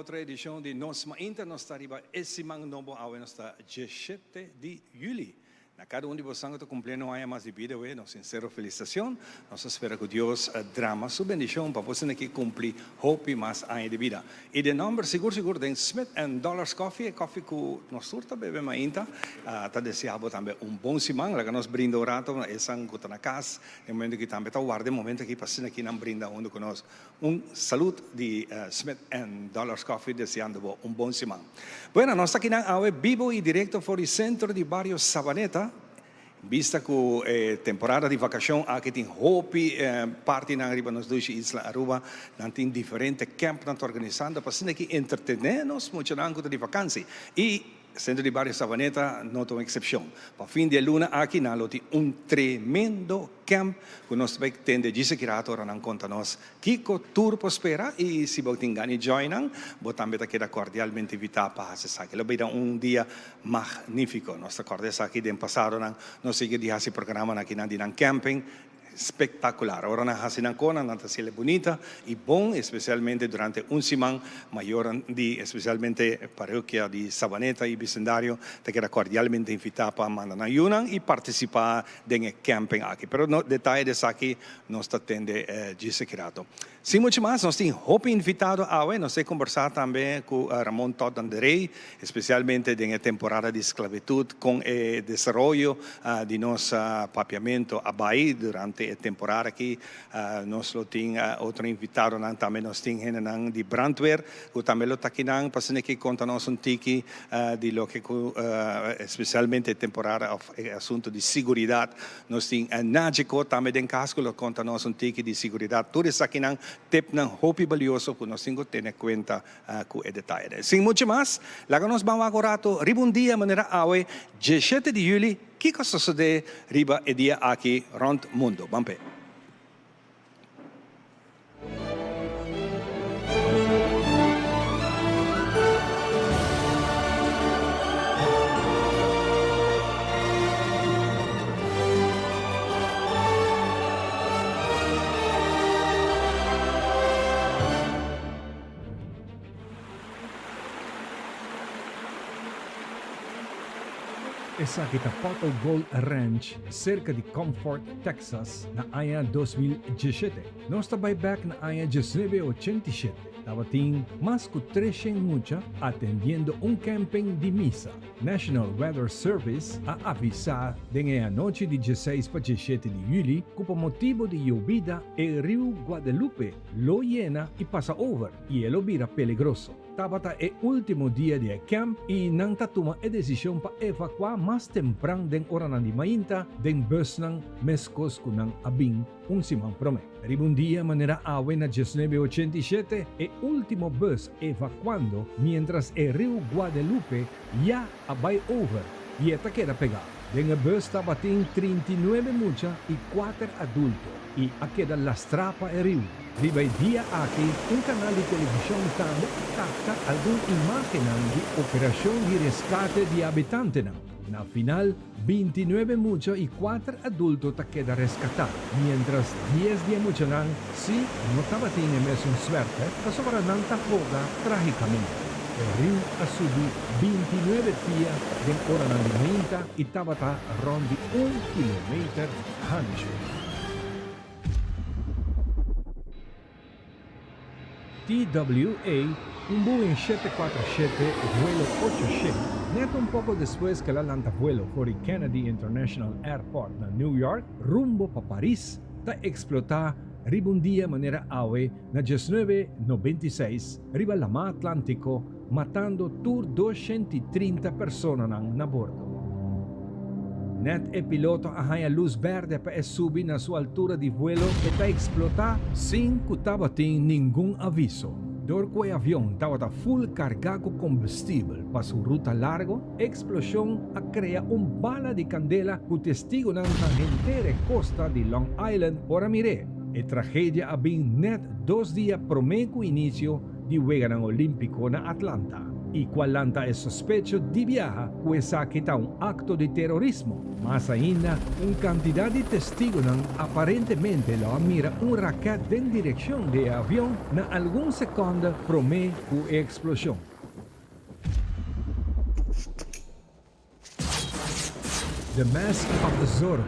otro edicion di Nos Mainta. Nos ta riba e siman nobo, awe nos ta 17 di juli. Na cada un di boso cu ta cumpliendo un aña mas di bida awe, nos sincero felicitacion. Nos ta spera cu Dios drama su bendicion pa boso aki cumpli hopi mas aña di bida. Y den nomber sigur sigur den Smith and Dollars Coffee, e coffee cu nos tur ta bebe mainta, ta desea bo tambe un bon siman. Laga nos brinda un rato na esan cu ta na cas, e momento aki tambe ta warda e momento aki pa asina aki nan brinda hunto cu nos. Un salud di Smith and Dollars Coffee deseando bo un bon siman. Bueno, nos ta akinan awe bibo y directo for di centro di bario Savaneta. Bista cu e temporada di vacacion aki tin hopi partinan riba nos dushi isla Aruba. Nan tin diferente campnan ta organisando pa asina aki entretene nos muchanan cu ta di vakantie. Y Centro di Bario Savaneta no ta un excepcion. Pa fin di e luna aki nan lo tin un tremendo camp cu nos ta bay tende djis aki rato ora nan conta nos kico tur por spera y si bo tin gana di join nan bo tambe ta keda cordialmente invita pa haci esaki. Lo bay ta un dia magnifico. Nos ta corda esaki den pasadonan nos sigui di haci programanan akinan di nan camping Spectacular. Ora nan haci nan cona, nan ta haciele bunita y bon, especialmente durante un siman. Mayornan di especialmente parokia di Sabaneta y bicendario ta keda cordialmente invita pa manda nan yunan y participa den e camping aki. Pero no detaye di esaki nos ta tende djis aki rato. Sin mucho mas, nos tin hopi invitado awe. Nos ta combersa tambe cu Ramon Todd Anderey, especialmente den e temporada di sclavitud, con e desaroyo di nos papiamento a bay durante e temporada aki. Nos lo tin otro invitadonan tambe. Nos tin hendenan di brandweer cu tambe lo ta akinan pa asina ki conta nos un tiki di loke cu especialmente e temporada of e asunto di siguridad. Nos tin Nagico tambe den cas cu lo conta nos un tiki di siguridad. Tur esakinan tipnan hopi balioso cu nos tin cu tene cuenta cu e detayenan. Sin mucho mas, laga nos ban wak un rato riba un dia manera awe, 17 di juli, kico a sosode riba e dia aki rond mundo. Ban p'e. Esaki ta Pot of Gold Ranch serka di Comfort, Texas na aña 2017. Nos ta bai bek na aña 1987. Tabatin mas ku 300 mucha atendiendo un camping di misa. National Weather Service a avisá den e anochi di 16 pa 17 di yüli ku pa motibu di yobida e riu Guadalupe lo yena i pasa over i e lo bira peligroso. Tabata e último dia di e camp i nan ta tuma e desishon pa evakuá mas tempran den oranan di mainta den busnan meskos ku nan a bin un siman promé. Riba un dia manera awe na 1987 e último bus evakuando miéntras e riu Guadalupe ya a bai over i e ta keda pegá. Den e bus tabatin 39 mucha i kuater adulto i a keda lastrá pa e riu. Riba e dia aki un kanal di televishon tambe a kapta algun imágennan di operashon di reskate di habitantenan. Na final, 29 mucha i kuater adulto ta keda reskatá, miéntras dies di e muchanan sí no tabatin e mesun suerte pasobra nan ta hoga trágikamente. E riu a subi 29 pia den oranan di mainta i tabata rònt di un kilometer hanchu. TWA, un Boeing 747 vuelo 800, net un poko despues ku el a lanta vuelo for di Kennedy International Airport na New York rumbo pa Paris, ta eksplotá riba un dia manera awe na 1996 riba Lamá Atlántiko, matando tur 230 personanan na bordo. Net e piloto a haña lus bèrdè pa e subi na su altura di vuelo e ta eksplotá sin ku tabatin ningun aviso. Dor ku e avion tabata ful kargá ku kombustibel pa su ruta largo, e eksploshon a krea un bala di kandela ku testigunan na henter e kosta di Long Island por a mir'é. E tragedia a bin nèt dos dia promé ku inisio di Weganan Olímpiko na Atlanta. i ku a lanta e sospecho di biaha ku esaki ta un akto di terorismo. Mas ainda, un kantidat di testigonan aparentemente lo a mira un raket den direkshon di e avion na algun sekònde promé ku e eksploshon. The Mask of Zorro,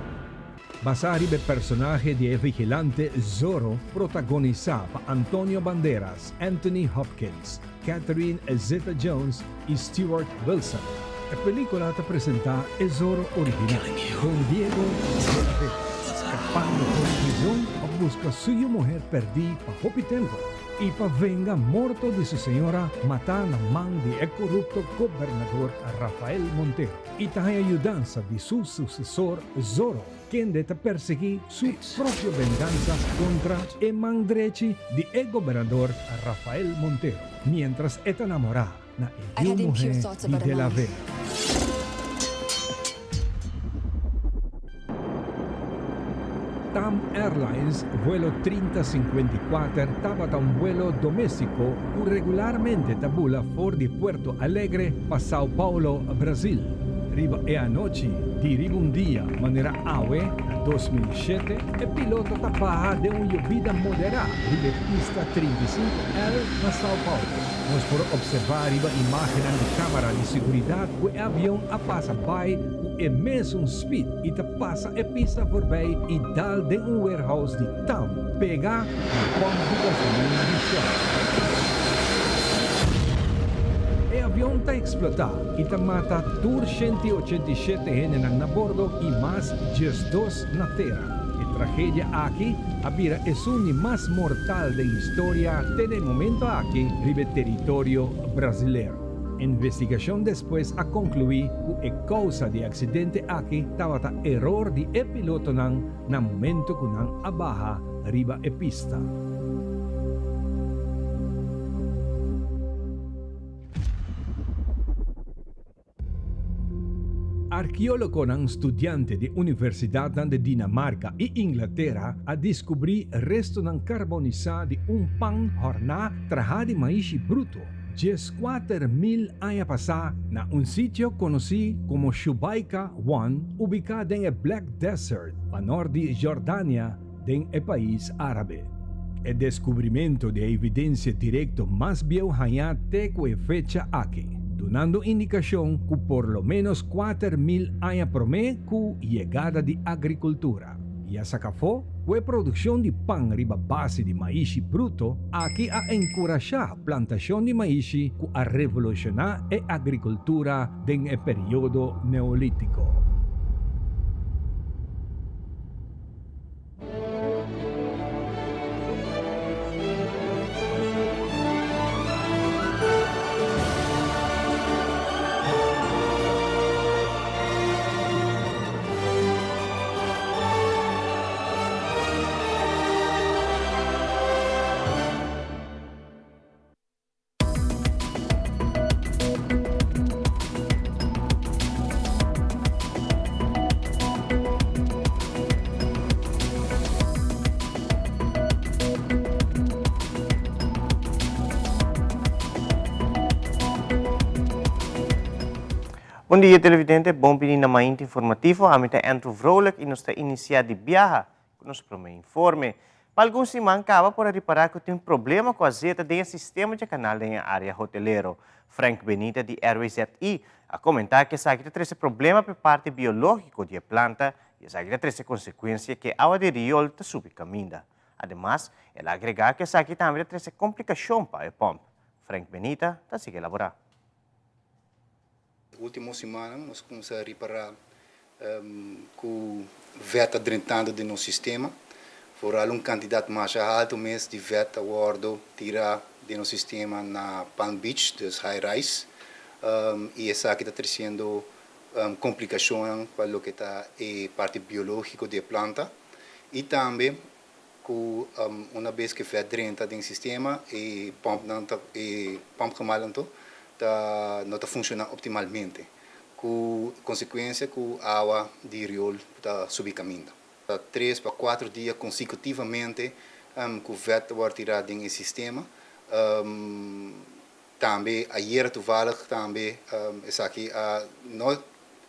basá riba e personahe di e vigilante Zorro protagonisá pa Antonio Banderas, Anthony Hopkins, Catherine Zeta-Jones i Stuart Wilson. E pelíkula ta presentá e Zorro original, Don Diego de la Vega, skapando for di prizon pa buska su yu muher pèrdí pa hopi tempu i pa venga morto di su señora matá na man di e korupto gobernador Rafael Montero i ta haña yudansa di su susesor Zorro, kende ta persiguí su propio vengansa kontra e man drechi di e gobernador Rafael Montero, miéntras e ta namorá na e yu muhé di De la Vega. Tam Airlines vuelo 30 54 tabata un vuelo doméstiko ku regularmente ta bula for di Puerto Alegre pa São Paulo, Brasil. Riba e anochi di riba un dia manera awe na 2007, e piloto ta baha den un yobida moderá riba e pista 35L na São Paulo. Nos por observá riba imágennan di kámara di seguridat ku e avion a pasa bai ku e mesun speed i ta pasa e pista voorbij i dal den un warehouse di tam pega na pòmp di gasolina di Shell. E avion ta eksplotá i ta mata tur 187 hendenan na bordo i mas 12 na tera. E tragedia aki a bira esun di mas mortal den historia te na e momento aki riba e teritorio brazilero. Investigashon despues a konkluí ku e kousa di e aksidente aki tabata eror di e pilotonan na momento ku nan a baha riba e pista. Arkeólogonan studiante di universidatnan di Dinamarka i Inglatera a diskubrí restonan karbonisá di un pan hòrná trahá di maishi bruto 14.000 aña pasá na un sitio konosí komo Shubayqa One ubiká den e Black Desert pa nort di Jordania den e pais árabe. E deskubrimentu di e evidensia direkto mas bieu hañá te ku e fecha aki, dunando indikashon ku por lo ménos 4000 aña promé ku yegada di agrikultura, i a saka afó ku e produkshon di pan riba base di maishi bruto aki a enkurashá plantashon di maishi ku a revolushoná e agrikultura den e periodo neolítiko. Bon dia televidente, bon bini na Mainta Informativo. Ami ta Andrew Vrolijk y nos ta inicia di biaha cu nos prome informe. Pa algun siman caba por a ripara cu tin problema cu azeta den e sistema dje canal den e area hotelero. Frank Benita di RWZI a comenta cu esaki ta trece problema p'e parti biologico di e planta y esaki ta trece consecuencia cu e awa di riool ta subi caminda. Ademas, el a agrega cu esaki tambe ta trece complicacion pa e pomp. Frank Benita ta sigui elabora. Ultimo simannan nos cuminsa ripara cu vet ta drentando den nos sistema. Vooral un cantidad masha halto mes di vet ta wordo tira den nos sistema na Palm Beach, dus High Rise. Y esaki ta treciendo complicacionnan pa loke ta e parti biologico di e planta. Y tambe cu una bes cu e vet drenta den sistema e pompnan ta e pompgemaal anto ta no ta funciona optimalmente cu consecuencia cu awa di riool ta subi caminda. Ta tres pa cuatro dia consecutivamente cu vet ta word tira den e sistema. Tambe ayera toevallig tambe esaki a no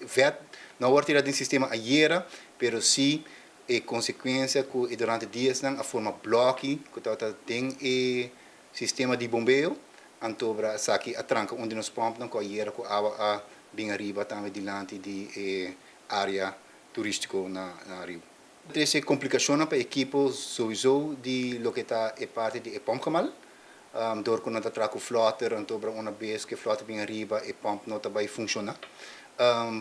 vet no a wòrdu tirá den sistema ayera, pero sí e konsekuensia ku e durante diasnan a forma blòki ku tabata den e sistema di bombeo, antobra esaki a tranka un di nos pòmpnan ku ayera ku awa a bin ariba tambe dilanti di e área turístiko na Riu. Trese komplikashonnan pa ekipo souiso di loke ta e parti di e pòmpgemal, dor ku nan ta traha ku flòter, antobra una bes ku e flòter bin ariba e pòmp no ta bai funshoná.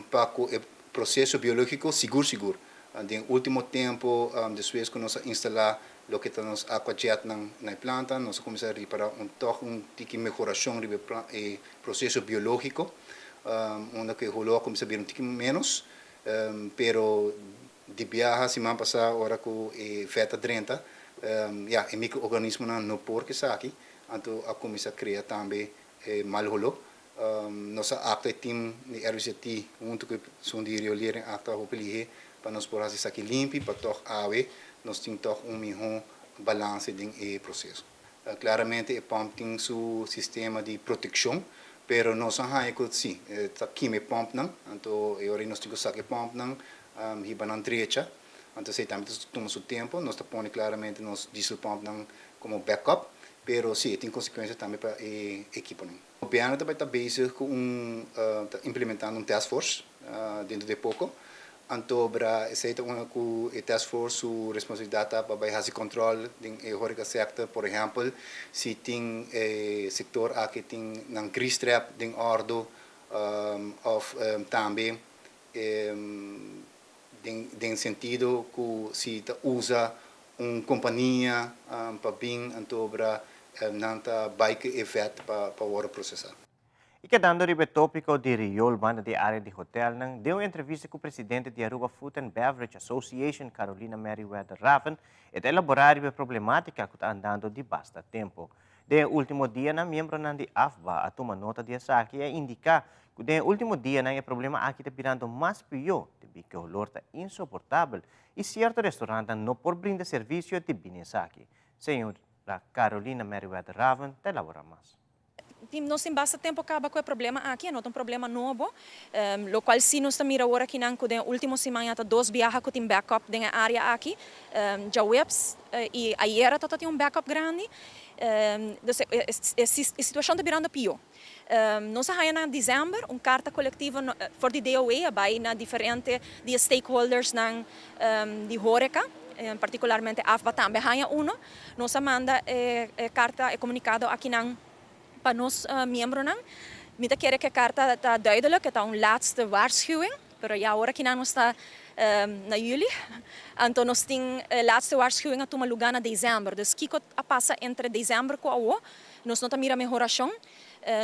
Pa ku e proseso biológiko sigur sigur den último tempu despues ku nos a instalá loke ta nos aquajetnan na e planta nos a kuminsá ripará un tòg un tiki mehorashon riba e proseso biológiko unda ku e holó a kuminsá bira un tiki ménos pero Di biaha siman pasá ora ku e vèt a drenta, ya, e mikroorganismonan no por ku esaki, anto a kuminsá krea tambe e mal holó. Nos a aktua e tim di RWZT huntu ku esun di riolering aktua hopi lihé pa nos por hasi esaki limpi pa tòg awe nos tin tòg un mihó balanse den e proseso. Klaramente e pòmp tin su sistema di protekshon, pero nos a haña ku si, ta kima e pòmpnan, anto e ora ei nos tin ku saka e pòmpnan, hiba nan drecha, anto esei tambe ta tuma su tempu. Nos ta pone klaramente nos diesel pòmpnan komo backup, pero si e tin konsekuensia tambe pa e ekiponan. Gobièrnu ta bai ta bezig ku un ta implementando un task force dentro de poko, Anto bra esei ta unda ku e task force su responsabilidat ta pa bai hasi kòntròl den e horeca sector, por ehèmpel si tin e sektor aki tin nan grease trap den òrdu òf tambe den sentido ku si ta usa un kompania pa bin anto bra nan ta bai ku e vèt pa wòrdu prosesá. Y kedando riba e topico di riool banda di area di hotelnan, den un entrevista cu presidente di Aruba Food and Beverage Association, Carolina Merryweather Raven, e ta elabora riba e problematica cu ta andando di basta tempo. Den e ultimo dianan, miembronan di AFBA a tuma nota di esaki y a indica cu den e ultimo dianan e problema aki ta birando mas pio, debi cu e holor ta insoportabel y cierto restaurantnan no por brinda servicio debi na esaki. Señora Carolina Merryweather Raven ta elabora mas. Nos tin basta tempo caba cu e problema aki, e no ta un problema nobo. Locual si nos ta mira awor akinan cu den e ultimo siman ya ta dos biaha cu tin backup den e area aki. Djaweps y ayera ta tin un backup grandi. Dus e situacion ta birando pio. Nos a haya na december un carta colectivo for di DOE a bay na diferente di e stakeholdersnan di horeca, particularmente AFBA tambe a haya uno. Nos a manda e karta, e komunikado akinan pa nos miembronan. Mi ta kere ku e karta ta duidelijk, e ta un laatste waarschuwing, pero ya ora kinan nos ta na juli, anto nos tin e laatste waarschuwing a tuma lugá na desèmber. Dus kiko a pasa entre desèmber ku awo? Nos no ta mira mehorashon.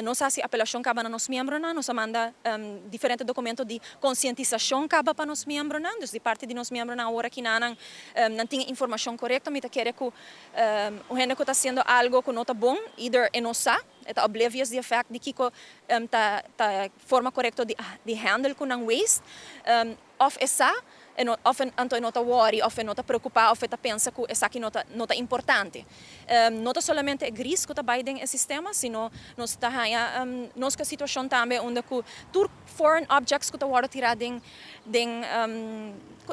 Nos a hasi apelashon kaba na nos miembronan, nos a manda diferente dokumento di konsientisashon kaba pa nos miembronan, dus di parti di nos miembronan awor aki nan nan tin e informashon korekto. Mi ta kere ku un hende ku ta hasiendo algo ku no ta bon, either e no sa, e ta oblivious di e fact di kiko ta ta forma korekto di di handle ku nan waste, Òf e sa, e no, òf anto e no ta wòri, òf e no ta preokupá, òf e ta pensa ku esaki no ta, no ta importante. No ta solamente e gris ku ta bai den e sistema, sino nos ta haña nos ku e situashon tambe unda ku tur foreign objects ku ta wòrdu tirá den, den,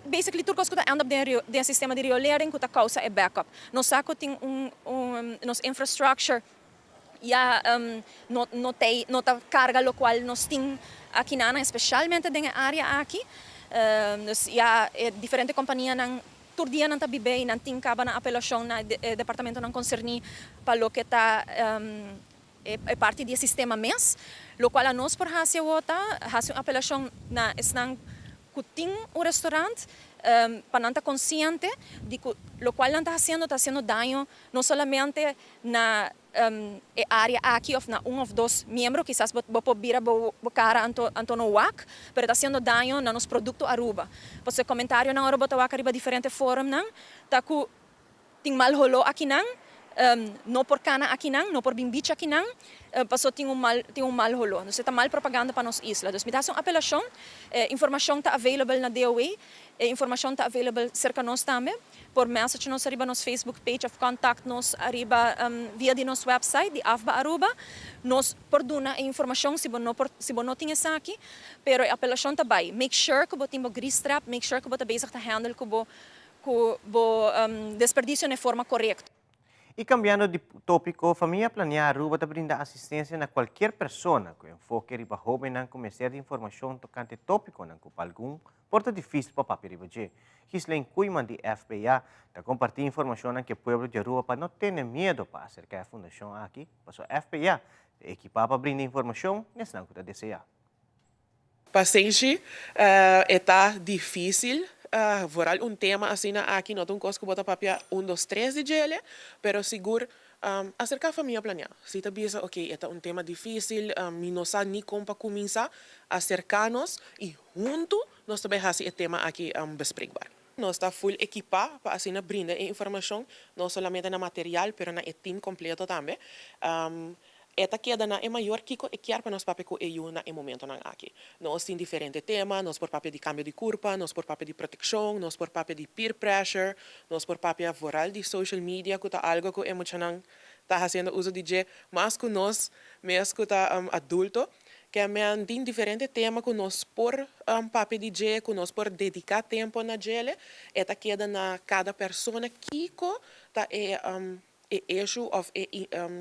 basically tur kos ku ta end up den e den e sistema di riolering ku ta kousa e backup. Nos sa ku tin un, un, nos infrastructure Ya no no tei no ta carga locual nos tin akinanan especialmente den e area aki. Dus ya e diferente companianan tur dia nan ta bibe y nan tin caba nan apelacion na e departamentonan concerni pa loke ta e parti di e sistema mes. Locual anos por haci awo ta haci un apelacion na esnan cu tin un restaurant pa nan ta consciente di cu locual nan ta haciendo ta haciendo daño no solamente na e area aki of na un of dos miembro, kisas bo bo por bira bo bo cara anto anto no wak, pero ta haciendo daño na nos producto Aruba. Pasobra e comentarionan ora bo ta wak ariba diferente forumnan ta cu tin mal holó akinan, no por cana akinan, no por bin beach akinan, pasobra tin un mal tin un mal holó. Entonces ta mal propaganda pa nos isla. Dus mi ta haci un apelacion, e informacion ta available na DOW. E informacion ta available cerca nos tambe. Por message nos ariba nos Facebook page of contact nos ariba via di nos website di AFBA Aruba. Nos por duna e informacion si bo no por si bo no tin esaki, pero e apelacion ta bay, make sure cu bo tin bo grease trap, make sure cu bo ta bezig ta handle cu bo cu bo desperdicio na e forma corecto. Y cambiando di topico, Famia Planea Aruba ta brinda asistencia na cualkier persona cu enfoke riba hobennan cu mester di informacion tocante topiconan cu pa algun por ta dificil pa papia riba dje. Ghislaine Koeiman di FPA ta comparti informacionnan cu e pueblo di Aruba pa no tene miedo pa acerca e fundacion aki, pasobra FPA ta ekipa pa brinda informacion n'esnan cu ta desea. Pasenshi e ta difícil, vooral un tema asina aki no ta un cos cu bo ta papia un dos tres di djele, pero sigur acerca famia planea. Si ta bisa ok e ta un tema difícil, mi no sa ni con pa cuminsa, acerca nos y hunto nos ta bay haci e tema aki bespreekbaar. Nos ta full equipa pa asina brinda e informacion, no solamente na material pero na e team completo tambe. E ta keda na e mayor kiko e kier pa nos papia ku e yu na e momentonan aki. Nos tin diferente tema, nos por papia di kambio di kurpa, nos por papia di protekshon, nos por papia di peer pressure, nos por papia vooral di social media ku ta algo ku e muchanan ta hasiendo uso di dje mas ku nos mes ku ta adulto. Ke men tin diferente tema ku nos por papia di dje, ku nos por dediká tempo na djele. E ta keda na kada persona kiko ta e e issue of e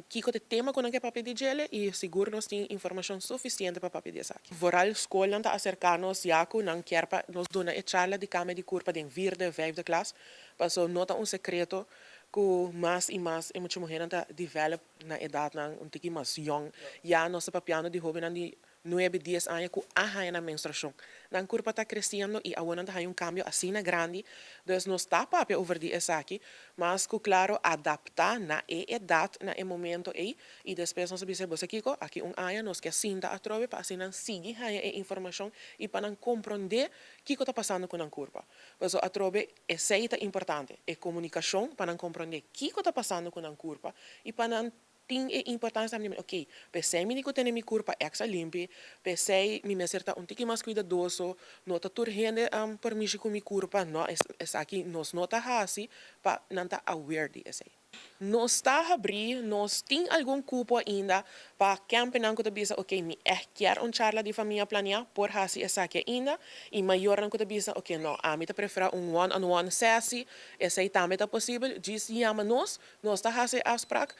kiko ta e tema ku nan ke papia di djele i sigur nos tin informashon sufisiente pa papia di esaki. Vooral skolnan ta aserká nos ya ku nan kier pa nos duna e charla di kambio di kurpa den vierde, vijfde klas, paso no ta un sekreto ku mas i mas e mucha muhernan ta develop na edatnan un tiki mas yong. Ya nos ta papiando di hobennan di Nuebe, dies aña ku a haña nan menstruashon. Nan kurpa ta kresiendo i awor nan ta haña un kambio asina grandi. Dus nos ta papia over di esaki, mas ku klaro adaptá na e edat na e momento ei i despues nos a bisa bo sa kiko, aki un aña nos ke sinta atrobe pa asina nan sigui haña e informashon i pa nan komprondé kiko ta pasando ku nan kurpa. Pasobra atrobe esei ta importante, e komunikashon pa nan komprondé kiko ta pasando ku nan kurpa i pa nan Tin e importancia tambe di ok, p'esei mi di cu tene mi curpa extra limpi, p'esei mi mester ta un tiki mas cuidadoso, no ta tur hende por mishi cu mi curpa, no, esaki nos no ta haci pa nan ta aware di esei. Nos ta habri, nos tin algun cupo ainda pa campenan cu ta bisa ok, mi echt kier un charla di famia planea, por haci esaki ainda, y mayornan cu ta bisa ok, no, ami ta prefera un one on one sessie, esei tambe ta posibel, djis yama nos, Nos ta hasi e afsprak,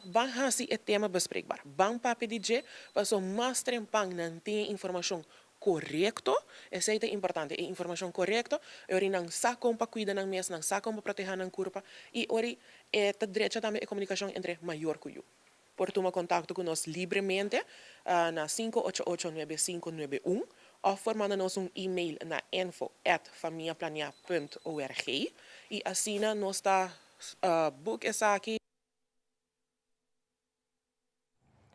ban hasi e tema bespreekbaar. Ban papia di dje, paso mas trempan nan tin e informashon korekto, esei ta importante, e informashon korekto, e ora nan sa kon pa kuida nan mes, nan sa kon pa protehá nan kurpa, i ora e ta drecha tambe e komunikashon entre mayor ku yu. Por tuma kontakto ku nos libremente na sinku ocho ocho nuebe sinku nuebe un òf por manda nos un email na info at famiaplaneá punt org i asina nos ta Boek esaki.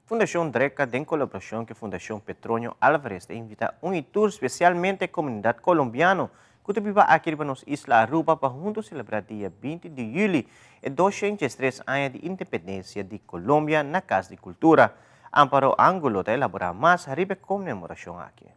Fundashon Dreca den kolaborashon ku e Fundashon Petronio Alvarez ta invitá un i tur, spesialmente e komunidat kolombiano ku ta biba aki riba nos isla Aruba pa huntu selebrá dia binti di yüli e doshenchestres aña di independensia di Colombia na Kas di Kultura. Amparo Angulo ta elaborá mas riba e konmemorashon aki.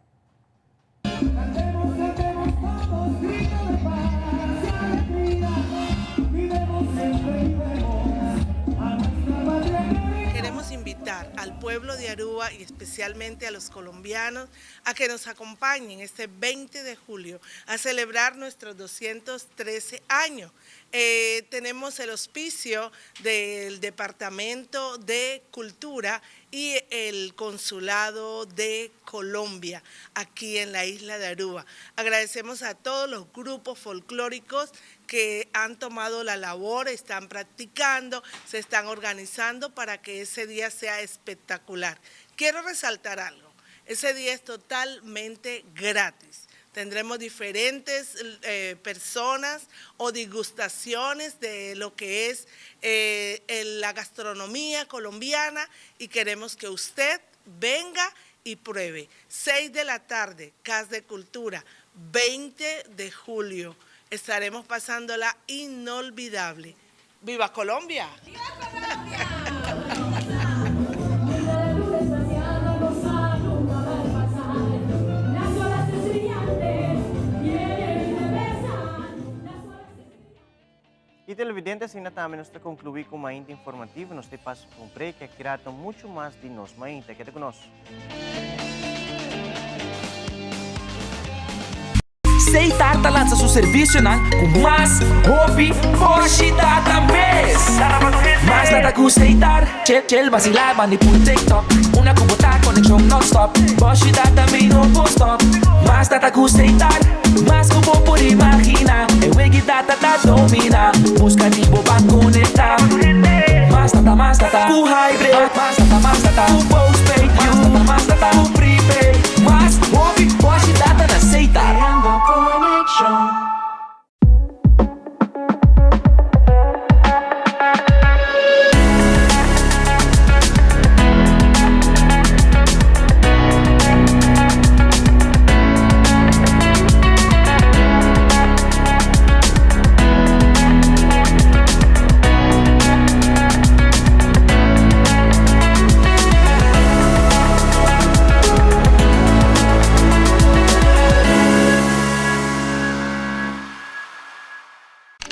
Queremos invitar al pueblo de Aruba y especialmente a los colombianos a que nos acompañen este 20 de julio a celebrar nuestros 213 años. Eh, tenemos el auspicio del Departamento de Cultura y el Consulado de Colombia aquí en la isla de Aruba. Agradecemos a todos los grupos folclóricos que han tomado la labor, están practicando, se están organizando para que ese día sea espectacular. Quiero resaltar algo, ese día es totalmente gratis. Tendremos diferentes eh, personas o degustaciones de lo que es eh, la gastronomía colombiana y queremos que usted venga y pruebe. 6 de la tarde, Casa de Cultura, 20 de julio. Estaremos pasándola inolvidable. ¡Viva Colombia! ¡Viva Colombia! televidente, asina tambe nos ta conclui cu Mainta Informativo. Nos ta pasa pa un break y aki rato mucho mas di nos Mainta. Keda cu nos. Seitar ta lansa su servisionan ku mas hopi boshi data mes. Mas data ku Seitar, chel chel basilá bandi pul TikTok. Una ku bo ta konekshon nonstop, boshi data mi no por stop. Mas data ku Seitar, mas ku bo por imaginá. E wegi data ta dominá, buska di bo pa konektá. Mas data, mas data ku hybrid, mas data, mas data ku postpaid, mas data, mas data ku prepaid. Mas hopi boshi data na Seitar. Creando conexion.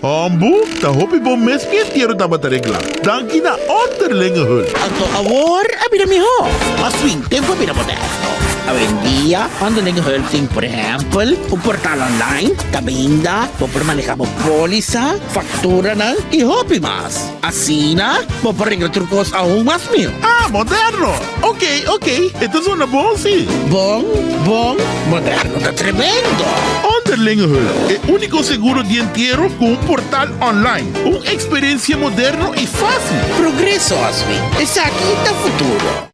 Hombu, ta hopi bon mes mi entiero tabata regla. Danki na Onderlinge Hulp. Anto awor a bira mihó. Mas fin, tempu a bira moderno. Awendia, Onderlinge Hulp tin, por ehèmpel, un portal online kaminda bo por maneha bo pólisa, fakturanan i hopi mas. Asina, bo por regla tur kos aun mas mihó. Ah, moderno! Ok, ok, e ta zona bon si. Bon, bon, moderno ta tremendo! Onderlinge Hulp, e úniko seguro di entiero ku un portal online. Un eksperensia moderno i fásil. Progreso, Oswin. Esaki ta futuro.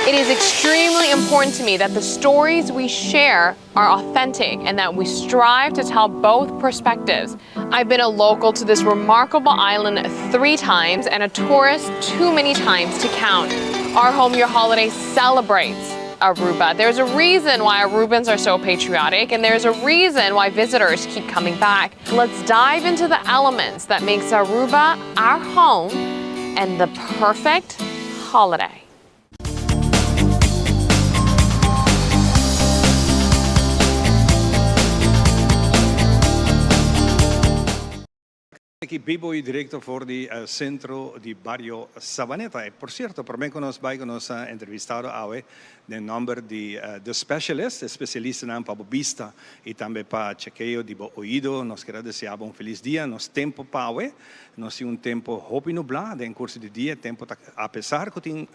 It is extremely important to me that the stories we share are authentic and that we strive to tell both perspectives. I've been a local to this remarkable island three times and a tourist too many times to count. Our Home Your Holiday celebrates Aruba. There's a reason why Arubans are so patriotic and there's a reason why visitors keep coming back. Let's dive into the elements that makes Aruba our home and the perfect holiday. Aki bibo y directo for di centro di bario Savaneta. Y por cierto, prome cu nos bay cu nos entrevistado awe den nomber di The Specialist, e specialistanan pa bo bista y tambe pa chekeo di bo oido, nos kier a desea bo un feliz dia. Nos tempo pa awe Nos tin un tempo hopi nublá den kurso di dia, tempo ta apesar ku tin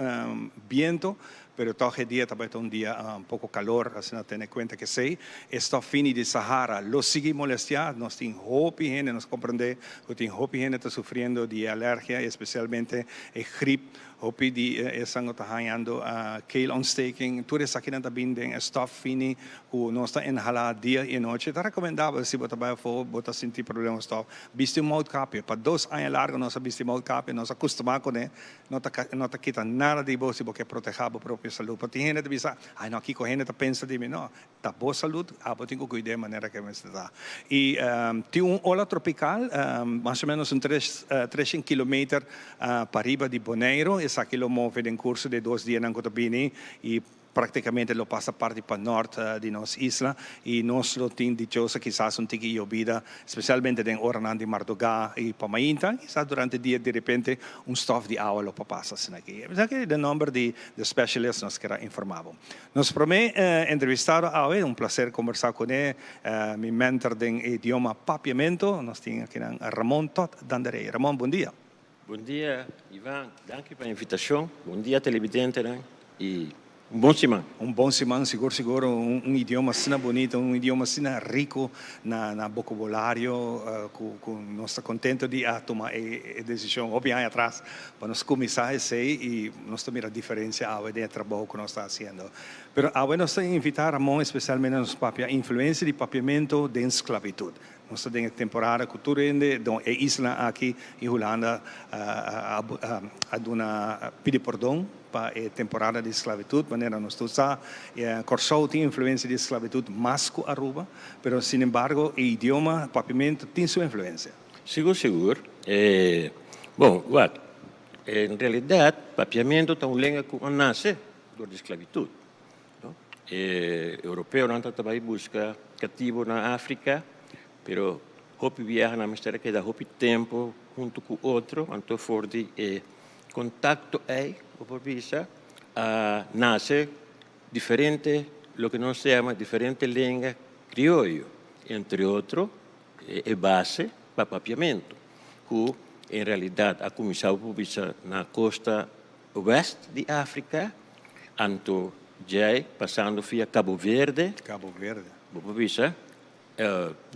biento, pero tòg e dia ta bai ta un dia un poko kalor, asina tene kuenta ku esei. E stòf fini di Sahara lo sigui molestiá, nos tin hopi hende, nos komprendé ku tin hopi hende ta sufriendo di e alergia, espesialmente e grip, hopi di esnan ku ta hañando keelontsteking, tur esakinan ta bin den e stòf fini ku nos ta inhalá dia i nochi. Ta rekomendabel si bo ta bai afó bo ta sinti problema ku stòf, Bisti un moudkapje. Pa dos aña largo nos a bisti moudkapje, nos a kustumá kuné. No ta no ta kita nada di bo si bo ke protehá bo propio salú. Por tin hende ta bisa, Ai no, kiko hende ta pensa di mi? No, ta bo salud, abo tin ku kuid'é manera ke mester ta. I tin un ola tropikal, mas o ménos un tres treshen kilometer pariba di Boneiru. Esaki lo move den kurso di e dos dianan ku ta bini i Práktikamente lo pasa parti pa nòrt di nos isla i nos lo tin dichosa kisas un tiki yobida, spesialmente den oranan di mardugá i pa mainta, kisas durante dia direpente un stòf di awa lo por pasa asina aki. Esaki den nòmber di The Specialist nos kier a informá bo. Nos promé entrevistado awe, un plaser kombersá kuné, mi mènter den idioma Papiamento, nos tin akinan Ramon Todd Dandaré. Ramon, bon dia. Bon dia Ivan, danki pa invitacion. Bon dia televidentenan y un bon siman. Un bon siman, sigur sigur, un idioma asina bonito, un idioma asina rico na na bocobolario cu cu nos ta contento di a tuma e decision hopi aña atras pa nos cuminsa esey y nos ta mira diferencia awe den e trabou cu nos ta haciendo. Pero awe nos ta invita Ramon especialmente nos papia influencia di papiamento den sclavitud. Nos ta den e temporada ku tur hende don e isla aki i Hulanda a duna pidi pordon pa e temporada di sklabitut. Manera nos tur sa, Kòrsou tin influensia di sklabitut mas ku Aruba, pero sinembargo e idioma papiamentu tin su influensia. Sigur sigur. Bon, wak, en realidat papiamentu ta un lenga ku a nase dor di sklabitut. E europeonan ta bai buska katibo na Afrika, pero. Hopi biaha nan mester a keda hopi tempu huntu ku otro, anto for di e kontakto ei, bo por bisa, a nase diferente, loke nos ta yama diferente lenga krioyo, entre otro e base pa papiamentu, ku en realidat a kuminsá bo por bisa na kosta west di Afrika, anto djei pasando via Cabo Verde, Cabo Verde. Bo por bisa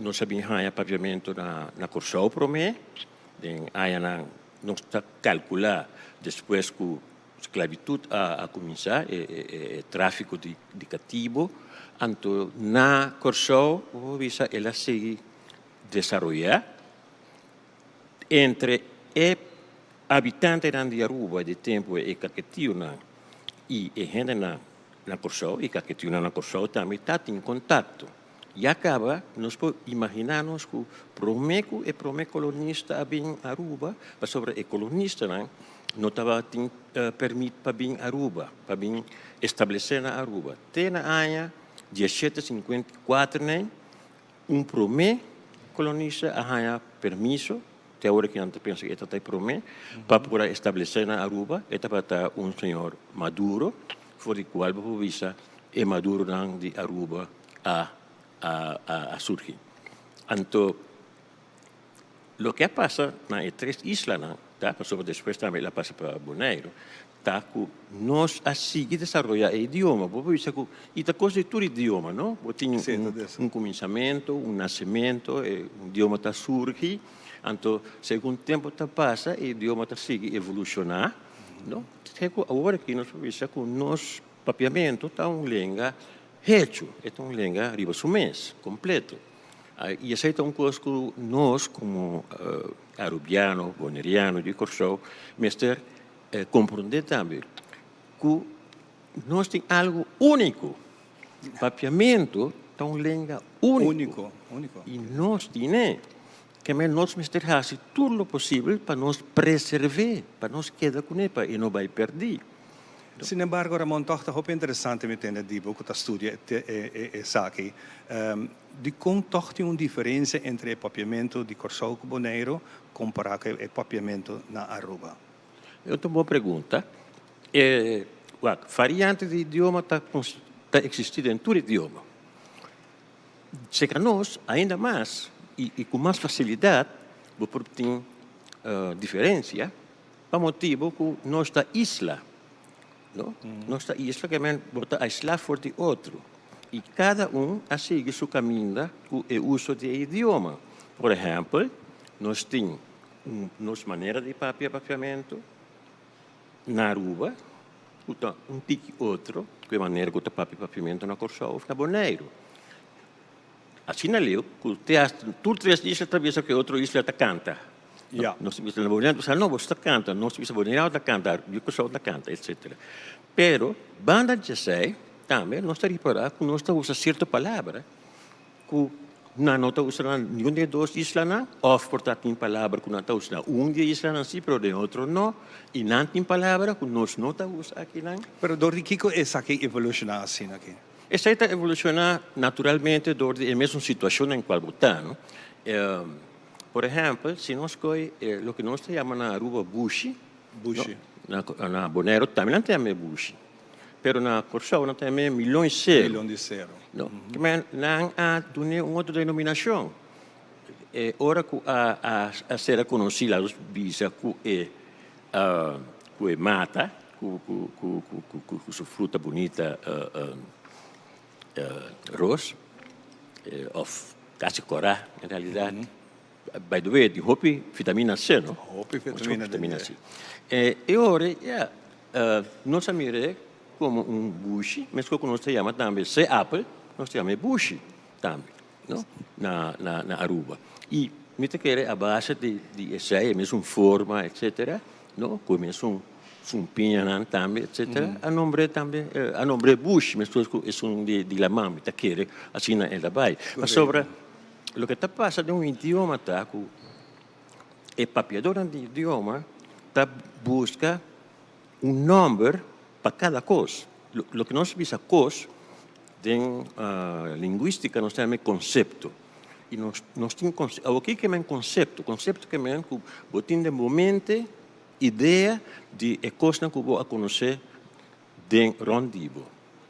Nos a bin haña papiamentu na Kòrsou promé, den añanan nos ta kalkulá despues ku sklabitut a kuminsá, e tráfiko di katibu, anto na Kòrsou bo por bisa el a sigui desaroyá entre e habitantenan di Aruba di tempu e kaketionan i e hendenan na Kòrsou i kaketionan na Kòrsou tambe ta tin kontakto. Ya caba nos por imagina nos cu prome cu e prome colonista a bin Aruba, pasobra e colonistanan no tabatin permit pa bin Aruba, pa bin establece na Aruba. Te na aña diashete sinkuenta i kuater nei un prome colonista a haña permiso, te awor ki nan ta pensa cu e tabata e prome, pa por a establece na Aruba. E tabata un señor Maduro, for di cual bo por bisa e maduronan di Aruba a a surgi. Anto loke a pasa na e tres islanan ta, pasobra despues tambe el a pasa pa Boneiru, ta ku nos a sigui desaroyá e idioma. Bo por bisa ku i ta kos di tur idioma, no? Bo tin un kuminsamentu, un nasementu, e idioma ta surgi, anto segun tempu ta pasa e idioma ta sigui evolushoná, no? Te ku awor aki nos por bisa ku nos Papiamentu ta un lenga hechu, e ta un lenga riba su mes, kompleto. I esei ta un kos ku nos komo arubiano, boneriano di Kòrsou mester komprondé tambe, ku nos tin algu úniko. Papiamentu ta un lenga úniko i nos tin'é. Kemey nos mester hasi tur lo posibel pa nos preserv'é, pa nos keda kuné, pa e no bai pèrdí. Sin embargo, Ramon, tòg ta hopi interesante mi tende di bo ku ta studia esaki. Dikon tòg tin un diferensia entre e papiamentu di Kòrsou ku Boneiru kompará ku e papiamentu na Aruba? E ta un bon pregunta. E, wak, variante di idioma ta ta eksistí den tur idioma. Serka nos, ainda mas i ku mas fasilidat bo por tin diferensia. Pa motibu ku nos ta isla, no? Nos ta isla ke men bo ta aislá for di otro. I kada un a sigui su kaminda ku e uso di e idioma. Por ehèmpel, nos tin un nos manera di papia papiamentu na Aruba ku ta un tiki otro ku e manera ku ta papia papiamentu na Kòrsou òf na Boneiru. Asina leu ku te hasta tur tres isla ta bisa ku e otro isla ta kanta. Ja. Nos ta bisa na Boneiru, ta bisa no, boso ta kanta, nos ta bisa Boneiru ta kanta, yu Kòrsou ta kanta, etsetera. Pero banda di esei tambe nos ta ripará ku nos ta usa sierto palabra ku nan no ta usa na ningun di e dos islanan òf por ta tin palabra ku nan ta usa na un di e islanan si pero den otro no i nan tin palabra ku nos no ta usa akinan. Pero dor di kiko esaki evolushoná asina aki? Esei ta evolushoná naturalmente dor di e mesun situashon den kual bo ta, no? Por ehèmpel, si nos kohe loke nos ta yama na Aruba bushi, Bushi. no? Na Boneiru tambe nan ta yama e bushi, pero na Kòrsou nan ta yama e milon di seru. Milon di seru. No? Kimen nan a dun'é un otro denominashon. E ora ku a a ser konosí, laga nos bisa ku e ku e mata ku ku ku ku ku su fruta bunita ros of kasi kora en realidad. By the way tin hopi vitamina C no? Hopi vitamina C. E ora ya nos a mir'é komo un bushi meskos ku nos ta yama tambe C-apel nos ta yama e bushi tambe. No na na na Aruba y mi ta kere a base di di esey e mesun forma etcetera no cu e mesun sumpiñanan tambe etcetera a nombre tambe a nombre bush mescos cu esun di di laman mi ta kere asina el ta bay pasobra loke ta pasa den un idioma ta cu e papiadornan di idioma ta busca un nomber pa cada cos loke nos bisa cos Den lingüística nos ta yama e concepto. I nos nos tin awoki ke men konsepto, konsepto ke men ku bo tin den bo mente idea di e kosnan ku bo a konosé den rònt di bo.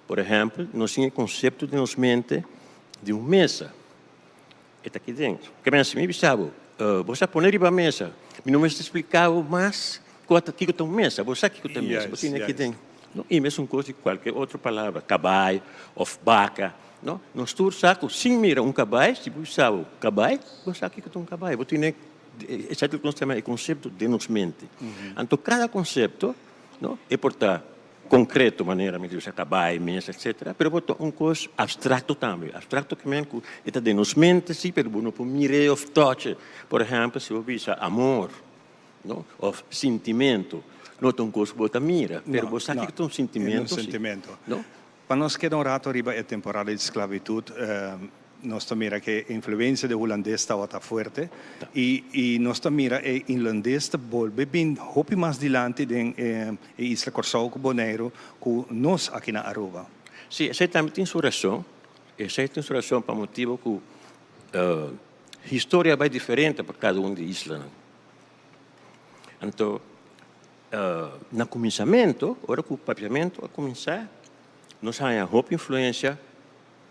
Por ehèmpel, nos tin e konsepto den nos mente di un mesa. E ta aki den. Ke men si mi bisa bo, bo sa pone riba mesa, mi no mester splika bo mas kua ta kiko ta un mesa. Bo sa kiko ta un mesa, bo tene aki den. No, i mesun kos di kualke otro palabra, kabai òf baka. No, nos tur sa ku sin mira un kabai, si bo bisa bo kabai, bo sa kiko ta un kabai. Bo tene esaki loke nos ta yama e konsepto den nos mente. Anto kada konsepto, no, e por ta concreto manera mi ta bisa cabai, mesa etcetera, pero por ta un cos abstracto tambe, abstracto ke men cu e ta den nos mente si pero bo no por mir'e of touch'e, por ehempel si bo bisa amor no of sintimento no ta un cos cu bo ta mira pero bo sa kico ta un sintimento si no. Pa nos keda un rato riba e temporada di sclavitud, nos ta mira cu e influencia di hulandes tabata fuerte y y nos ta mira e inlandes ta bolbe bin hopi mas dilanti den e isla Corsou cu Boneiru cu nos aki na Aruba. Sí, esey tambe tin su razon, esey tin su razon pa motibo cu historia a bay diferente pa cada un di e islanan. Anto Na kuminsamentu, ora ku papiamentu a kuminsá, nos haña hopi influensia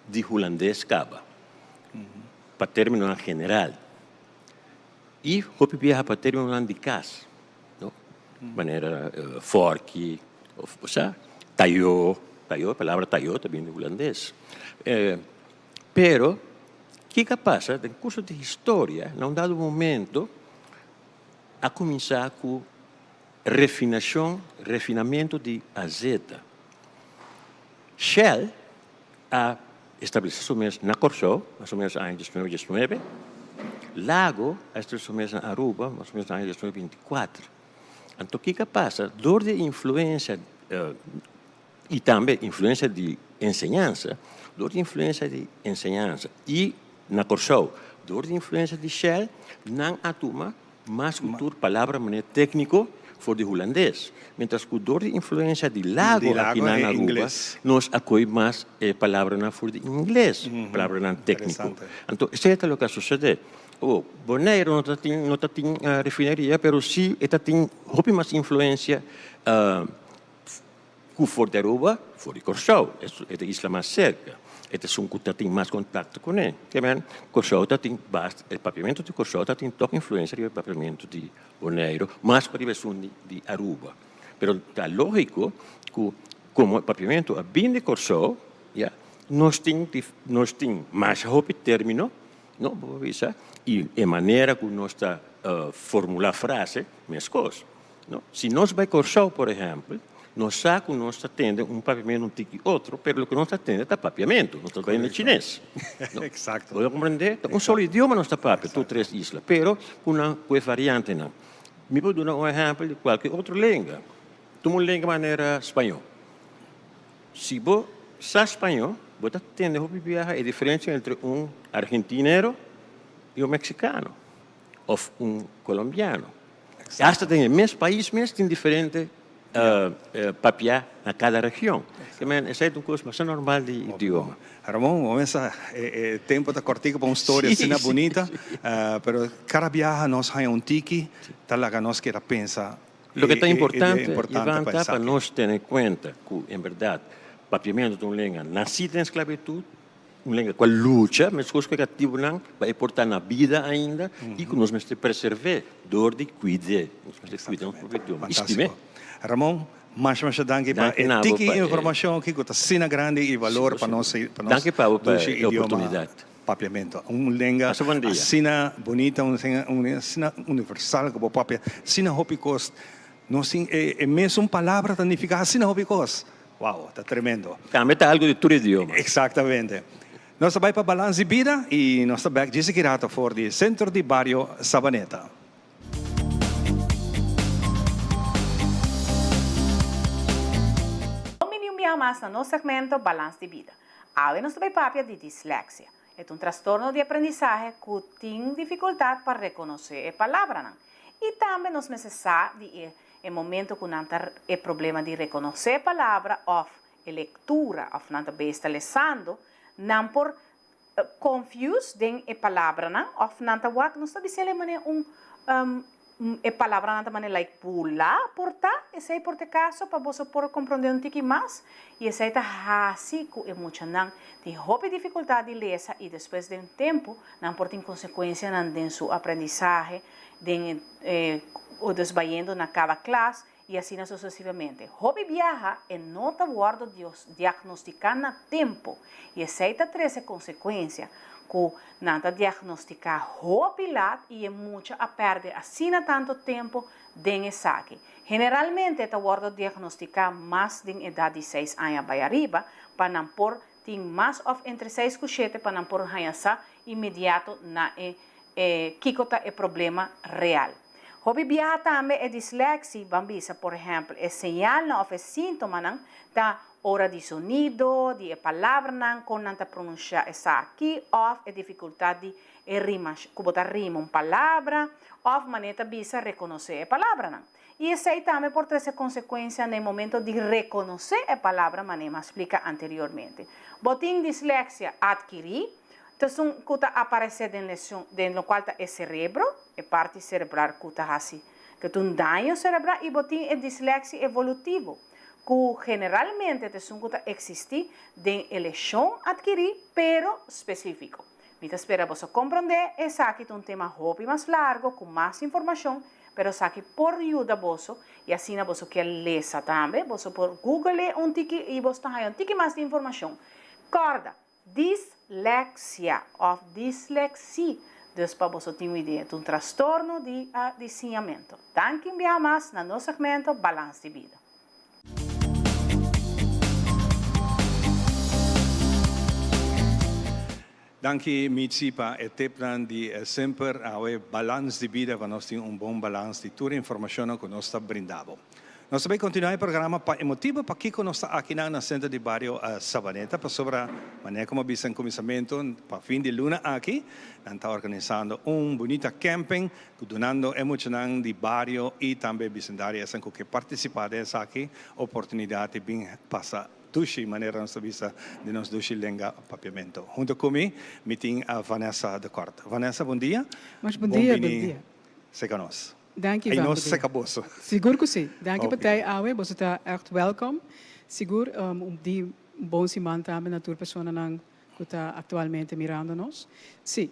di hulandes kaba, pa términonan general, i hopi biaha pa términonan di kas, no, manera fòrki òf bo sa, tayó, tayó, e palabra tayó ta bini di hulandes. Pero, kiko a pasa den kurso di historia, na un dado momento, a kuminsá ku refinashon, refinamentu di azeta. Shell a establesé su mes na Kòrsou, mas o ménos aña diesnuebe diesnuebe. Lago a establesé su mes na Aruba, mas o ménos aña diesnuebe bintikuater. Anto kiko a pasa? Dor di e influensia i tambe influensia di enseñansa, dor di influensia di enseñansa i na Kòrsou dor di influensia di Shell, nan a tuma mas ku tur palabra manera tékniko for di hulandes. Mientras ku dor di influensia di Lago aki nan Aruba, nos a kohe mas e palabranan for di ingles, palabranan tékniko. Anto esei ta loke a susedé. Awor, Boneiru no ta tin no ta tin refineria, pero si e ta tin hopi mas influensia Ku for di Aruba, for di Kòrsou, e ta isla mas serka, e ta esun ku ta tin mas kontakto kuné. Ke men, Kòrsou ta tin basta, e papiamentu di Kòrsou ta tin tòg influensia riba e papiamentu di Boneiru, mas ku riba esun di Aruba. Pero ta lógiko ku komo e papiamentu a bin di Kòrsou, ya, nos tin nos tin masha hopi término, no, bo por bisa, i e manera ku nos ta formulá frase meskos. No, si nos bai Kòrsou, por ehèmpel, nos sa ku nos ta tende un papiamentu un tiki otro, pero loke nos ta tende ta papiamentu, nos ta bai na chines. No. Exacto. Bo ta komprendé? Ta un solo idioma nos ta papia, tur tres isla, pero ku nan, ku e variantenan. Mi por duna un ehèmpel di kualke otro lenga. Tuma un lenga manera spañó. Si bo sa spañó, bo ta tende hopi biaha e diferensia entre un argentinero i un meksikano òf un kolombiano. Hasta den e mes pais mes tin diferente papia na kada region. Ke men esei ta un kos masha normal di idioma. Ramon, bo mester sa e tempo ta kortiku pa un storia asina bunita, pero kada biaha nos haña un tiki ta laga nos keda pensa Loke ta importante, Ivan, ta pa nos tene kuenta ku en bèrdat papiamentu ta un lenga nasí den sklabitut, Un lenga ku a lucha meskos ku e katibunan pa e por ta na bida ainda i ku nos mester preserv'é dor di kuid'é. Nos mester kuida nos propio idioma i stim'é. Ramon, masha masha danki pa e tiki informashon aki ku ta asina grandi i balor pa nos pa nos dushi idioma Papiamento. Un lenga asina bunita, un lenga asina universal ku bo papia asina hopi kos. Nos tin e mesun palabra ta nifiká asina hopi kos. Wow, ta tremendo. Tambe ta algo di tur idioma. Exactamente. Nos ta bai pa Balans di Bida y nos ta bek djis aki rato for di Centro di Bario Sabaneta. Bon bini un biaha mas na nos segmento Balans di Bida. Awe nos ta bai papia di dislexia. E ta un trastorno di aprendisahe cu tin dificultad pa reconoce e palabranan. Y tambe nos mester sa di e E momento ku nan ta e problema di rekonosé palabra òf e lektura òf nan ta bes ta lesando, nan por Confuse den e palabranan of nan ta wak nos ta bisa el e manera un e palabranan ta manera like bula por ta esey por ta e caso pa boso por comprende un tiki mas y esey ta haci cu e muchanan tin hopi dificultad di lesa y despues den tempo nan por tin consecuencianan den su aprendizahe den e o dus bayendo na caba klas y asina sucesivamente. Hopi biaha e no ta wordo diagnostica na tempo y esey ta trece consecuencia cu nan ta diagnostica hopi laat y e mucha a perde asina tanto tempo den esaki. Generalmente e ta wordo diagnostica mas den edad di seis aña bay ariba pa nan por tin mas of entre seis cu shete pa nan por haya sa inmediato na e kico ta e problema real. Hopi biaha tambe e dislexie, ban bisa por ehempel e señalnan of e sintomanan ta ora di sonido, di e palabranan, con nan ta pronuncia esaki of e dificultad di e rima, cu bo ta rima un palabra of manera ta bisa reconoce e palabranan. Y esey tambe por trece consecuencia na e momento di reconoce e palabra manera mi a splica anteriormente. Bo tin dislexia adkiri, Ta esun ku ta aparesé den lesion den lokual ta e serebro, e parti serebral ku ta hasi ku ta un daño serebral i bo tin e dislexia evolutivo, ku generalmente ta esun ku ta eksistí den e lesion atkirí pero spesífiko. Mi ta spera boso komprondé esaki ta un tema hopi mas largo ku mas informashon, pero esaki por yuda boso i asina boso kier lesa tambe, boso por google un tiki i boso ta haña un tiki mas di informashon. Kòrda, Dislexia of dislexie, dus pa boso tin un idea, ta un trastorno di di siñamento. Danki un biaha mas na nos segmento Balans di Bida. Danki Mitzi pa e tipnan di semper awe Balans di Bida pa nos tin un bon balans di tur e informacionnan cu nos ta brinda bo. Nos ta bay continua e programa pa e motibo pakico nos ta akinan na Centro di Bario Sabaneta, pasobra manera como a bisa en cuminsamento pa fin di luna aki nan ta organisando un bunita camping cu dunando e muchanan di bario y tambe bicendario esnan cu ke participa den esaki oportunidad di bin pasa dushi manera nos ta bisa den nos dushi lenga Papiamento. Hunto cu mi, mi tin Vanessa de Kort. Vanessa bon dia. Mas bon dia, bon dia. Seca nos. Danki Ay Ivan nos Bodé. seca boso. Sigur cu si. Danki pa Hopi. tei awe. Boso ta echt welkom. Sigur un di un bon siman tambe na tur personanan cu ta actualmente mirando nos. Si,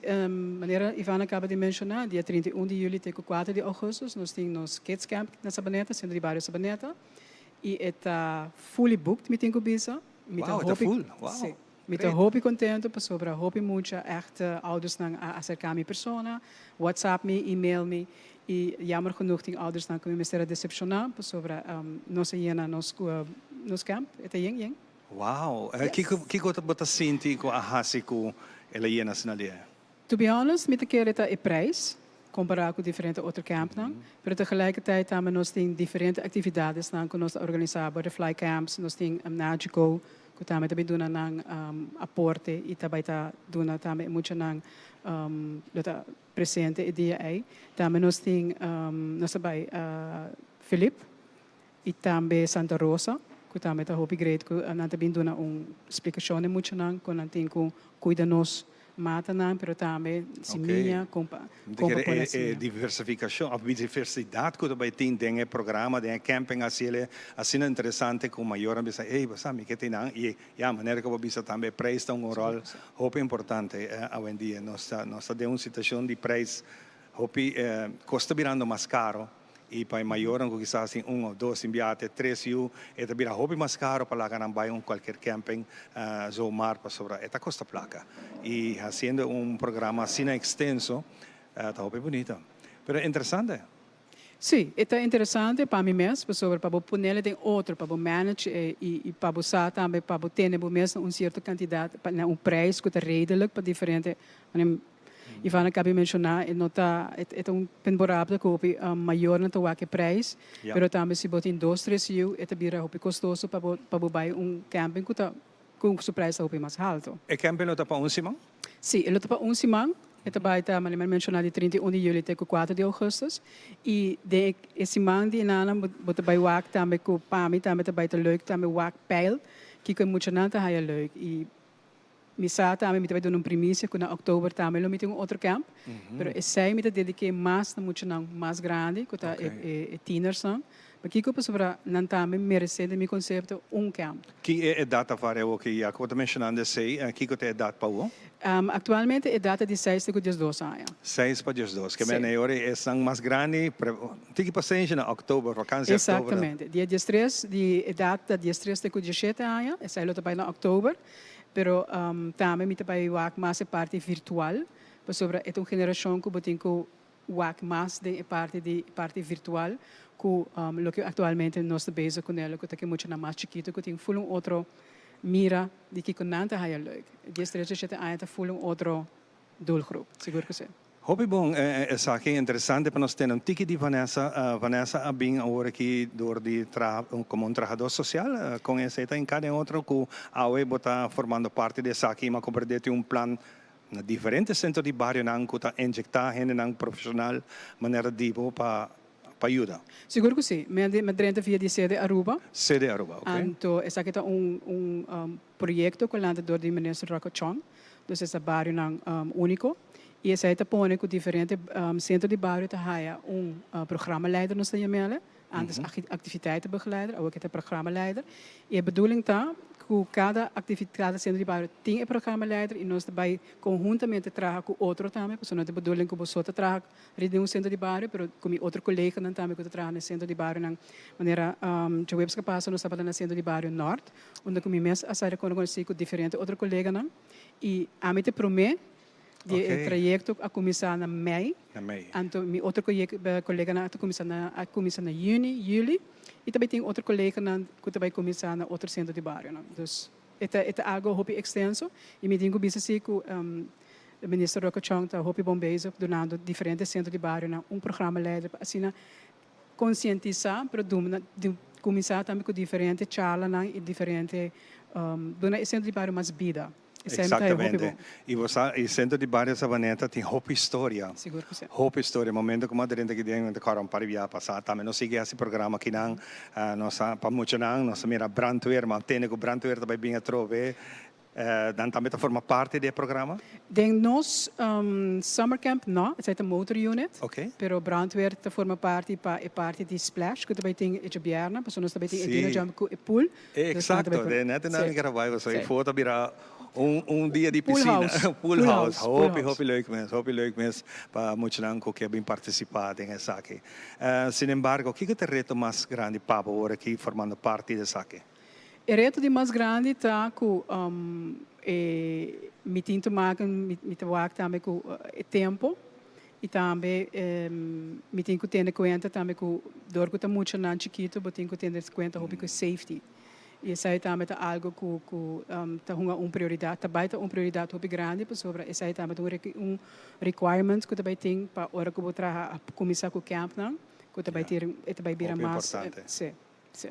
manera Ivan a caba di menciona, dia 31 di juli te cu 4 di augustus nos tin nos Kids Camp na Sabaneta, Centro di Bario Sabaneta. Y e ta fully booked mi tin cu bisa. Mi ta Wow, e ta hopi, full. Wow. si. Mi ta Great. hopi contento pasobra hopi mucha echt oudersnan a acerca mi persona, whatsapp mi, email mi y jammer genoeg tin oudersnan cu mi mester a decepciona pasobra nos a yena nos nos camp, e ta yen yen. Wow! Yes. Kico kico bo ta sinti cu a haci cu el a yena asina lihe? To be honest, mi ta kere ta e prijs, compara cu diferente otro campnan, pero tegelijkertijd tambe nos tin diferente actividadesnan cu nos ta organisa, butterfly camps, nos tin Nagico cu tambe ta bin duna nan aporte y ta bay ta duna tambe e muchanan lo ta presente e dia ey. Tambe nos tin, nos ta bay Philip y tambe Santa Rosa cu tambe ta hopi great cu nan ta bin duna un splicacion den muchanan con nan tin cu cuida nos matanan pero tambe simia con pa con pa Kere pone e simia. diversificacion of diversidad cu ta bay tin den e programa, den e camping así asina interesante cu mayornan bisa ey bo sa mi ke tin nan y ya manera cu bo bisa tambe e prijs ta un rol hopi importante awendia nos ta nos ta den un situacion di prijs hopi cos ta birando mas caro. I pa e mayornan ku kisas tin un òf dos simbiate, tres yu, e ta bira hopi mas karo pa laga nan bai un kualkier camping zomaar pasobra e ta kosta plaka. I hasiendo un programa asina ekstenso ta hopi bunita. Pero interesante. Sí, e ta interesante pa mi mes pasobra pa bo ponele den otro, pa bo manage e i pa bo sa tambe pa bo tene bo mes na un sierto kantidat, na un prijs ku ta redelijk pa diferente Ivan a kabi menshoná e no ta e ta un temporada ku hopi mayornan ta wak e preis, pero tambe si bo tin dos tres yu e ta bira hopi kostoso pa bo pa bo bai un camping ku ta ku su preis ta hopi mas halto. E camping lo ta pa un siman? Sí, e lo ta pa un siman. E ta bai ta manera mi a menshoná di 31 di juli te ku 4 di augustus. I den e siman di enanan bo bo ta bai wak tambe ku pa mi tambe ta bai ta leuk tambe wak peil kiko e muchanan ta haya leuk i. Mi sa tambe mi ta bai duna un primisia ku na òktober tambe lo mi tin un otro camp, pero esei mi ta dedik'é mas na muchanan mas grandi ku ta e tienersnan. Pakiko? Pasobra nan tambe meresé den mi konsepto un camp. Ki e edat ta varia awor ki ya ku bo ta menshonando esei? Kiko ta e edat pa bo? Aktualmente e edat ta di seis te ku diesdos aña. Seis pa diesdos. Ke mene e ora esnan mas grandi tiki pasenshi na òktober, vakansi òktober. Eksaktamente. Dia diestres di edat ta diestres te ku diesshete aña, esei lo ta bai na òktober. Pero tambe mi ta bai wak mas e parti virtual, pasobra e ta un generashon ku bo tin ku wak mas den e parti di parti virtual ku loke aktualmente nos ta bezig kuné, loke ta ke muchanan mas chikitu ku tin ful un otro mira di kiko nan ta haya leuk. Diestres, diesshete aña ta ful un otro doelgroep, sigur ku si. Hopi bon esaki, interesante pa nos tene un tiki di Vanessa. Vanessa a bin awor aki door di traha como un trahador social, con esey ta hinca den otro cu awe bo ta formando parti di esaki y mi a comprende tin un plan na diferente centro di barionan cu ta inyecta hendenan profesional manera di bo pa pa yuda. Sigur cu si, mi a drenta via di Sede Aruba. Sede Aruba, ok. Anto esaki ta un un proyecto cu a lanta door di Minister Rocco Chong, dus esta barionan unico. Y esey ta pone cu diferente centro di bario ta haya un programmaleider nos ta yam'ele, antes activiteitenbegeleider, awor ke ta programmaleider. Y e bedoeling ta cu cada cada centro di bario tin e programmaleider y nos ta bay conhuntamente traha cu otro tambe, pasobra no ta e bedoeling cu bo so ta traha riba den un centro di bario, pero cu mi otro coleganan tambe cu ta traha na e centro di barionan. Manera djaweps cu a pasa nos tabata na centro di bario Nort, unda cu mi mes a sa reconoci cu diferente otro coleganan y ami ta e prome Di e trayekto a kuminsá na mei. Na mei. Anto mi otro koleganan a kuminsá na a kuminsá na yüni, yüli i ta bai tin otro koleganan ku ta bai kuminsá na otro sentro di barionan. Dus e ta e ta algo hopi ekstenso i mi tin ku bisa si ku Minister Rocco Chong ta hopi bon bezig dunando diferente sentro di barionan un programa leider pa asina konsientisá pero duna kuminsá tambe ku diferente charlanan i diferente duna e sentro di bario mas bida. Exactamente. Y bo sa, e centro di bario Savaneta tin hopi historia. Sigur cu si. Hopi historia. Momento cu mi a drenta aki den, mi ta corda un par di bia pasa. Tambe nos sigui haci programa akinan. Nos a, pa muchanan, nos a mira brandweer, ma tende cu brandweer ta bay bin atrobe. Nan tambe ta forma parti di e programa? Den nos summer camp no, esey ta motor unit. Ok. Pero brandweer ta forma parti pa e parti di splash cu ta bay tin e djobierna, pasobra nos ta bay tin e dino jump cu e pool. Exacto, de net na mi kera bai pasobra e foto a bira un un dia di piscina. Pool house. Pool house. Hopi hopi leuk mes, hopi leuk mes pa muchanan ku ke bin participa den esaki. Sinembargo, kiko ta e reto mas grandi pa bo ora aki formando parti di esaki? E reto di mas grandi ta ku e mi tin te maken, mi ta wak tambe ku e tempo. I tambe mi tin ku tene kuenta tambe ku dor ku ta muchanan chikitu bo tin ku tene kuenta hopi ku e safety. I esei tambe ta algu ku ku ta hunga un prioridat, ta bai ta un prioridat hopi grandi pasobra esei tambe ta un requirement ku ta bai tin pa ora ku bo traha kuminsá ku campnan ku ta bai tin e ta bai bira mas. Hopi importante.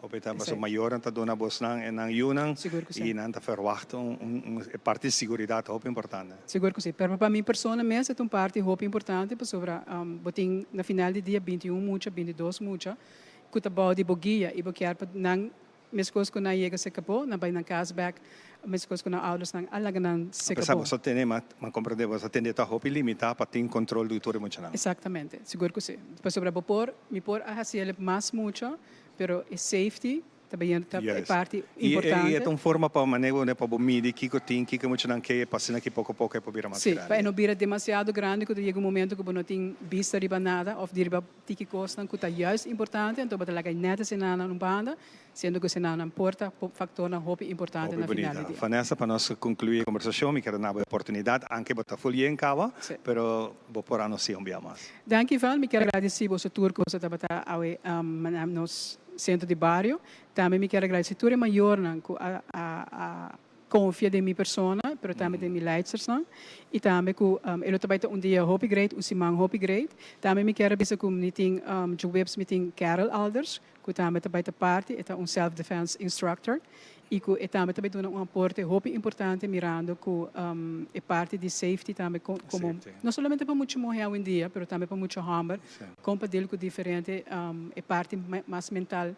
Hopi ta pasobra mayornan ta duna bosnan e nan yunan i nan ta verwacht un un e parti di siguridat hopi importante. Sigur ku si. Pero pa mi persona mes e ta un parti hopi importante pasobra bo tin na final di dia 21 mucha, 22 mucha ku ta bou di bo guia i bo kier pa nan meskos ku nan yega serka bo nan bai nan kas bek meskos ku nan oudersnan a laga nan serka bo. Apesar bo ta tene ma komprende bo ta tende ta hopi limitá pa tin kontrol di tur e muchanan. Exactamente. Sigur ku si. Pasobra bo por mi por a hasi el mas mucha Pero e safety ta bayendo ta e parti importante. I e ta un forma pa maneho pa bo midi kiko tin, kiko e muchanan ke pa asina ki poko poko e por bira mas grandi. Si, pa e no bira demasiado grandi ku ta yega un momento ku bo no tin bista riba nada òf di riba tiki kosnan ku ta juist importante, anto bo ta laga e nèt esenanan un banda, siendo ku esenanan por ta faktornan hopi importante na final di dia. Vanessa, pa nos konkluí e kombersashon mi ker duna bo e oportunidat, anke bo ta ful yen kaba, pero bo por anunsia un bia mas. Danki Val, mi kier agradeci boso tur cu boso tabata awe na nos centro di bario. Tambe mi kier agradeci tur e mayornan cu a a confia den mi persona, pero tambe den mi leidstersnan. Y tambe cu e lo ta bay ta un dia hopi great, un siman hopi great. Tambe mi kier a bisa cu mi tin djoeps mi tin Carol Alders cu tambe ta bay ta parti, e ta un self defense instructor y cu e tambe ta bay duna un aporte hopi importante mirando cu e parti di safety tambe como no solamente pa mucha muher awendia pero tambe pa mucha homber con pa deal cu diferente e parti mas mental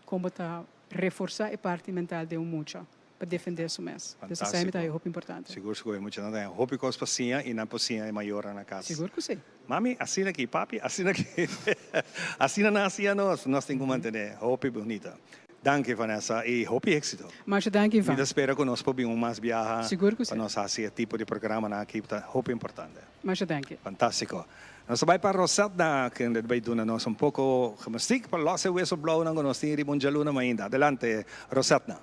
con bo ta reforsa e parti mental den un mucha. pa defendé su mes. Dus esei mi ta Fantástiko. hopi importante. Sigur sigur e muchanan ta haña hopi kos pa siña i nan por siña e mayornan na kas. Sigur ku si. Mami, asina aki, papi, asina aki. Asina nan a siña nos, nos tin ku mantené. Hopi bunita. Danki Vanessa i hopi éksito. Masha danki Mi Ivan. ta spera ku nos por bin un mas biaha Sigur ku pa si. nos hasi e tipo di programanan aki ta hopi importante. Masha danki. Fantástiko. Nos ta bai pa Rosetna, kende ta bai duna nos un poko gimnastiek pa los e weso blaunan ku nos tin riba un djaluna mainda. Adelante, Rosetna.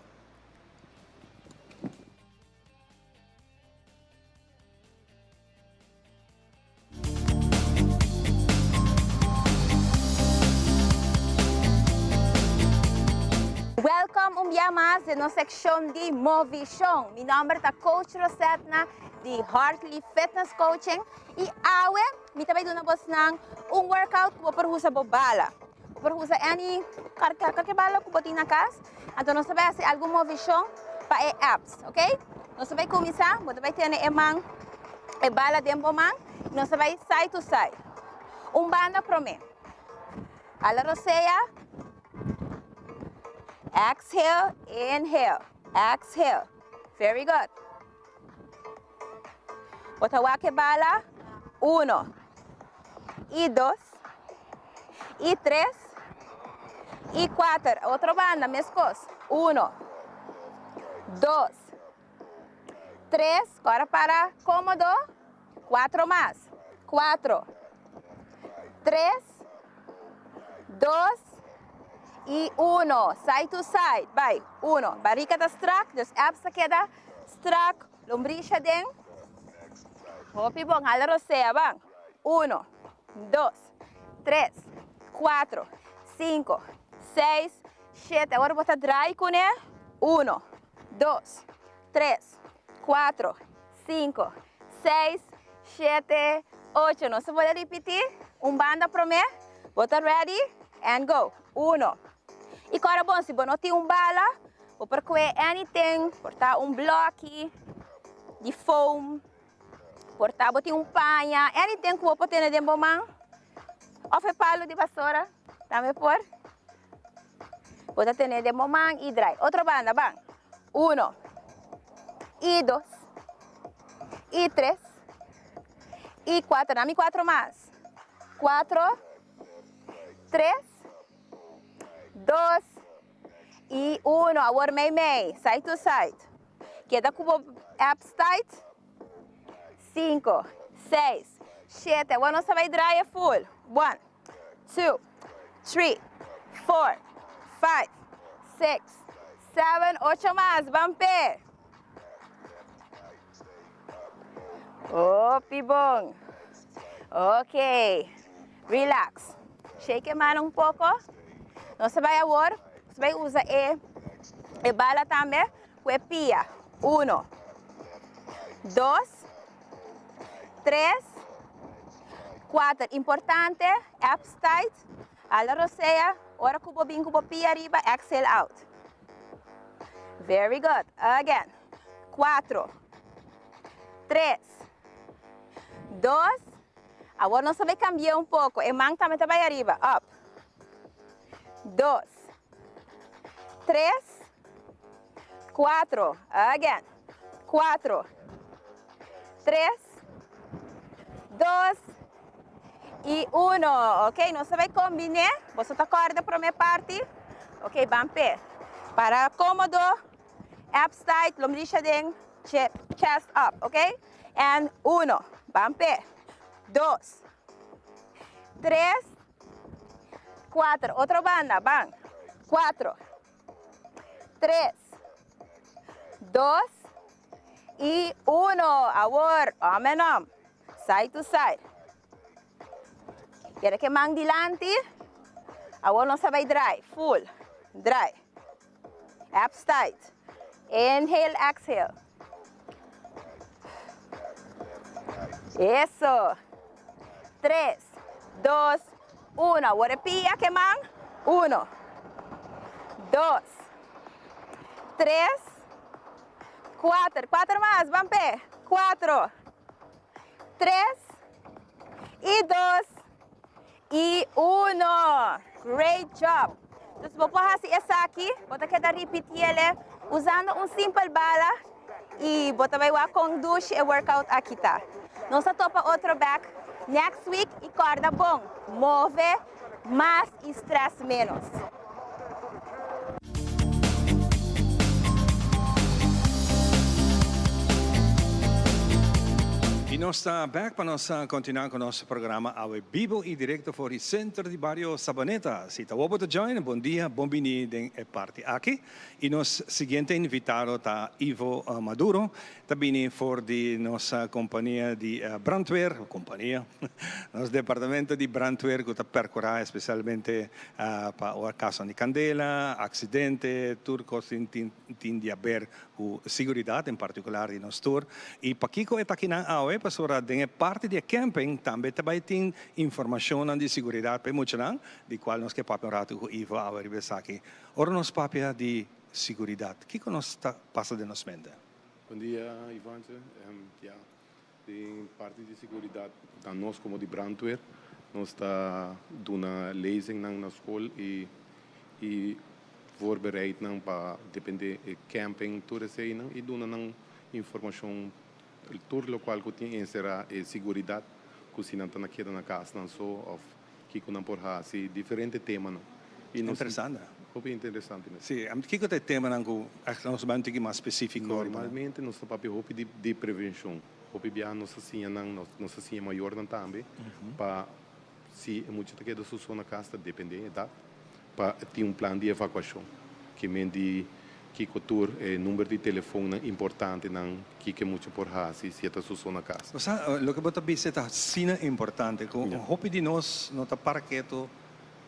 Welcome un bia mas den nos seccion di Movishon. Mi nomber ta Coach Rosetna di Hartley Fitness Coaching y awe mi ta bay duna bosnan un workout cu bo por usa bo bala. Bo por usa any cualkier bala cu bo tin na cas. Anto nos ta bay haci algun movishon pa e abs, ok? Nos ta bay cuminsa, bo ta bay tene e man, e bala den bo man y nos ta bay side to side. Un banda prome. Hala rosea. Exhale, inhale, exhale. Very good. Bo ta wak e bala. Uno, y dos, y tres, y cuater. Otro banda, meskos. Uno, dos, tres. Ora para cómodo. Cuatro mas. Cuatro, tres, dos y uno. Side to side. Bai. Uno. Barrica ta strak, dus abs ta keda strak. Lombrisha den. Hopi bon. Hala rosea. Ban. Uno, dos, tres, cuatro, cinco, seis, shete. Awor bo ta draai kuné. Uno, dos, tres, cuatro, cinco, seis, shete, ocho. Nos ta bolbe ripití. Un banda promé. Bo ta ready? And go. Uno. I kòrda bon, si bo no tin un bala, bo por kue anything, por ta un blòki di foam, por ta bo tin un paña, anything ku bo por tene den bo man, òf e palu di basora tambe por. Bo ta tene den bo man i drai. Otro banda, ban. Uno, i dos, i tres, i kuater. Dami kuatro mas. Kuatro, tres, dos, i uno. Awor mei mei, side to side. Keda ku bo abs tight. Sinku, seis, shete. Awor nos ta bai draai e full. One, two, three, four, five, six, seven, ocho mas. Ban p'e. Hopi bon. Ok. Relax. Shake e man un poko. Nos ta bai awor, nos ta bai usa e e bala tambe ku e pia. Uno, dos, tres, kuater. Importante, abs tight. Hala rosea. Ora ku bo bin ku bo pia ariba, exhale out. Very good. Again. Cuatro, tres, dos. Awor nos ta bay cambia un poco. E man tambe ta bay ariba. Up. Dos, tres, cuatro. Again. Cuatro, tres, dos y uno. Ok, nos ta bay combine. Boso ta corda prome parti? Ok, ban pe. Para cómodo, abs tight, lombricha den, chest up, ok? And uno, ban pe. Dos, tres, cuatro. Otro banda, ban. Cuatro, tres, dos y uno. Awor, om en om. Side to side. Kere ke man dilanti. Awor nos ta bai draai. Full. Draai. Abs tight. Inhale, exhale. Eso. Tres, dos, uno. Awor e pia ke man. Uno, dos, tres, cuater. Cuater mas. Ban pe. Cuatro, tres y dos y uno. Great job. Dus bo por hasi esaki, bo ta keda ripitiele. Usando un simpel bala y bo ta bay wak con dushi e workout aki ta. Nos ta topa otro bek next week y corda bon, move mas y stress menos. Y nos ta bek pa nos continua cu nos programa awe bibo y directo for di Centro di Bario Sabaneta. Si ta wobo ta join, bon dia, bon bini den e parti aki. Y nos siguiente invitado ta Ivo Maduro, ta bini for di nos compania di brandweer, compania, nos departamento di brandweer cu ta percura especialmente pa ora casonan di candela, accidente, tur cos tin tin di haber cu siguridad, en particular di nos tur. Y pakico e ta akinan awe? Pasobra den e parti di e camping tambe ta bay tin informacionnan di siguridad pa e muchanan, di cual nos ke papia un rato cu Ivo awe riba esaki. Ora nos papia di siguridat, kiko nos ta pasa den nos mente? Bon dia Ivantje. Ya, den parti di siguridat ta nos komo di brandweer nos ta duna lezingnan na skol i i voorbereid nan pa depende e camping tur eseinan i duna nan informashon tur lokual ku tin enserá e siguridat ku si nan ta na keda na kas nan so òf Kiko nan por hasi, diferente temanan. I nos. Interesante. Hopi interesante mes. Sí, kiko ta e temanan ku nos bai un tiki mas spesífiko riba nan? Normalmente nos ta papia hopi di di prevenshon. Hopi biaha nos ta siña nan, nos nos ta siña mayornan tambe pa si e mucha ta keda su so na kas ta depende e edat, pa tin un plan di evakuashon. Ke men di kiko tur e number di telefonnan importantenan kiko e mucha por hasi si e ta su so na kas. Bo sa, loke bo ta bisa ta asina importante ku hopi di nos no ta para ketu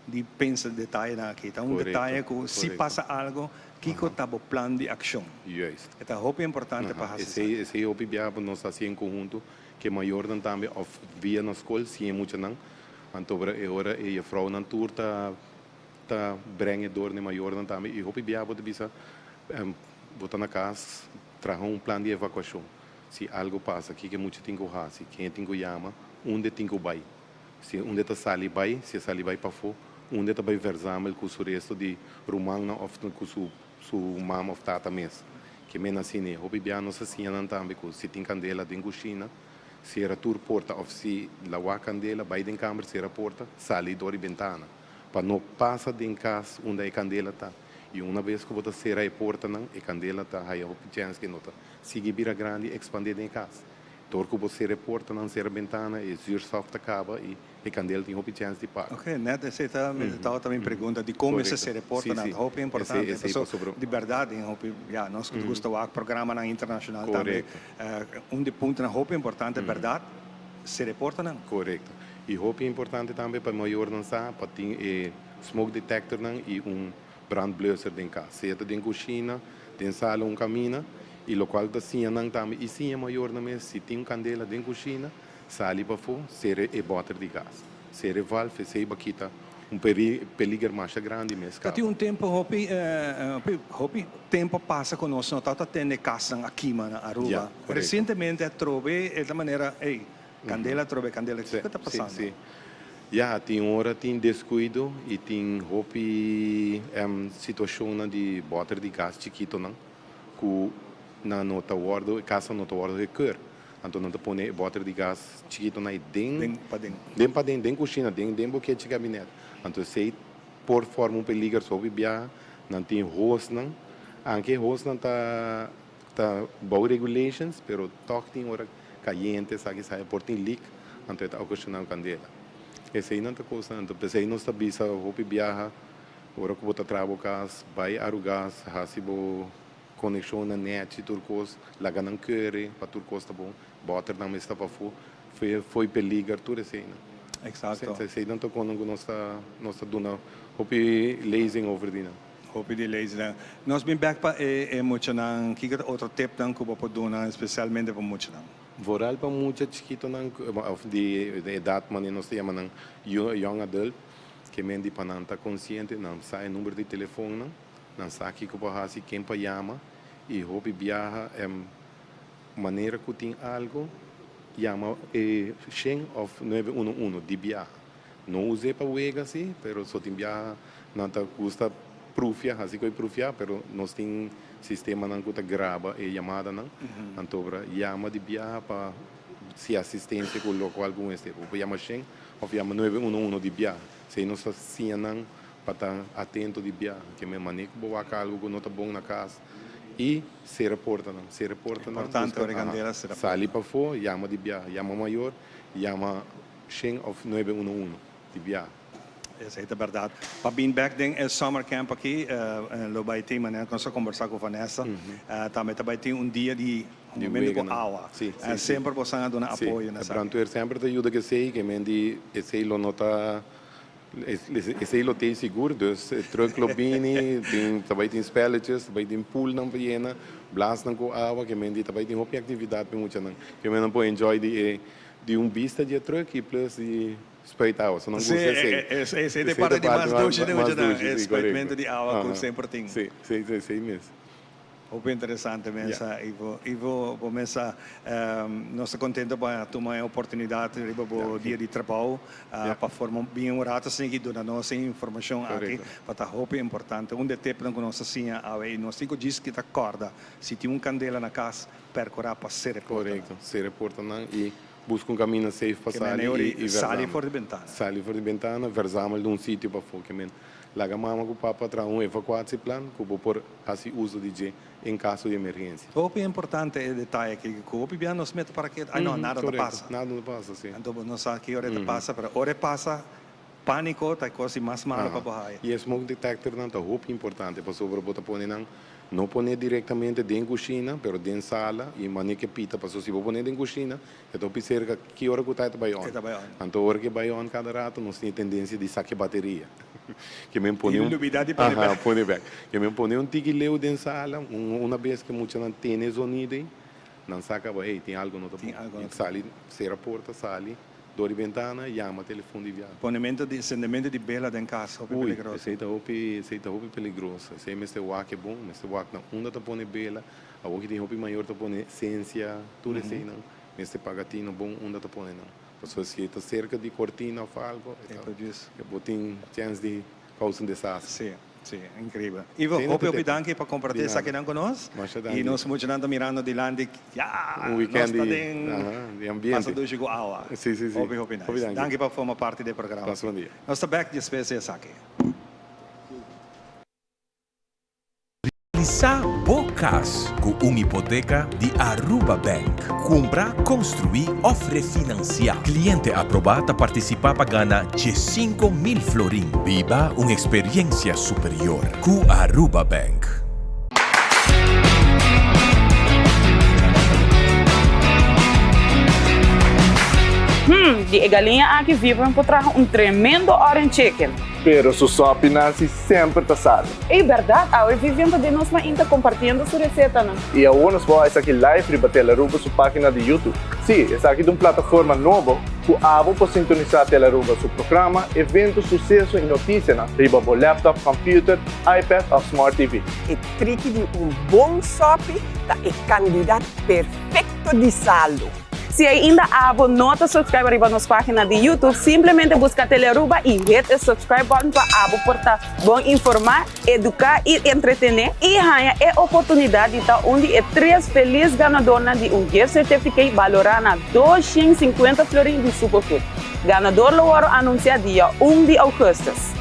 di pensa detayenan aki. Ta un detaye ku si pasa algo, kiko ta bo plan di akshon. Juist. E ta hopi importante pa hasi esaki. Esei hopi biaha nos ta hasi en konhunto ku e mayornan tambe òf via na skol siña e muchanan. Anto e ora e jefrounan tur ta ta breng e dor n'e mayornan tambe y hopi bia bo ta bisa bo ta na cas traha un plan di evacuacion si algo pasa kiko e mucha tin cu haci ken e tin cu yama unda e tin cu bay si unda e ta sali bay si e sali bay pafo unda e ta bay verzamel cu su resto di rumannan of cu su su mama of tata mes ke men asina hopi bia nos a siña nan tambe cu si tin candela den cushina Sera tur porta of si lawa candela bay den camber sera porta sali door di bentana pa no pasa den cas unda e candela ta y una bes cu bo ta sera e portanan e candela ta haya hopi chens que no ta sigui bira grandi y expande den e cas door cu bo sera e portanan sera bentana e zuurstof ta caba y e candela tin hopi chens di paga. Ok, net esey ta tabata mi pregunta dicon mester sera e portanan ta hopi importante pasobra di berdad den hopi ya nos cu ta gusta wak programanan internacional tambe Un di puntonan hopi importante berdad, sera e portanan. Korekto. I hopi importante tambe pa e mayornan sa pa tin e smoke detectornan i un brandblusser den kas. Sea ta den kushina, den sala un kamina i lokual ta siña nan tambe i siña mayornan mes si tin un kandela den kushina, sali pafó, sera e bòter di gas. Sera e valve esei bo a kita un peliger masha grandi mes Ta tin caba. un tempo hopi hopi tempo a pasa cu nos no tabata tende casnan a kima na Aruba. Ya, correcto. Recientemente atrobe e ta manera ey candela atrobe candela Sí, kico ta sí, pasando? sí. Ya, tin ora tin descuido y tin hopi situacionnan di boter di gas chikitonan cu nan no ta wordo, e casnan no ta wordo gekeur. Anto nan ta pone e bòter di gas chikitu na e den. Den paden. Den paden, den kushina, den den bo kechi kabinet. Anto esei por forma un peliger so hopi biaha nan tin hosnan. Anke e hosnan ta ta bou regulations pero tòg tin ora kayente esaki esaki por tin leak anto e ta okashoná un kandela. Eseinan ta kosnan anto p'esei nos ta bisa hopi biaha ora ku bo ta traha bo kas bai Arugas hasi bo Konekshonnan nèchi tur kos, laga nan kere pa tur kos ta bon, bòternan mes ta pafó, fo'i peliger, tur eseinan. Eksakto. Eseinan ta konan ku nos ta nos ta duna hopi lezing over di nan. Hopi di lezingnan. Nos bin bèk pa e e muchanan, kiko ta otro tipnan ku bo por duna spesialmente pa muchanan? Vooral pa mucha chikitonan òf di edat manera nos ta yama nan young adult, ke men di pa nan ta konsiente, nan sa e number di telefonnan. Nan sa kiko pa hasi, ken pa yama i hopi biaha e manera ku tin algu yama e shen òf nuebe uno uno di biaha. No us'é pa wega si, pero so tin biaha nan ta gusta prufia, hasi ku e prufia, pero nos tin sistemanan ku ta graba e yamadanan. Anto ora yama di biaha pa si asistensia ku lokual ku mester. Bo por yama shen òf yama nuebe uno uno di biaha. Esei nos ta siña nan pa ta atento di biaha. Ke men manera ku bo wak algu ku no ta bon na kas i sera portanan. Sera portanan. Importante ora e kandela sera portanan. Sali pafó, yama di biaha. Yama mayor, yama shen òf nuebe uno uno di biaha. Esei ta bèrdat. Pa bin bèk den e summer camp aki lo bai tin manera ku nos a kombersá ku Vanessa tambe ta bai tin un dia di humamentu ku awa. Semper bosan a duna apoyo na esaki. E brandweer semper ta yuda ku esei, ke men di esei lo no ta esei lo tei sigur, dus e truck lo bini, tin ta bai tin spelletjes, ta bai tin poolnan pa yena, blasnan ku awa, ke men di ta bai tin hopi aktividat pa e muchanan, ke men nan por enjoy di e di un bista di e truck i plus di Spuit awa, so nan gusta esei. Sí, esei ta e parti di mas dushi di muchanan, e spuitmentu di awa ku semper tin. Sí, sí, sí, esei mes. Hopi interesante mes, Ivo. Ivo, bo mes sa, nos ta kontento pa tuma e oportunidat riba bo dia di trabou pa forma bin un rato asina ki duna nos e informashon aki pa ta hopi importante. Un di e tepnan ku nos a siña awe i nos tin ku djis kita kòrda, si tin un kandela na kas, pèrkurá pa sera e portanan. Korekto, sera e portanan i Busca un camina safe pa sali y Sali for di bentana. Sali for di bentana, verzamel di un sitio pafó. Ke men laga mama ku papa traha un evacuatieplan ku bo por hasi uso di dje en caso di emergencia. Hopi importante e detaye aki, ku hopi bia nos mete para ke, ay no, nada ta pasa. Nada ta pasa, si. Anto bo no sa ki ora e ta pasa, pero ora e pasa, panico ta e cos di mas malo pa bo haya. Y e smoke detectornan ta hopi importante pasobra bo ta pone nan No pone directamente den cushina, pero den sala y mane ke pita paso si bo pone den cushina e ta hopi cerca ki ora cu ta e ta bay on. E ta bay on. Anto ora ke bay on cada rato nos tin e tendencia di saca e bateria. Ke men pone Y un lubida di pone Aha, bek. pone bek. Ke men pone un tiki leu den sala, un una bes ke muchanan tene e zonido ey, nan sa caba hey tin algo no ta Tin bon. algo Y no ta bon. sali, cera porta, sali. Dor di bentana, yama telefon di viaha. Ponemento di sendemento di bela den kas hopi Ui, peligroso. esei ta hopi, esei ta hopi peligroso. Esei mester wak e bon, mester wak na unda ta pone bela. Awor ki tin hopi mayor ta pone sensia, tur eseinan. Mester paga tino bon unda ta pone nan. Pasobra si e ta serka di kortina of algo, e ta, e bo tin chèns di kousa un desastre. Sí. Sí, increíbel. Ivo, hopi hopi danki pa comparti esakinan cu nos. Masha danki. Y nos muchanan ta mirando dilanti, ya, Un weekend nos ta di, den aha, di ambiente. pasa dushi cu awa. Sí, sí, sí. Hopi hopi nice. Hopi danki. Danki pa forma parti di e programa. Pasa bon dia. Nos ta bek despues di esaki. Realisa bo cas cu un hipoteca di Aruba Bank. Cumpra, construi of refinancia. Cliente aproba ta participa pa gana diescinco mil florin. Biba un experiencia superior cu Aruba Bank. Hmm, di e galiña aki Vivian por traha un tremendo orange chicken. Pero su sopi Nancy semper ta sali. Ey berdad, awe Vivian ta den nos mainta compartiendo su recetanan. Y awor nos por haci esaki live riba Telaruba su pagina di YouTube. Sí, esaki ta un plataforma nobo cu abo por sintonisa Telaruba su programa, evento, suceso y noticianan riba bo laptop, computer, iPad of Smart TV. E triki di un bon sopi ta e cantidad perfecto di salo. Si ainda abo no ta subscribe riba nos pagina di YouTube, simplemente busca Telearuba y hit e subscribe button pa abo por ta bon informa, educa y entretene y haña e oportunidad di ta un di e tres feliz ganadornan di un gift certificate balora na 250 florin di Superfood. Ganador lo wòrdu anuncia dia un di augustus.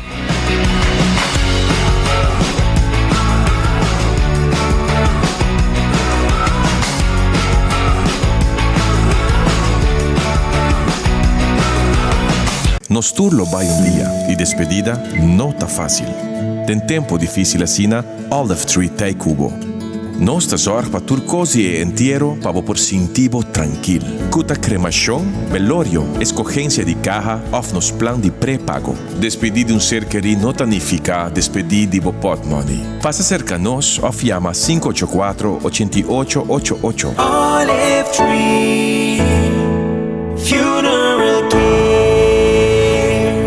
Nos tur lo bai un dia y despedida no ta facil. Den tempo dificil asina, Olive Tree t'ei cu bo. Nos ta zorg pa tur cos di e entiero pa bo por sinti bo trankil. Cu ta cremacion, belorio, escogencia di caha of nos plan di prepago. Despedí di un ser kerí no ta nifiká despedí di bo pòtmòni. Pasa serka nos òf yama sinku ocho kuatro, ochenta i ocho, ocho ocho. Olive Tree Funeral Care.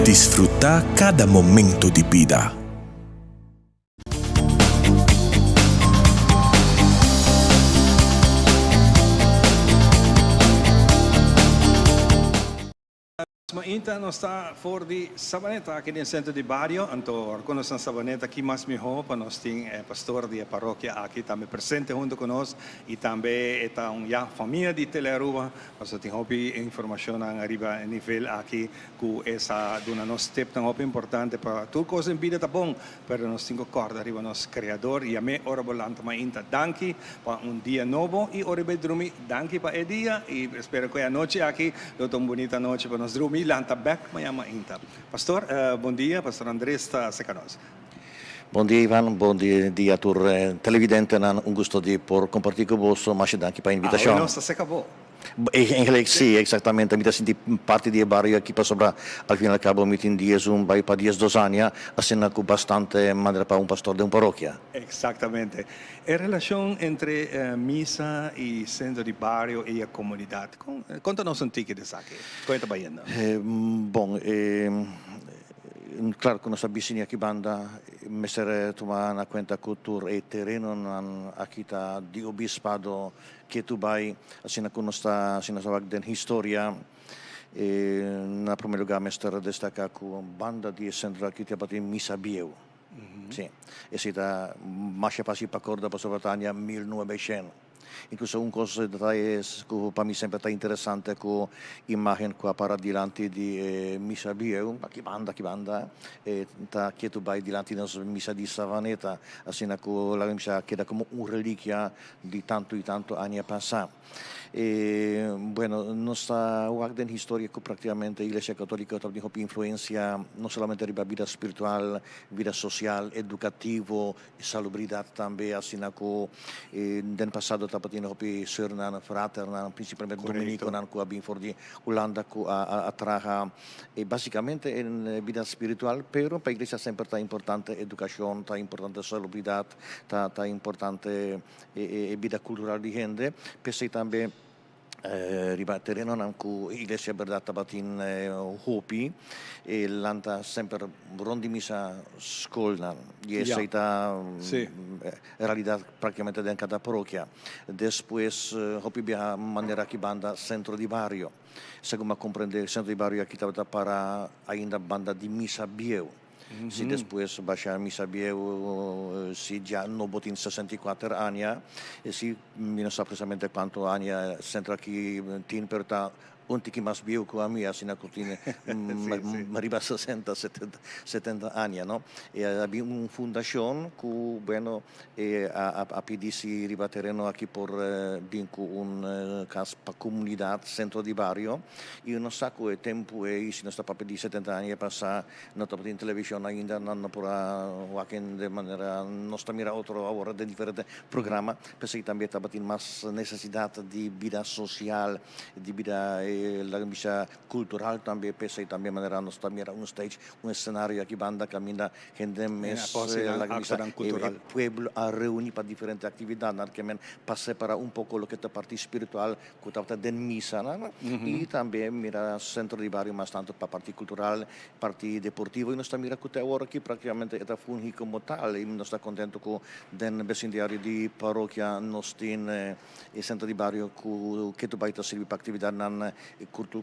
Disfrutá kada momento di bida. Mainta nos ta for di Sabaneta aki den centro di bario, anto ora cu nos na Sabaneta ki mas miho pa nos tin e pastor di e parokia aki tambe presente hunto cu nos y tambe e ta un ya famia di Telearuba pasobra tin hopi informacionnan ariba e nivel aki cu e sa duna nos tipnan hopi importante pa tur cos den bida ta bon Pero nos tin ku kòrda riba nos Kreador. Yam'é ora bo lanta mainta. Danki pa un dia nobo i ora bai drumi. Danki pa e dia i spera ku e anochi aki lo ta un bunita anochi pa nos drumi i lanta bèk mañan mainta. Pastor, bon dia. Pastor Andres ta aserka nos. Bon dia Ivan, bon dia tur televidentenan. Un gusto di por comparti cu boso. Masha danki pa invitacion. Awe nos ta aserka bo. Eigenlijk sí, exactamente. Mi ta sinti parti di e bario aki pasobra al fin y al cabo mi tin dies un bai pa 12 aña, asina cu bastante manera pa un pastor den un parokia. Exactamente. E relacion entre misa y centro di bario y e comunidad, con, conta nos un tiki di esaki, con e ta bayendo? Bon, claro cu nos ta bisiña aki banda, mester tuma na cuenta cu tur e terenonan aki ta di obispado Ke tu bai asina ku nos ta asina sa wak den historia e na prome lugar mester destaca ku banda di e centro aki tabatin misa bieu. Si, esei ta masha facil pa corda pasobra ta aña 1900. Incluso un cos detaye ku pa mi semper ta interesante ku imagen ku a para dilanti di e misa bieu, aki banda aki banda, e ta ke tu bai dilanti nos misa di Savaneta, asina ku laga mi bisa a keda como un reliquia Di tantu i tantu aña pasá. E, bueno, nos ta wak den historia ku praktikamente Iglesia Katoliko tabatin hopi influensia no solamente riba bida spiritual, bida sosial, edukativo, salubridat tambe, asina ku den pasado tabatin hopi sùrnan, fraternan, prinsipalmente dominikonan ku a bin for di Hulanda ku a traha basikamente en bida spiritual, pero pa iglesia semper ta importante edukashon, ta importante salubridat. Ta ta importante e e bida kultural di hende, p'esei tambe riba terenonan ku iglesia bèrdat tabatin hopi, e lanta semper rònt di misa skolnan i esei ta realidat praktikamente den kada parokia. Despues hopi biaha manera aki banda sentro di bario, segun mi a komprende sentro di bario aki tabata para ainda banda di misa bieu. Si despues basha misa bieu si dja no bo tin 64 aña, si mi no sa precisamente cuanto aña centro aki tin pero ta un tiki mas bieu cu ami asina cu tin riba 60 70 aña no. E a bin un fundacion cu bueno E a pidi si riba tereno aki por bin ku un kas pa komunidat, sentro di bario. I nos sa ku e tempu ei, si nos ta papia di setenta aña pasá, no tabatin televishon ainda, nan no por a wak den manera nos ta mira otro awor den diferente programa. P'esei tambe tabatin mas nesesidat di bida sosial, di bida laga bisa kultural tambe. P'esei tambe manera nos ta mira un stage, un escenario aki banda kaminda Hende mes laga bisa e pueblo a reuni pa diferente actividadnan ke men pa separa un poco loke ta parti spiritual cu tabata den misanan y tambe mira centro di bario mas tanto pa parti cultural, parti deportivo y nos ta mira cu te awor aki practicamente e ta fungi como tal y nos ta contento cu den becindario di parokia nos tin e centro di bario cu ketu bay ta sirbi pa actividadnan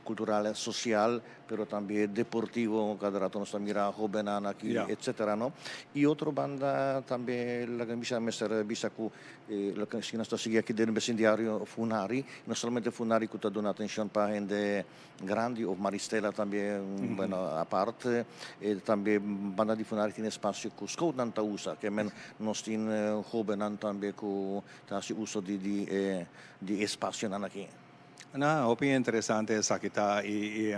cultural, social. pero tambe deportivo, cada rato nos ta mira hobennan aki, etcetera, no? Y otro banda tambe laga mi bisa mester bisa cu loke si nos ta sigui aki den becindario Funari, no solamente Funari cu ta duna atencion pa hende grandi of Maristella tambe, bueno, apart, tambe banda di Funari tin espacio cu scoutnan ta usa, ke men nos tin hobennan tambe cu ta haci uso di di e di e espacionan aki. Na, hopi interesante esaki ta y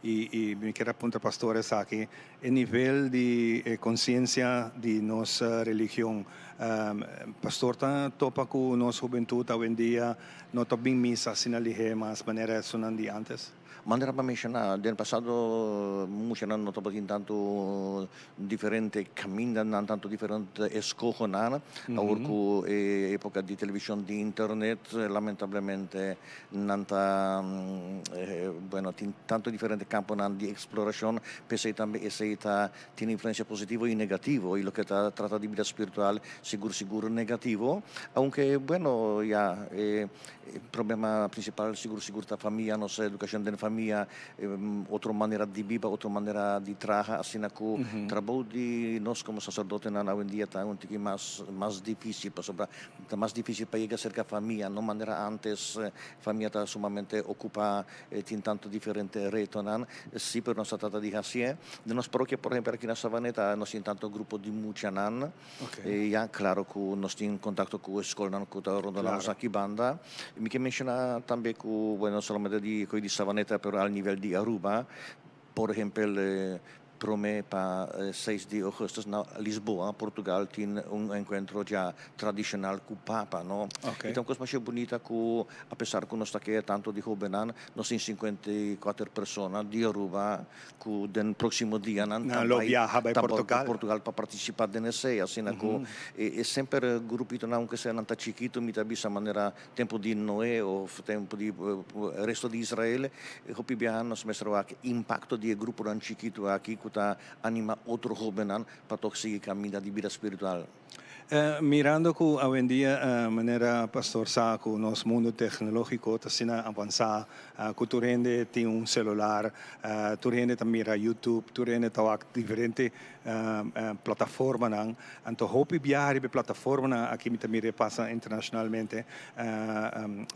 y mi kier a puntra pastor esaki, e nivel di e conciencia di nos religion, pastor ta topa cu nos hubentud awendia no ta bin misa asina lihe mas manera esunnan di antes? Manera pa menciona, den pasado muchanan no tabatin tanto diferente camindanan, tanto diferente escohonan. Awor cu e epoca di television, di internet, lamentablemente nan ta, bueno, tin tanto diferente camponan di exploracion, p'esey tambe esey ta tin influencia positivo y negativo, y loke ta trata di bida spiritual sigur sigur negativo, aunke, bueno, ya, e problema principal sigur sigur ta famia, nos educacion den famia. famia, otro manera di biba, otro manera di traha, asina ku trabou di nos komo saserdotenan awendia ta un tiki mas mas difísil, pasobra ta mas difísil pa yega serka famia, no manera ántes, famia ta sumamente okupá, tin tantu diferente retonan, sí, pero nos ta trata di hasié. Den nos parokia, por ehempel, aki na Savaneta, nos tin tantu grupo di muchanan, ya klaro ku nos tin kontakto ku e skolnan ku ta rondona nos aki banda. Mi ke menshoná tambe ku, bueno, no solamente di koe di Savaneta, pero al nivel di Aruba, por ehempel, promé pa seis di ougùstùs na Lisboa, Portugal, tin un enkuentro dja tradishonal ku Papa, no? I ta un kos masha bunita ku apesar ku nos ta keda tantu di hóbennan, nos tin 54 persona di Aruba ku den próksimo dianan ta Nan lo bai biaha bai ta bai Portugal. Portugal pa partisipá den esei. Asina ku e semper grupitonan aunke sea nan ta chikitu, mi ta bisa manera tempu di Noé òf tempu di resto di Israel, hopi biaha nos mester wak impakto di e gruponan chikitu aki ku ta animá otro hóbennan pa tòg sigui kaminda di bida spiritual. Mirando ku awendia manera pastor sa ku nos mundu teknológiko ta asina avansá ku tur hende tin un selular, tur hende ta mira YouTube, tur hende ta wak diferente plataformanan. Anto hopi biaha riba e plataformanan aki mi ta mira e pasa internashonalmente,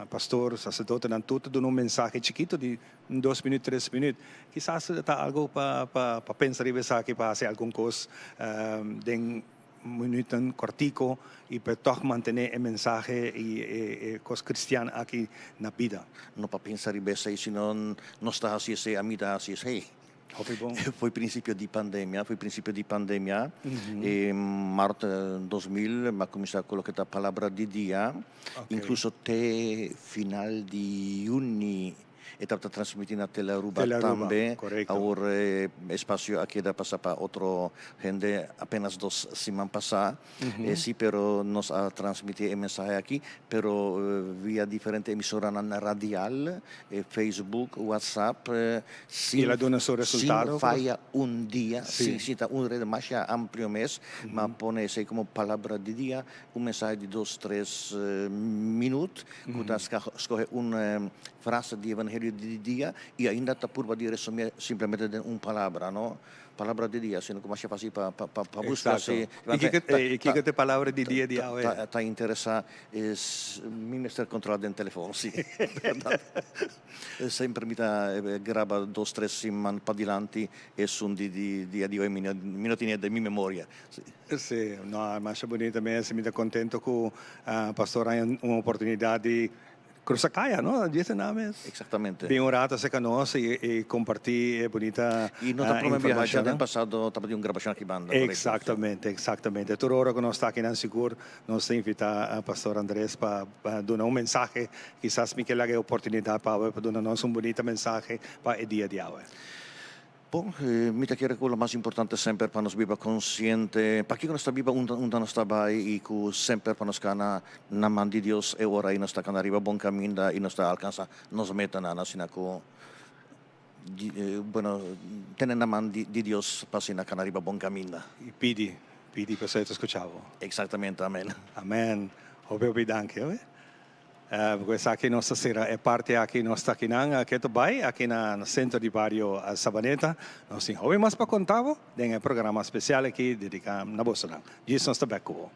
pastor, saserdotenan tur ta duna un mensahe chikitu di un dos minüt, tres minüt. Kisas ta algu pa pensa riba esaki pa hasi algun kos den Minuten kortiko i per tòg mantené e mensahe i e kos kristian aki na bida. No pa pensa riba esei, sino nos ta hasi esei, ami ta hasi esei. Hopi bon. Foi prinsipio di pandemia, foi prinsipio di pandemia, e mart 2000 mi a kuminsá ku loke ta Palabra di Dia, inkluso te final di yüni. E tabata transmití na Telearuba Telearuba, tambe. korekto. Awor e espasio a keda pasá pa otro hende apenas dos siman pasá. Sí, pero nos a transmití e mensahe aki, pero via diferente emisoranan radial, Facebook, WhatsApp, I el a duna su sin resultado? faya un dia. Sí. Sí, sí, ta un red masha amplio mes. M'a pone esei komo palabra di dia. Un mensahe di dos tres minuut ku ta skohe un frase di evangelio di dia i ainda ta purba di resumé simplemente den un palabra, no? Palabra di dia, sino ku masha fásil pa pa buska si I kiko i kiko ta e palabra di dia di awe? Ta interesá mi mester kontrolá den telefòn, si. Bèrdat. Semper mi ta graba dos tres siman padilanti esun di dia di awe mi no tene den mi memoria. Sí, no, masha bunita mes. Mi ta contento cu Pastor haña un oportunidad di cruza caya, no? Djis na mes. Exactamente. Bin un rato acerca nos y comparti e bunita Y no ta prome biaha, ya informacionnan. den pasado tabatin un grabacion aki banda, correcto? Exactamente, exactamente. Tur ora cu nos ta akinan sigur nos ta invita Pastor Andres pa duna un mensahe. Kisas mi ke laga e oportunidad pa awe pa duna nos un bunita mensahe pa e dia di awe. Bon, mi ta kere ku lo mas importante semper pa nos biba konsiente pakiko nos ta biba, unda unda nos ta bai i ku semper pa nos kana na man di Dios e ora ei nos ta kana riba bon kaminda i nos ta alkansa nos metanan. Asina ku bueno tene na man di Dios pa asina kana riba bon kaminda. I pidi, pidi pasobra e ta skucha bo. Eksaktamente, amen. Amen. Hopi hopi danki. Ku esaki nos ta sera e parti aki. Nos ta akinan ketu bai aki na sentro di bario Sabaneta. Nos tin hopi mas pa konta bo den e programa spesial aki dediká na bosonan. Djis nos ta bèk ku bo.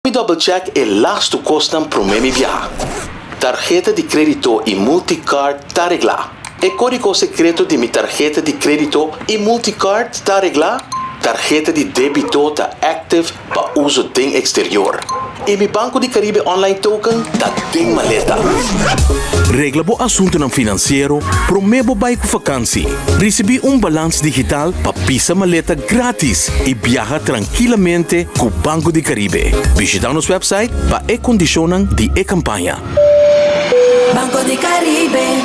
Mi double check e lastu kosnan promé mi biaha. Tarheta di krédito i multicard ta reglá. E kódigo sekreto di mi tarheta di krédito i multicard ta reglá? Tarheta di débito ta active pa uso den eksterior. I mi Banco di Caribe Online Token ta den maleta. Regla bo asuntunan finansiero promé bo bai ku fakansi. Risibí un balans digital pa pisa maleta grátis i biaha trankilamente ku Banco di Caribe. Bishitá nos website pa e kondishonnan di e kampaña. Banco di Caribe.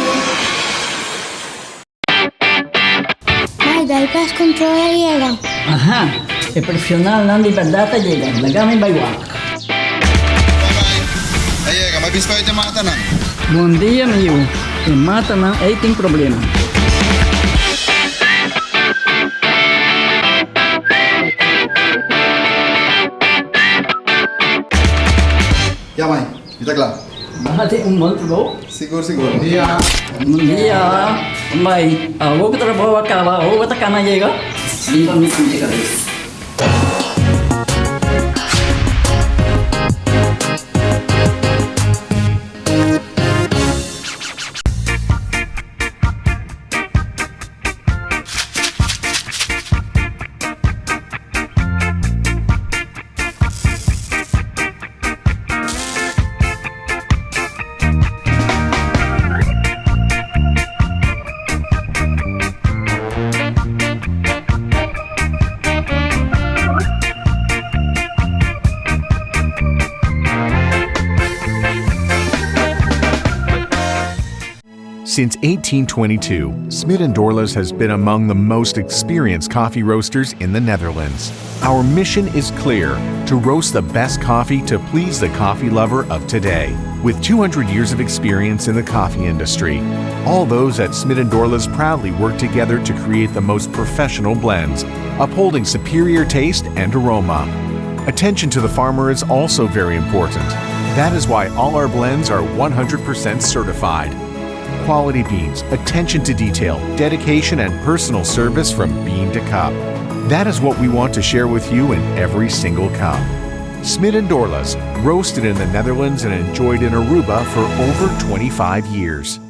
Mai, dal pest control a yega. Aha, e profesionalnan di berdad a yega, laga mi bai wak. A yega, ma bispa e matanan. Bon dia mi yu, e matanan ei tin problema. Ya mai, mi ta kla. Bo tin un bon trabou? Sigur, sigur. Bon dia. Bon dia. Mai, awor ku trabou a kaba, awor bo ta kana yega? Bin pa mi sinti kabes. Since 1822, Smit & Dorlas has been among the most experienced coffee roasters in the Netherlands. Our mission is clear to roast the best coffee to please the coffee lover of today. With 200 years of experience in the coffee industry, all those at Smit & Dorlas proudly work together to create the most professional blends, upholding superior taste and aroma. Attention to the farmer is also very important. That is why all our blends are 100% certified. Quality beans, attention to detail, dedication, and personal service from bean to cup. That is what we want to share with you in every single cup. Smit and Dorlas, roasted in the Netherlands and enjoyed in Aruba for over 25 years.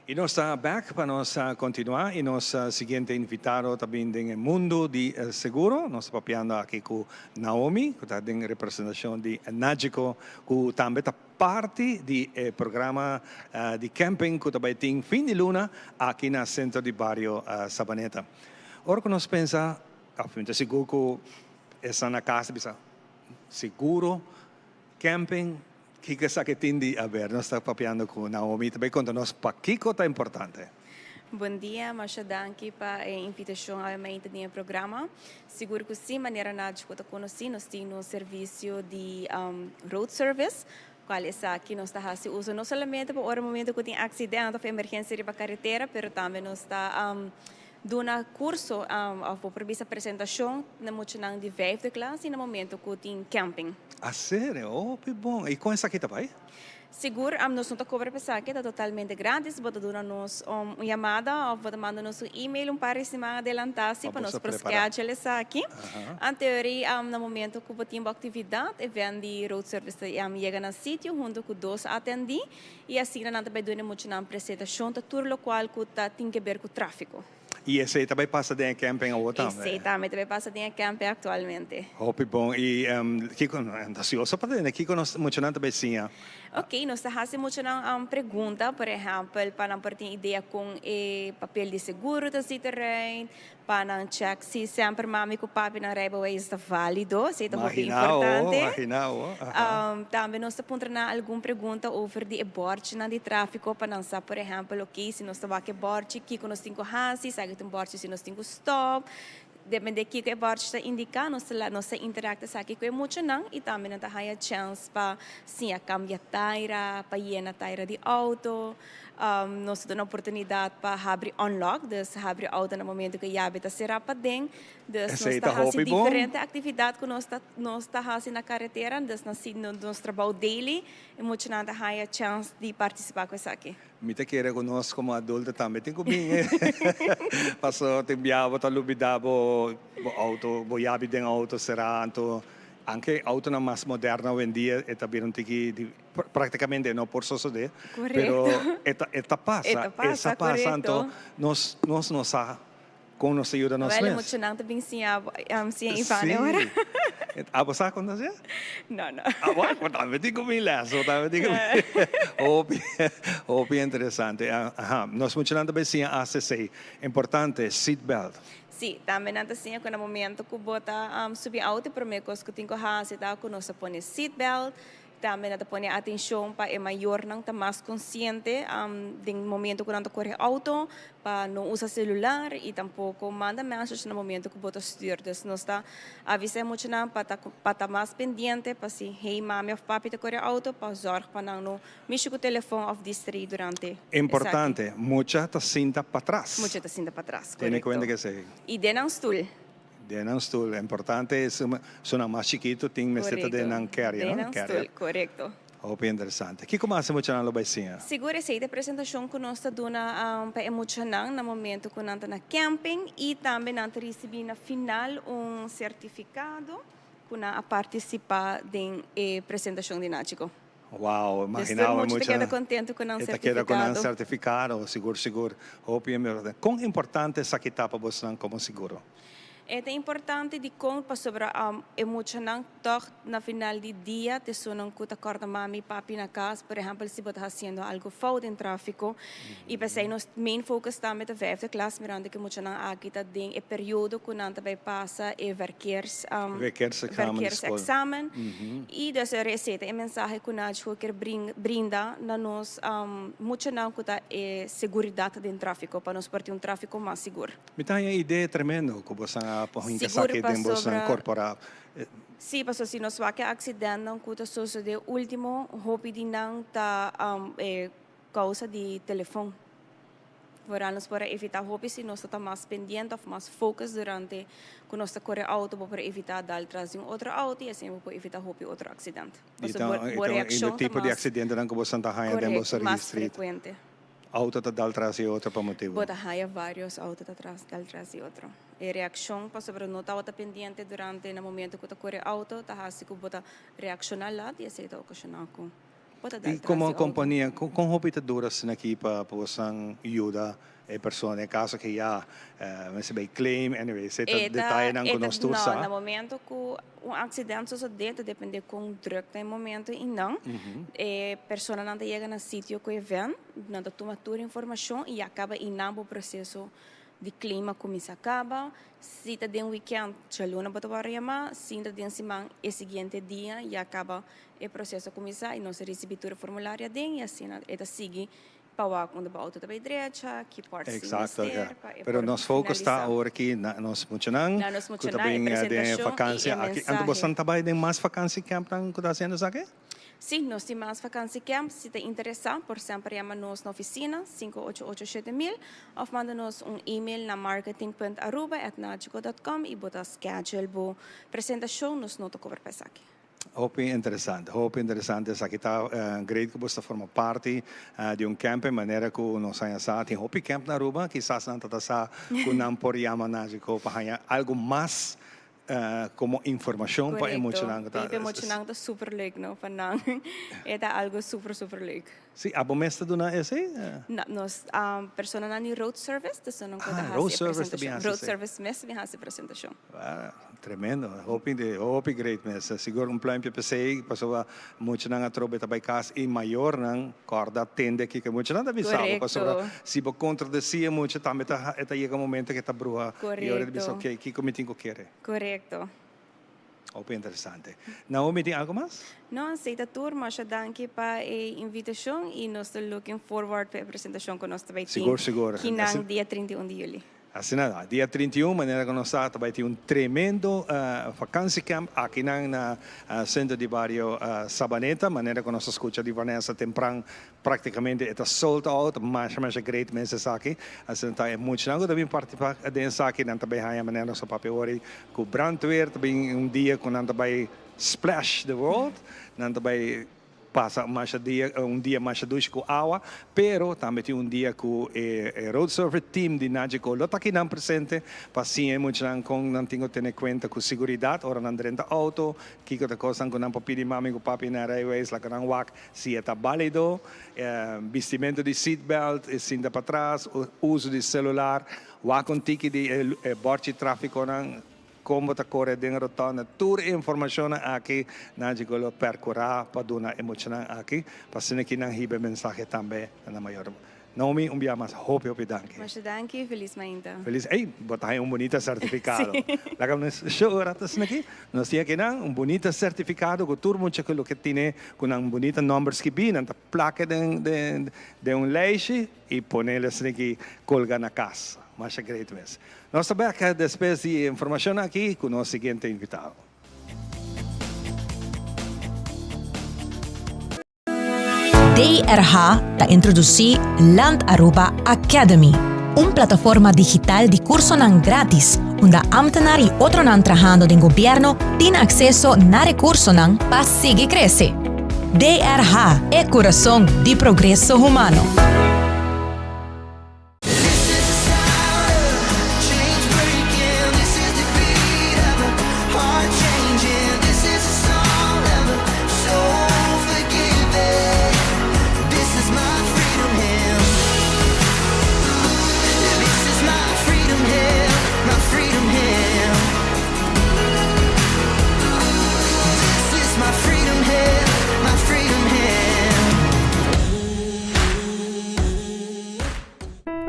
Y nos ta back pa nos continua y nos siguiente invitado ta bin den e mundo di seguro. Nos ta papiando aki cu Naomi cu ta den representacion di Nagico cu tambe ta parti di e programa di camping cu ta bay tin fin di luna aki na Centro di Bario Sabaneta. Ora cu nos pensa, of mi ta sigur cu esnan na cas ta bisa seguro camping Kiko esaki tin di haber? Nos ta papiando ku Naomi ta bay konta nos pakiko ta importante. Bon dia, masha danki pa e invitashon awe-mainta den e programa. Sigur ku si, manera Nacho ku ta konosí, nos tin nos servisio di road service, kual esaki nos ta hasi uso no solamente pa ora momento ku tin aksidente òf emergensia riba karetera, pero tambe nos ta duna kurso òf bo por bisa presentashon na muchanan di vijfde klas i na momento ku tin camping. A serio? Hopi bon. I kon esaki ta bai? Sigur, nos no ta kobra pa esaki, ta totalmente gratis. Bo ta duna nos un yamada òf bo ta manda nos un email un par di siman adelantá si pa nos por schedule esaki. Anteori, na momento ku bo tin bo aktividat, e vèn di road service ta yega na sitio huntu ku dos atendí. I asina nan ta bai duna e muchanan presentashon ta tur lokual ku ta tin ke ber ku tráfiko. I esei ta bai pasa den e camping awor tambe? Esei tambe ta bai pasa den e camping aktualmente. Hopi bon. I kiko, mi ta ansioso pa tende, kiko nos muchanan ta bai siña? Ok, nos ta hasi muchanan pregunta, por ehèmpel, pa nan por tin idea kon e papel di seguro ta zit eruit, Pa nan check si semper mami cu papi nan rijbewijs ta valido, esey ta hopi importante. Imagina bo, aha. Tambe nos ta puntra nan algun pregunta over di e borchinan di trafico pa nan sa por ehempel ok si nos ta wak e borchi kico nos tin cu haci, sa aki ta un borchi si nos tin cu stop, depende kico e borchi ta indica nos ta nos ta interacta esaki cu e muchanan y tambe nan ta haya chance pa siña cambia taira, pa yena taira di auto. Nos ta duna oportunidat pa habri unlock, dus habri auto na momento ku e yabi ta será paden. Dus nos ta hasi diferente aktividat ku nos ta nos ta hasi na karetera, dus na si nos trabou daily e muchanan ta haña chèns di partisipá ku esaki. Mi ta kere ku nos komo adulto tambe tin ku bin paso tin bia bo ta lubidá bo bo auto bo yabi den auto será anto anke autonan mas moderno awendia e ta bira un tiki di Prácticamente e no por sosodé, pero e ta e ta pasa, e sa pasa, anto nos nos no sa kon nos ta yuda nos mes. Wel, muchanan ta bin siña bo, siña Ivan e ora. Si. Abo sa kon ta siña? No, no. Abo, bo tambe tin ku bin les, bo tambe tin ku bin. Hopi, hopi interesante. Aha, nos muchanan ta bin siña ACC. Importante, seat belt. Si, tambe nan ta siña ku na momento ku bo ta subi auto, e promé kos ku tin ku hasi ta ku nos ta pone seat belt. Tambe nan ta pone atencion pa e mayornan ta mas consciente den momento cu nan ta core auto, pa no usa celular y tampoco manda message na momento cu bo ta stuur. Dus nos ta avisa e muchanan pa ta pa ta mas pendiente pa si hey mami of papi ta core auto pa zorg pa nan no mishi cu telefon of distraí durante esaki. Importante, mucha ta sinta patras. Mucha ta sinta patras, Tene corecto. cuenta cu esey. Y den nan stoel. Den nan stoel. Importante es esunnan mas chikito tin mester ta den nan carrier, Den no? nan Carrier. stoel, corecto. Hopi interesante. Kiko mas e muchanan lo bai siña? Sigur esei ta e presentacion cu nos ta duna pa e muchanan na momento cu nan ta na camping y tambe nan ta ricibi na final un certificado cu nan a participa den e presentacion di Nachico. Wow, Dus imagina tur bo e mucha ta mucha keda contento cu nan e ta keda cu nan certificado. certificado, sigur sigur. Hopi importante. Con importante esaki ta pa bosnan como seguro? E ta importante dikon pasobra e muchanan tòg na final di dia ta esunnan ku ta kòrda mami i papi na kas, por ehèmpel si bo ta hasiendo algu fout den tráfiko. I p'esei nos main focus tambe ta vijfde klas mirando ku e muchanan aki ta den e periodo ku nan ta bai pasa e verkeers Verkeersexamen di skol. verkeersexamen. I dus esei ta e mensahe ku Nacho kier brinda na nos muchanan ku ta e seguridat den tráfiko pa nos por tin un tráfiko mas sigur. Mi ta haña idea tremendo ku bosan a hinka Sigur esaki den bosan pasobra. korpora. Sí, pasobra si nos wak e aksidentnan ku ta sosodé último, hopi di nan ta e kousa di telefon. Vooral nos por a evitá hopi si nos ta ta mas pendiente òf mas focus durante ku nos ta kore outo, bo por evitá dal tras di un otro outo i asina bo por evitá hopi otro aksident. I Pasobra ta bo bo e reakshon ta tipo di mas aksidentenan ku bosan ta haña den boso korekto, mas registrit. frekuente. Auto ta dal tras di otro pa motibu. Bo ta haya varios auto ta tras dal tras di otro. E reaccion pasobra no tabata pendiente durante na momento cu ta core auto ta haci cu bo ta reacciona lat y esey ta ocasiona cu bo ta dal Y tras como di auto. compania con hopi ta dura asina aki pa bosan yuda e persona en caso cu ya mester bay claim anyway esey ta E ta detayenan e cu ta nos tur no sa. na momento cu Un accident sosode ta depende con druk ta e momento y nan. E personanan ta yega na sitio cu e ven, nan ta tuma tur informacion y ya caba y nan bo proceso di claim a cuminsa caba. Si ta den weekend, djaluna bo ta worde yama, si ta den siman e siguiente dia ya caba e proceso a cuminsa y nos ta ricibi tur e formulario aden y asina e ta sigui Pa wak unda bo auto ta bay drecha, ki parts tin Exacto, mester ja. pa e Pero por nos focus ta finalisa. awor aki na nos muchanan Na nos ku ta muchanan, e bin den presentacion y vakantie e aki. Anto bosan mensahe. ta bay den mas vakantiecamp-nan ku ta haciendo esaki? Sí, nos tin mas vakantiecamp. Si ta interesa, por semper yama nos na oficina, 588 7000, of manda nos un email na marketing punt aruba at nagico dot com y bo ta schedule bo presentacion. Nos no ta cobra pa esaki. Hopi interesante, hopi interesante. Esaki ta great ku bo ta forma parti di un camping manera ku nos haña sa tin hopi camp na Aruba, kisas nan ta ta sa ku nan por yama Nagico pa haña algu mas komo informashon pa e muchanan. Korekto, i pa e muchanan ta super leuk no, pa nan e ta algu super super leuk. Sí, abo mes ta duna esei? No, nos personanan di road service ta esun ku ta Ah, road hasi e service ta bin presentashon. hasi Road esei. service mes ta bin hasi e presentashon. Ah, tremendo. Hopi, hopi great mes. Sigur un pluimpje p'esei, pasobra muchanan atrobe ta bai kas i mayornan kòrda tende kiko e muchanan ta bisa bo, pasobra Korekto. si bo kontradesí e mucha tambe ta e ta yega un momento ku e ta bruha i ora e ta bisa Korekto. ok, kiko mi tin ku kere. Korekto. Hopi interesante. Naomi tin algo mas? No, esey ta tur. Masha danki pa e invitacion y nos ta looking forward pa e presentacion cu nos ta bay tin Sigur, sigur. kinan dia 31 di juli. Asina ta. Dia 31, manera cu nos sa, ta bay tin un tremendo vakantiecamp akinan na Centro di Bario Sabaneta. Manera cu nos a scucha di Vanessa tempran, Practicamente e ta sold out, masha masha great mes esaki. Asina ta e muchanan cu ta bin participa den esaki, nan ta bay haya manera nos a papia ori cu brandweer ta bin un dia cu nan ta bay splash the world, nan ta bay pasa masha dia, un dia masha dushi cu awa, pero tambe tin un dia cu e road surfer team di Nagico lo ta akinan presente pa siña e muchanan con nan tin cu tene cuenta cu siguridad ora nan drenta auto, kico ta cosnan cu nan por pidi mami cu papi na rijbewijs laga nan wak. Si e ta bálido, bistimentu di seatbelt, e sinta patras, uso di celular, wak un tiki di e bòrchi tráfikonan, kon bo ta kore den rotònda, tur e informashonnan aki nan dje ku lo pèrkurá pa duna e muchanan aki, pa asina ki nan hiba e mensahe tambe na nan mayor. Naomi, un bia mas hopi hopi danki. Masha danki, felis mainta. Felis, ey, bo ta haña un bunita sertifikado. Sí. Laga nos show un rato asina aki. Nos tin akinan un bunita sertifikado ku tur mucha ku loke tine ku nan bunita nòmber skibí, nan ta plaka den den den un lijstje i ponel asina aki kolga na kas. Masha great mes. Nos ta bèk despues di e informashon aki ku nos siguiente invitado. DRH ta introduci Land Aruba Academy, un plataforma digital di cursonan gratis unda ambtenaar y otronan trahando den gobierno tin acceso na recursonan pa sigui crece. DRH, e curason di progreso humano.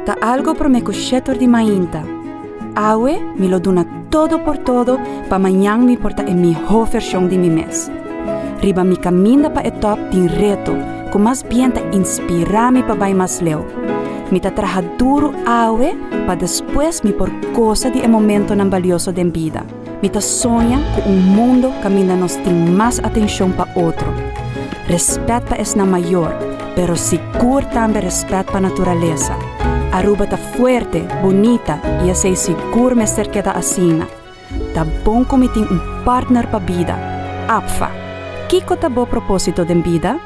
Ta algo prome ku shetor di mainta. Awe mi lo duna todo por todo pa mañan mi por ta e mihó vershon di mi mes. Riba mi kaminda pa e tòp tin reto ku mas bien ta inspirá mi pa bai mas leu. Mi ta traha duru awe pa despues mi por gosa di e momentonan balioso den bida. Mi ta soña ku un mundo kaminda nos tin mas atenshon pa otro, rèspèt pa esnan mayor, pero sigur tambe rèspèt pa naturalesa. Aruba ta fuerte, bunita i esei sigur mester keda asina. Ta bon ku mi tin un partner pa bida, APFA. Kiko ta bo propósito den bida?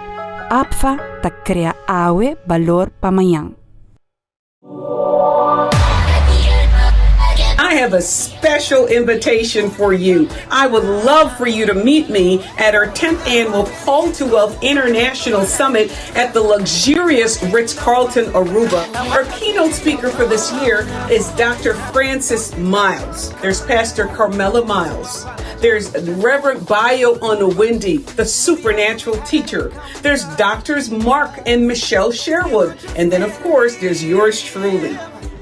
APFA ta krea awe balor pa mañan. I have a special invitation for you. I would love for you to meet me at our 10th annual Call to Wealth International Summit at the luxurious Ritz Carlton, Aruba. Our keynote speaker for this year is Dr. Francis Miles. There's Pastor Carmela Miles. There's Reverend Bayo Onowindi, the supernatural teacher. There's Doctors Mark and Michelle Sherwood. And then, of course, there's yours truly.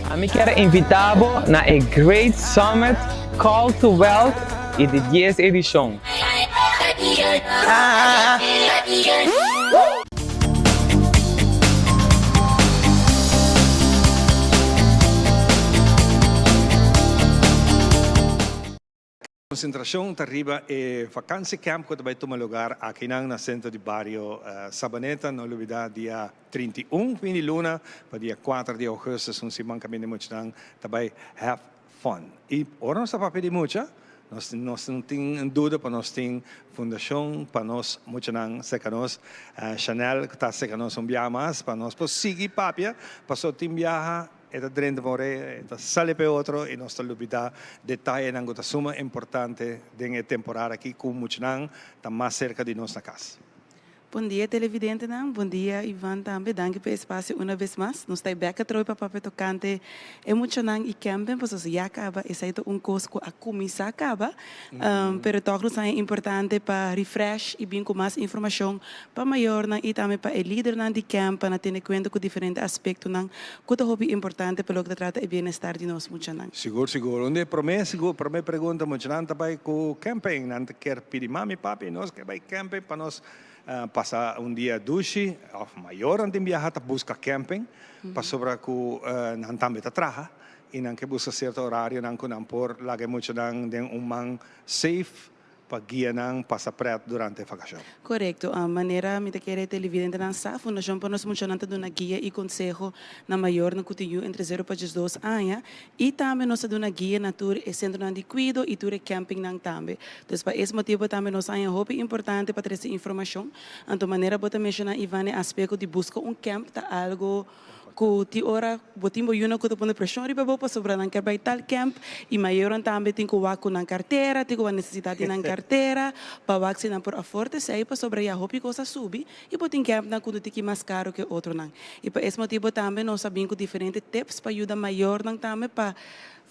Ami kier invita bo na e Great Summit Call to Wealth y di dies edicion. Konsentrashon ta riba e vakansiecamp ku ta bai tuma lugar akinan na sentro di bario Sabaneta. No lubida dia 31 fin di luna pa dia 4 di augustus un siman kaminda di muchanan ta bai have fun. I ora nos ta papia di mucha nos nos no tin duda pa nos tin fundashon pa nos muchanan serka nos. Chanel ta serka nos un biaha mas pa nos por sigui papia pasobra tin biaha E ta drenta pa un rei, e ta sali pa e otro i nos ta lubidá detayenan ku ta suma importante den e temporada aki ku muchanan ta mas serka di nos na kas. Bon dia televidentenan, bon dia Ivan tambe, danki pa e espasio una bes mas. Nos ta e bek atrobe pa papia tokante e muchanan i camping pasobra ya kaba esei ta un kos ku a kuminsá kaba, pero tòg nos haña importante pa refresh i bin ku mas informashon pa mayornan i tambe pa e lidernan di camp pa nan tene kuenta ku diferente aspektonan Ku ta hopi importante pa loke ta trata e bienestar di nos muchanan. Sigur, sigur. Un di e promé, sigur, promé pregunta muchanan ta bai ku camping. Nan ta kier pidi mami, papi, nos ke bai camping pa nos pasa un dia dushi. Òf mayornan tin biaha ta buska camping pasobra ku nan tambe ta traha i nan ke buska sierto orarionan ku nan por laga e muchanan den un man safe pa guia nan pasa pret durante e vakashon. Korekto. Manera mi ta kere e televidentenan sa, Fundashon pa Nos Muchanan ta duna guia i konseho na mayornan ku tin yu entre zero pa diesdos aña i tambe nos ta duna guia na tur e sentronan di kuido i tur e campingnan tambe. Dus pa es motibu tambe nos haña hopi importante pa trese informashon. Anto manera bo ta menshoná Ivan e aspeko di buska un camp ta algo Ku tin ora bo tin bo yunan ku ta pone preshon riba bo pasobra nan ker bai tal camp i mayornan tambe tin ku wak ku nan kartera, tin ku wak nesesidat di nan kartera pa wak si nan por afort esei pasobra ya hopi kos a subi i bo tin campnan ku no tiki mas karo ke otronan. I pa es motibu tambe nos a bin ku diferente tips pa yuda mayornan tambe pa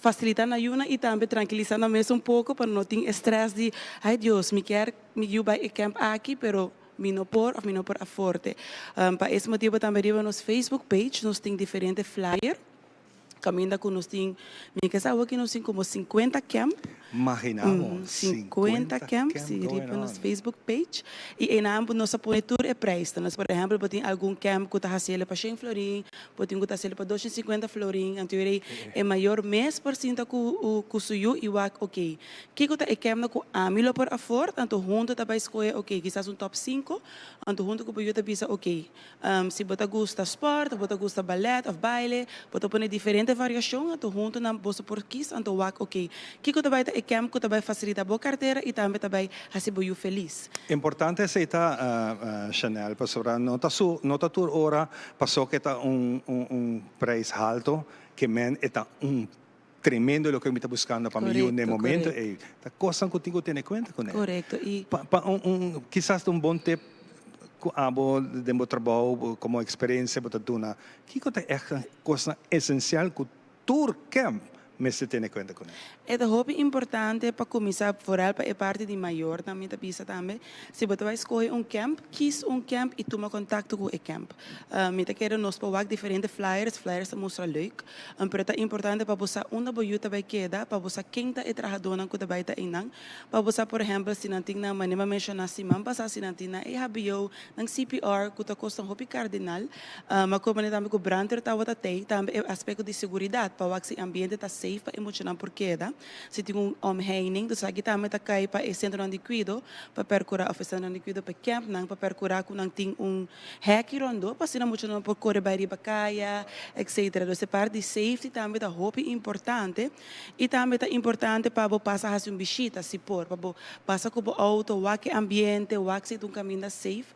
fasilita nan yunan i tambe trankilisa nan mes un poko pa no tin e stress di ay Dios mi kier mi yu bai e camp aki pero. Mi no por of mi no por afford e. Pa es motibo tambe riba nos Facebook page nos tin diferente flyer caminda cu nos tin, mi ke sa awoki nos tin como 50 camp. Magina bo, 50 camp si riba nos Facebook page y eynan nos a pone tur e prijsnan. Por ehempel bo tin algun camp cu ta haciele pa shen florin, bo tin cu ta haciele pa 250 florin, anto yora e mayor mes por sinta cu cu su yu y wak ok Kiko ta e kemnan ku ami lo por afford? Anto huntu ta bai skohe, ok, kisas un top sinku. Anto huntu ku bo yu ta bisa, ok, si bo ta gusta sport of bo ta gusta ballet of baile, bo ta pone diferente variashon, anto huntu nan boso por kis, anto wak, ok, kiko ta bai ta e kèmp ku ta bai fasilita bo kartera i tambe ta bai hasi bo yu felis. Importante esei ta, Chanel, pasobra no ta su, no ta tur ora paso ke ta un un prijs halto ke men e ta un Tremendo loke mi ta buscando pa mi yu n'e momento ey. Ta cosnan cu tin cu tene cuenta cune. Correcto. Y Pa pa un un kisas ta un bon tip cu abo den bo trabou como experiencia bo ta duna. Kico ta echt cosnan esencial cu tur camp mester tene cuenta cune? E ta hopi importante pa cuminsa vooral pa e parti di mayornan mi ta bisa tambe. Si bo ta bai scoge un camp, kies un camp y tuma contacto cu e camp. Mi ta kere nos por wak diferente flyers, flyers ta mustra leuk. Pero ta importante pa bo sa unda bo yu ta bai keda, pa bo sa ken ta e trahadónan ku ta bai ta einan, pa bo sa por ehèmpel si nan tin nan, manera mi a menshoná siman pasá, si nan tin nan EHBO, nan CPR, ku ta kosnan hopi kardinal. Mi a komprendé tambe ku brandweer tabata tei, tambe e aspekto di seguridat, pa wak si e ambiente ta safe pa e muchanan por keda, si tin un omheining. Dus aki tambe ta kai pa e sentronan di kuido pa perkurá, òf e sentronan di kuido pa e kèmpnan pa perkurá ku nan tin un Hèki rondó pa asina mucha no por kore bai riba kaya, etcetera. Dus e parti di safety tambe ta hopi importante i tambe ta importante pa bo pasa hasi un bishita si por, pa bo pasa ku bo outo wak e ambiente, wak si ta un kaminda safe.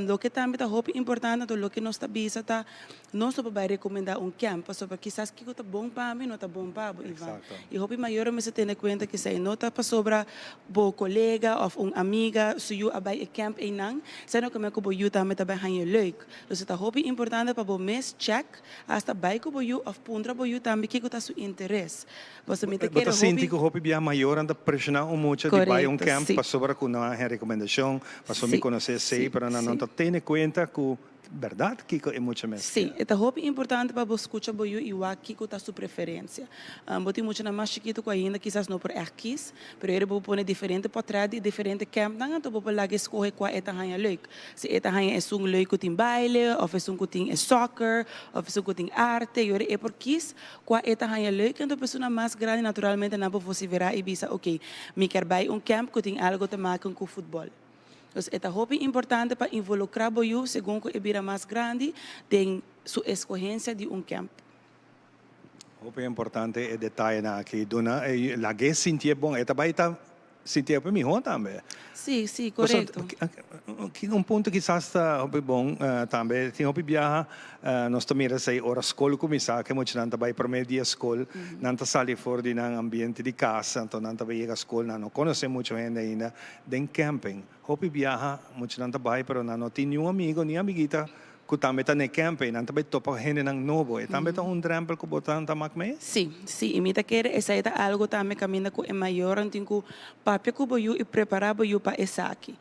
Loke tambe ta hopi importante anto loke nos ta bisa ta nos no por bai rekomendá un kèmp pasobra kisas kiko ta bon pa mi no ta bon pa bo, Ivan. I hopi mayornan mester tene kuenta kisai no ta pasobra Bo kolega òf un amiga su yu a bai e kèmp einan, sa no kome ku bo yu tambe ta bai haña leuk. Dus e ta hopi importante pa bo mes chèk, asta bai ku bo yu òf puntra bo yu tambe kiko ta su interes. Pasobra mi ta Bo kere ta sinti hopi. ku hopi bia mayornan ta preshoná un mucha di bai un Korekto, kèmp sí. pasobra ku nan a haña rekomendashon, pasobra mi Sí, konosé esei, sí, pero nan no sí. ta tene kuenta ku Berdad kiko e mucha mes Sí, kier. e ta hopi importante pa bo skucha bo yu i wak kiko ta su preferensia. Bo tin muchanan mas chikitu ku ainda kisas no por ègt kis, pero ora bo pone diferente pòtrèt di diferente kèmpnan anto bo por laga e skohe kua e ta haña leuk. Si e ta haña esun leuk ku tin baile òf esun ku tin e soccer òf esun ku tin arte, i ora e por kis kua e ta haña leuk anto personanan mas grandi naturalmente nan por vosiferá i bisa oke, mi kier bai un kèmp ku tin algu te maken ku futbòl. Dus e ta hopi importante pa involucra bo yu segun cu e bira mas grandi den su escogencia di un camp. Hopi importante e detayenan aki. Duna e lag'é sintié bon. E ta bai ta sintié hopi mihó tambe. Sí, sí, corecto. Un punto kisas ta hopi bon tambe. Tin hopi biaha nos ta mira esei ora skol kuminsá ke muchanan ta bai promé dia skol. Nan ta sali for di nan ambiente di kas, anto nan ta bai yega skol, nan no konosé mucho hende ainda. Den camping. Hopi biaha muchanan ta bai pero nan no tin niun amigo ni amiguita cu tambe ta n'e camping. Nan ta bai topa hendenan nobo. E tambe ta un drempel cu bo ta ta mak mee? Sí, sí. Y mi ta kere esai ta algo tambe caminda cu e mayornan tin cu papia cu bo yu y prepara bo yu pa esaki.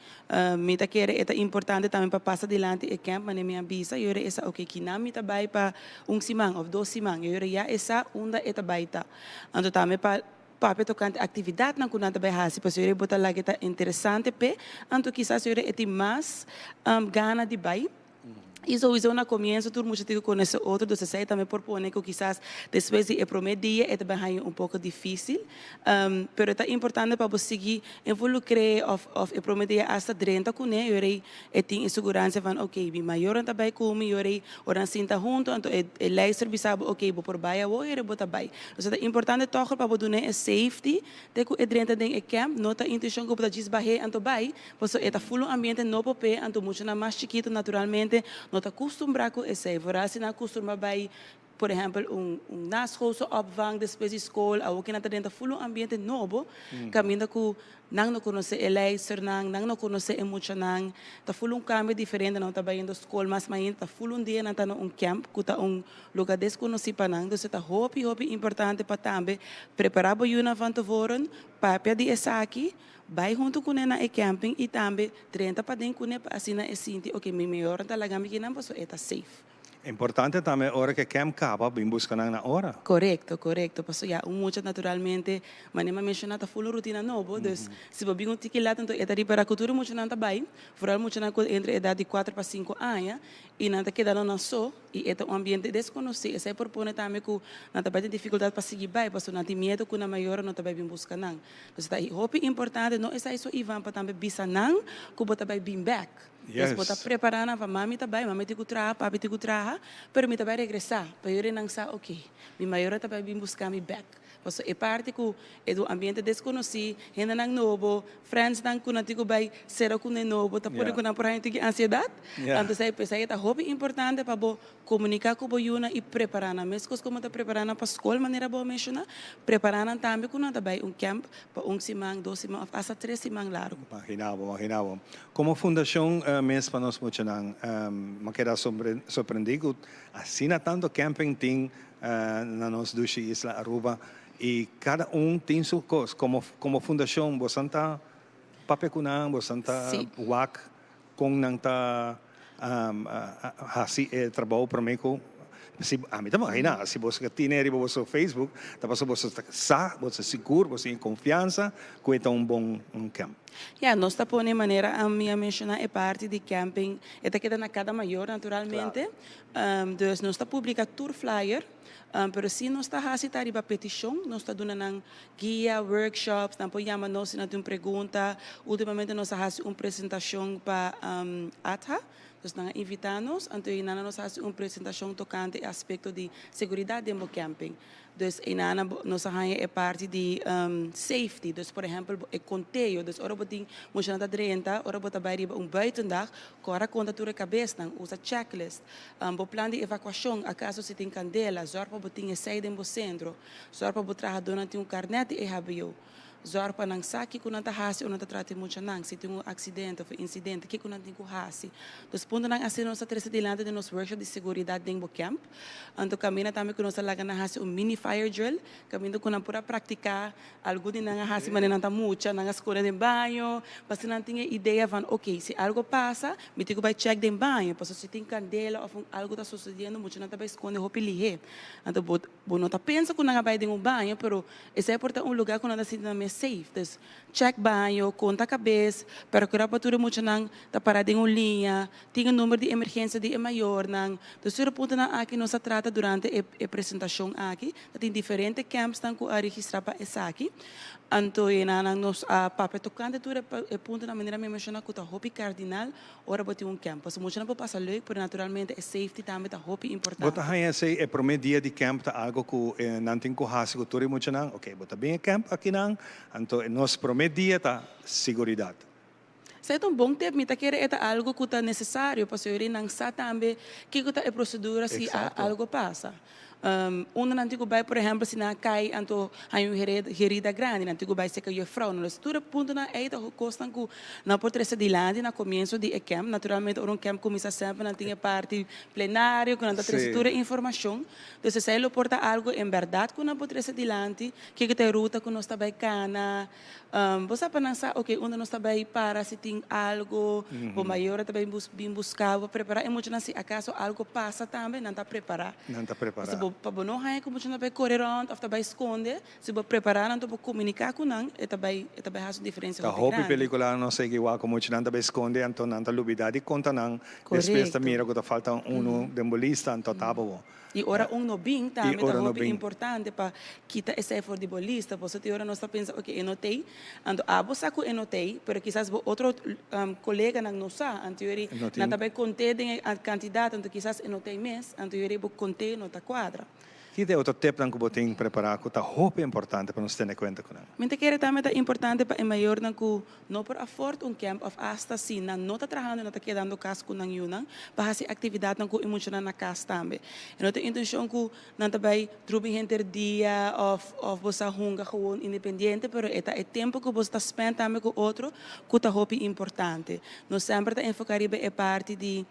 Mi ta kere e ta importante tambe pa pasa dilanti e camp manera mi a bisa. Yo yora e sa ok kinan mi ta bai pa un siman of dos siman. Yo yora ya e sa unda e ta bai ta. Anto tambe pa. Papia tokante aktividatnan ku nan ta bai hasi pasobra bo ta laga e ta interesante p'e, anto kisas ora e tin mas gana di bai. I souiso na komienso tur mucha tin ku konosé otro, dus esei tambe por pone ku kisas despues di e promé dia e ta bai haña un poko difísil. Pero ta importante pa bo sigui involukr'é òf òf e promé dia asta drenta kuné i ora e tin e seguransia van oke mi mayornan ta bai ku mi i ora Ora nan sinta hunto, anto e e leister bisa bo, ok, bo por bai awor i bo ta bai. Entonces ta importante tòg pa bo duna e safety te ku e drenta den e camp. No ta intencion ku bo ta djis bah'é anto bai, pasobra e ta full un ambiente nobo p'e, anto muchanan mas chikitu naturalmente no ta kustumbrá ku esei. Vooral si nan a kustumbrá bai. por ehèmpel un un naschoolse opvang despues di skol, awor ku nan ta drenta ful un ambiente nobo kaminda ku nan no konosé e leisternan, nan no konosé e muchanan, ta ful un kambio diferente, nan ta bayendo skol mas mainta, ta ful un dia nan ta na un kèmp ku ta un luga deskonosí pa nan, dus e ta hopi hopi importante pa tambe prepará bo yunan van tevoren, papia di esaki, bai huntu kuné na e kèmping i tambe drenta paden kuné pa asina e sinti oke mi mayornan ta laga mi kinan pasobra e ta safe. Importante tambe ora ke camp caba bin busca nan na ora. Corecto, corecto. Paso ya un mucha naturalmente, manera mi a menciona, ta full un rutina nobo. Dus si bo bin un tiki lat anto e ta ripara cu tur e muchanan ta bay, vooral muchanan cu entre edad di cuater pa cinco aña, y nan ta keda nan so y e ta un ambiente desconoci. Esey por pone tambe cu nan ta bay tin dificultad pa sigui bay pasobra nan tin miedo cu nan mayornan no ta bay bin busca nan. Dus ta hopi importante, no esey so Ivan, pa tambe bisa nan cu bo ta bay bin bek. Dus bo ta prepará nan pa mami ta bai, mami tin ku traha, papi tin ku traha, pero mi ta bai regresá. Pa yora nan sa, oke, mi mayora ta bai bin buska mi bèk. Pasobra e parti ku e ta un ambiente deskonosí, hendenan nobo, frèndsnan ku nan tin ku bai sera ku nan nobo, ta pone ku nan por haña un tiki ansiedat. Anto esei p'esei ta hopi importante pa bo Komuniká ku bo yunan i prepará nan. Meskos komo ta prepará nan pa skol, manera bo a menshoná, prepará nan tambe ku nan ta bai un kèmp pa un siman, dos siman òf asta tres siman largu. Maginá bo, maginá bo. Komo fundashon mes pa nos muchanan, mi a keda sorprendí ku asina tantu kèmping tin na nos dushi isla Aruba i kada un tin su kos. Komo komo fundashon bosan ta papia ku nan, bosan ta wak Kon nan ta hasi e trabou promé ku si ami ta imaginá si boso ke tine riba boso Facebook ta pasobra boso ta sa boso ta sigur boso tin e konfiansa ku e ta un bon camp. Ya nos ta pone manera ami a menshoná e parti di camping e ta keda na kada mayor naturalmente dus nos ta publiká tur flyer pero si nos ta hasi ta riba petishon nos ta duna nan Guia, workshops, nan por yama nos si nan tin un pregunta. Ultimamente nos a hasi un presentacion pa ATHA, dus nan a invita nos, anto einan nos a hasi un presentacion tocante e aspecto di seguridad den bo camping. Dus einan nos a haña e parti di safety, dus por ehempel e conteo, dus ora bo tin muchanan ta drenta, ora bo ta bay riba un buitendag, Kòrda konta tur e kabesnan, usa checklist, bo plan di evakuashon akaso si tin kandela, zòrg pa bo tin esei den bo sentro, zòrg pa bo trahadónan tin un karnèt di EHBO, zòrg pa nan sa kiko nan ta hasi ora nan ta trata e muchanan, si tin un aksidente òf un insidente, kiko nan tin ku hasi. Dus puntonan asina nos ta trese dilanti den nos workshop di seguridat den bo kèmp. Anto kaminda tambe ku nos ta laga nan hasi un mini fire drill, kaminda ku nan por a praktiká Algun di nan a hasi manera nan ta mucha, nan a skonde den baño, pasobra nan tin e idea van ok, si algo pasa, mi tin ku bai chèk den baño, pasobra si tin kandela òf algo ta sosediendo muchanan ta bai skonde hopi lihé. Anto bo bo no ta pensa ku nan a bai den un baño, pero esei por ta un lugá ku nan ta sinti nan mes safe. Dus, chèk baño, konta kabes, perkurá pa tur e muchanan ta pará den un liña, tin e number di emergensia di e mayornan. Dus tur e puntonan aki nos a trata durante e e presentashon aki. Ta tin diferente campsnan cu a registra pa esaki. Anto e nan nos a papia tocante tur e puntonan manera mi a menciona cu ta hopi cardinal ora bo tin un camp. Pasobra muchanan por pasa leuk pero naturalmente e safety tambe ta hopi importante. Bo ta haña esey e prome dia di camp ta algo cu nan tin cu haci cu tur e muchanan? Ok, bo ta bin e camp akinan, anto nos prome dia ta siguridad. Esei ta un bon tip, mi ta kere e ta algo ku ta nesesario pasobra nan sa tambe kiko ta e prosedura si algo pasa. Unda nan tin ku bai por ehèmpel si nan a kai anto haña un herida grandi nan tin ku bai serka juffrouw. Dus tur e puntonan ei ta kosnan ku nan por trese dilanti na komienso di e kèmp. Naturalmente ora un kèmp kuminsá semper nan tin e parti plenario ku nan ta trese tur e informashon. Dus esei lo por ta algo en bèrdat ku nan por trese dilanti, kiko ta e ruta ku nos ta bai kana. Bo sa pa nan sa ok unda nos ta bai para si tin algo, bo mayornan ta bai bin buska bo, prepara e muchanan si akaso algo pasa tambe nan ta prepara. Nan ta prepara. Pasobra pa bo no haña ku muchanan ta bai kore rònt òf ta bai skonde, si bo prepara nan bo komuniká ku nan e ta bai e ta bai hasi un diferensia Ta hopi hopi grandi. pelikula nos a igual ku muchanan ta bai skonde anto nan ta lubida di konta nan, despues ta Korekto. mira ku ta falta unu den bo lista anto ta bo. I ora un no bin I tambe ta ora no hopi bin. importante pa kita esei for di bo lista, pasobra tin ora nos ta pensa oke e no t'ei, anto abo sa ku e no t'ei, pero kisas bo otro koleganan no sa, anto yori No nan ta tin. bai kont'é den e kantidat, anto kisas e no t'ei mes, anto yori bo kont'é no ta kuadra. Ki ta e otro tepnan ku bo tin prepará ku ta hopi importante pa nos tene kuenta ku nan? Mi ta kere tambe ta importante pa e mayornan ku no por afford un camp òf asta si nan no ta trahando i no ta kedando kas ku nan yunan pa hasi aktividatnan ku e muchanan na kas tambe. E no ta intenshon ku nan ta bai drumi henter dia òf òf bo sa hunga gewoon independiente pero e ta e tempu ku bo ta spend tambe ku otro ku ta hopi importante. Nos semper ta enfoká riba e parti di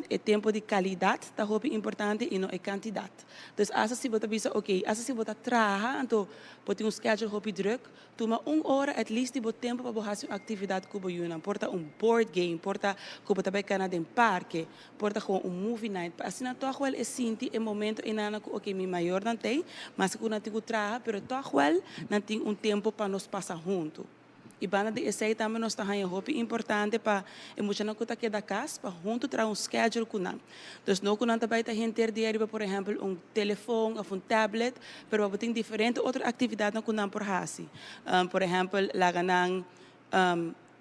E tempo di calidad ta hopi importante y no e cantidad. Dus hasta si bo ta bisa ok, hasta si bo ta traha anto bo tin un schedule hopi druk, tuma un ora at least di bo tempo pa bo haci un actividad cu bo yunan. Por ta un board game, por ta cu bo ta bay cana den parke, por ta gewoon un movie night. Pa asina toch wel e sinti e momento eynana cu ok mi mayornan t'ey, maske cu nan tin cu traha, pero toch wel nan tin un tempo pa nos pasa hunto. I banda di esei tambe nos ta haña hopi importante pa e muchanan ku ta keda kas pa huntu traha un schedule ku nan. Dus no ku nan ta bai ta henter dia riba por ehèmpel un telefon òf un tablet, pero pa bo tin diferente otro aktividatnan ku nan por hasi. Por ehèmpel laga nan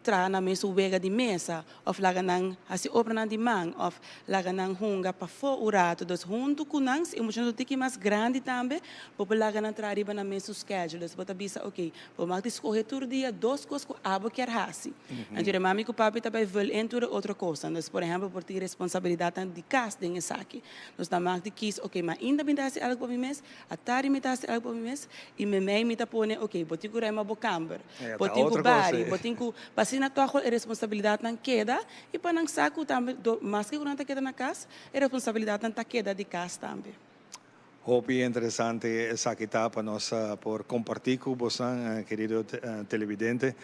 traha nan mes un wega di mesa òf laga nan hasi obranan di man òf laga nan hunga pafó un ratu. Dus huntu ku nan, si e muchanan ta un tiki mas grandi tambe, bo por laga nan traha riba nan mesun schedule. Dus bo ta bisa oke, Bo mag di skohe tur dia dos kos ku abo kier hasi. Anto e mami ku papi ta bai vul in tur e otro kosnan. Dus por ehèmpel por tin responsabilidatnan di kas den esaki. Nos ta mag di kis, oke, mainta mi ta hasi algu pa mi mes, atardi mi ta hasi algu pa mi mes, i memei mi ta pone, oke, bo tin ku ruima bo kamber, bo tin ku bari, bo tin ku, pa asina tòg e responsabilidatnan keda i pa nan sa ku tambe maske ku nan ta keda na kas, e responsabilidatnan ta keda di kas tambe. Hopi interesante esaki ta pa nos por comparti cu bosan, querido televidente.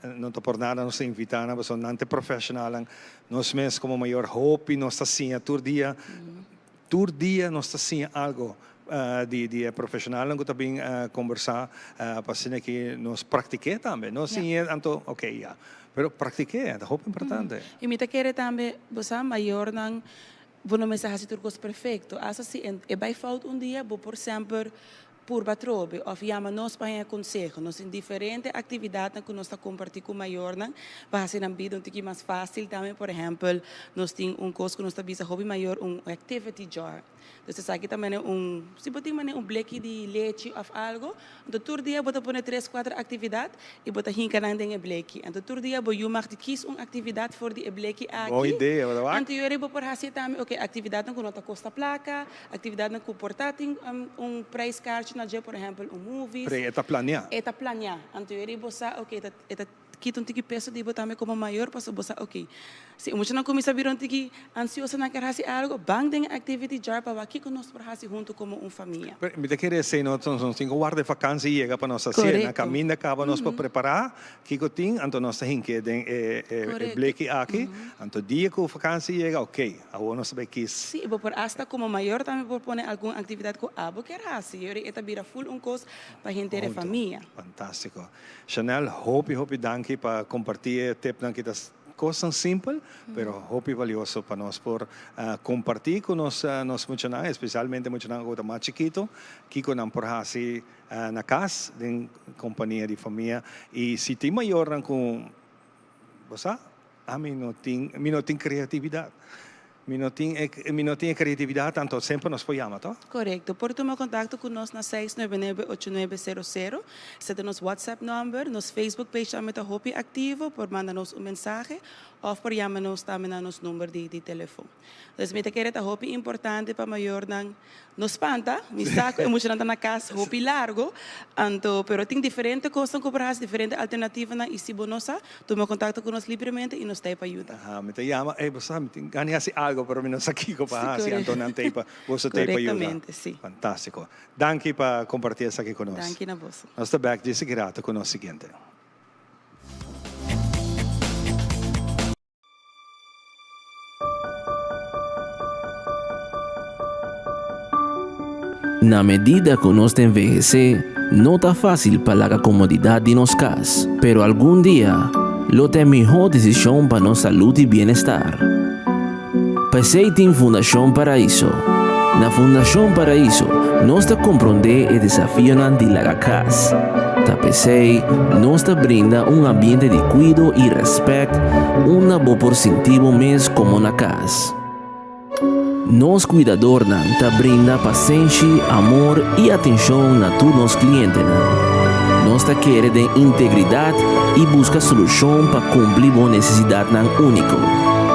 No ta por nada nos ta invita nan pasobra nan ta e profesionalnan. Nos mes como mayor hopi nos ta siña tur dia, tur dia nos ta siña algo di di e profesionalnan cu ta bin combersa pa asina ki nos practike tambe. No siña anto ok ya, pero practike ta hopi importante. Y mi ta kere tambe bo sa mayornan Bo no mester hasi tur kos perfekto. Asta si e bai fout un dia, bo por semper purba atrobe òf yama nos pa haña konseho. Nos tin diferente aktividatnan ku nos ta kompartí ku mayornan pa hasi nan bida un tiki mas fásil tambe. Por ehèmpel, nos tin un kos ku nos ta bisa hopi mayor un activity jar. Dus esaki ta manera un, si bo tin manera un bleki di lechi òf algu, Anto tur dia bo ta pone tres kuater aktividat i bo ta hinka nan den e bleki. Anto tur dia bo yu mag di kis un aktividat for di e bleki aki. Bon idea, bo ta wak. Anto yori bo por hasi e tambe, oke, aktividatnan ku no ta kosta plaka, aktividatnan ku por ta tin un prijskaartje na dje, por ehèmpel un movies. Pero e ta planeá. E ta planeá. Anto yori bo sa, oke, e ta Kita un tiki peso di bo tambe komo mayor pasobra bo sa ok si e muchanan kuminsá bira un tiki ansioso nan kier hasi algo ban den e activity jar pa wak kiko nos por hasi huntu komo un famia. Pero mi ta kere esei no nos tin ku warda e vakansi yega pa nos hasié na kaminda kaba nos por prepará kiko tin anto nos ta hink'é den e e bleki aki anto dia ku vakansi yega ok awor nos ta bai kis. Sí bo por hasta komo mayor tambe por pone algun aktividat ku abo kier hasi yori e ta bira ful un kos pa henter e famia. Fantástiko. Chanel, hopi hopi danki pa comparti e tipnan ki ta cosnan simpel, pero hopi valioso pa nos por comparti cu nos nos muchanan, especialmente muchanan cu ta mas chikito, kico nan por haci na cas den compania di famia. Y si tin mayornan cu bo sa, ami no tin, mi no tin creatividad. Mi no tin e mi no tin e creatividad anto semper nos por yama to? Corecto. Por tuma contacto cu nos na seis nuebe nuebe ocho nuebe sero sero. Esei ta nos WhatsApp number. Nos Facebook page tambe ta hopi activo. Por manda nos un mensahe of por yama nos tambe na nos number di di telefon. Entonces mi ta kere ta hopi importante pa mayornan No spanta, mi sa ku e muchanan ta na kas hopi largo, anto pero tin diferente kosnan ku por hasi, diferente alternativanan i si bo no sa, tuma kontakto ku nos libremente i nos ta ei pa yuda. Aha, mi ta yama, ey bo sa mi tin gana di hasi algo pero mi no sa kiko pa hasi, anto nan ta ei pa, boso ta ei pa yuda. Korektamente, si. Fantástiko. Danki pa kompartí esaki ku nos. Danki na boso. Nos ta bèk dje sigui rato ku nos siguiente. Na medida ku nos ta envehesé, no ta fásil pa laga komodidat di nos kas, pero algun dia lo ta e mihó desishon pa nos salud i bienestar. P'esei tin Fundashon Paraiso. Na Fundashon Paraiso nos ta komprondé e desafionan di laga kas. Ta p'esei nos ta brinda un ambiente di kuido i rèspèt unda bo por sinti bo mes komo na kas. Nos kuidadornan ta brinda pasenshi, amor i atenshon na tur nos klientenan. Nos ta kere den integridat i buska solushon pa kumpli bo nesesidatnan úniko.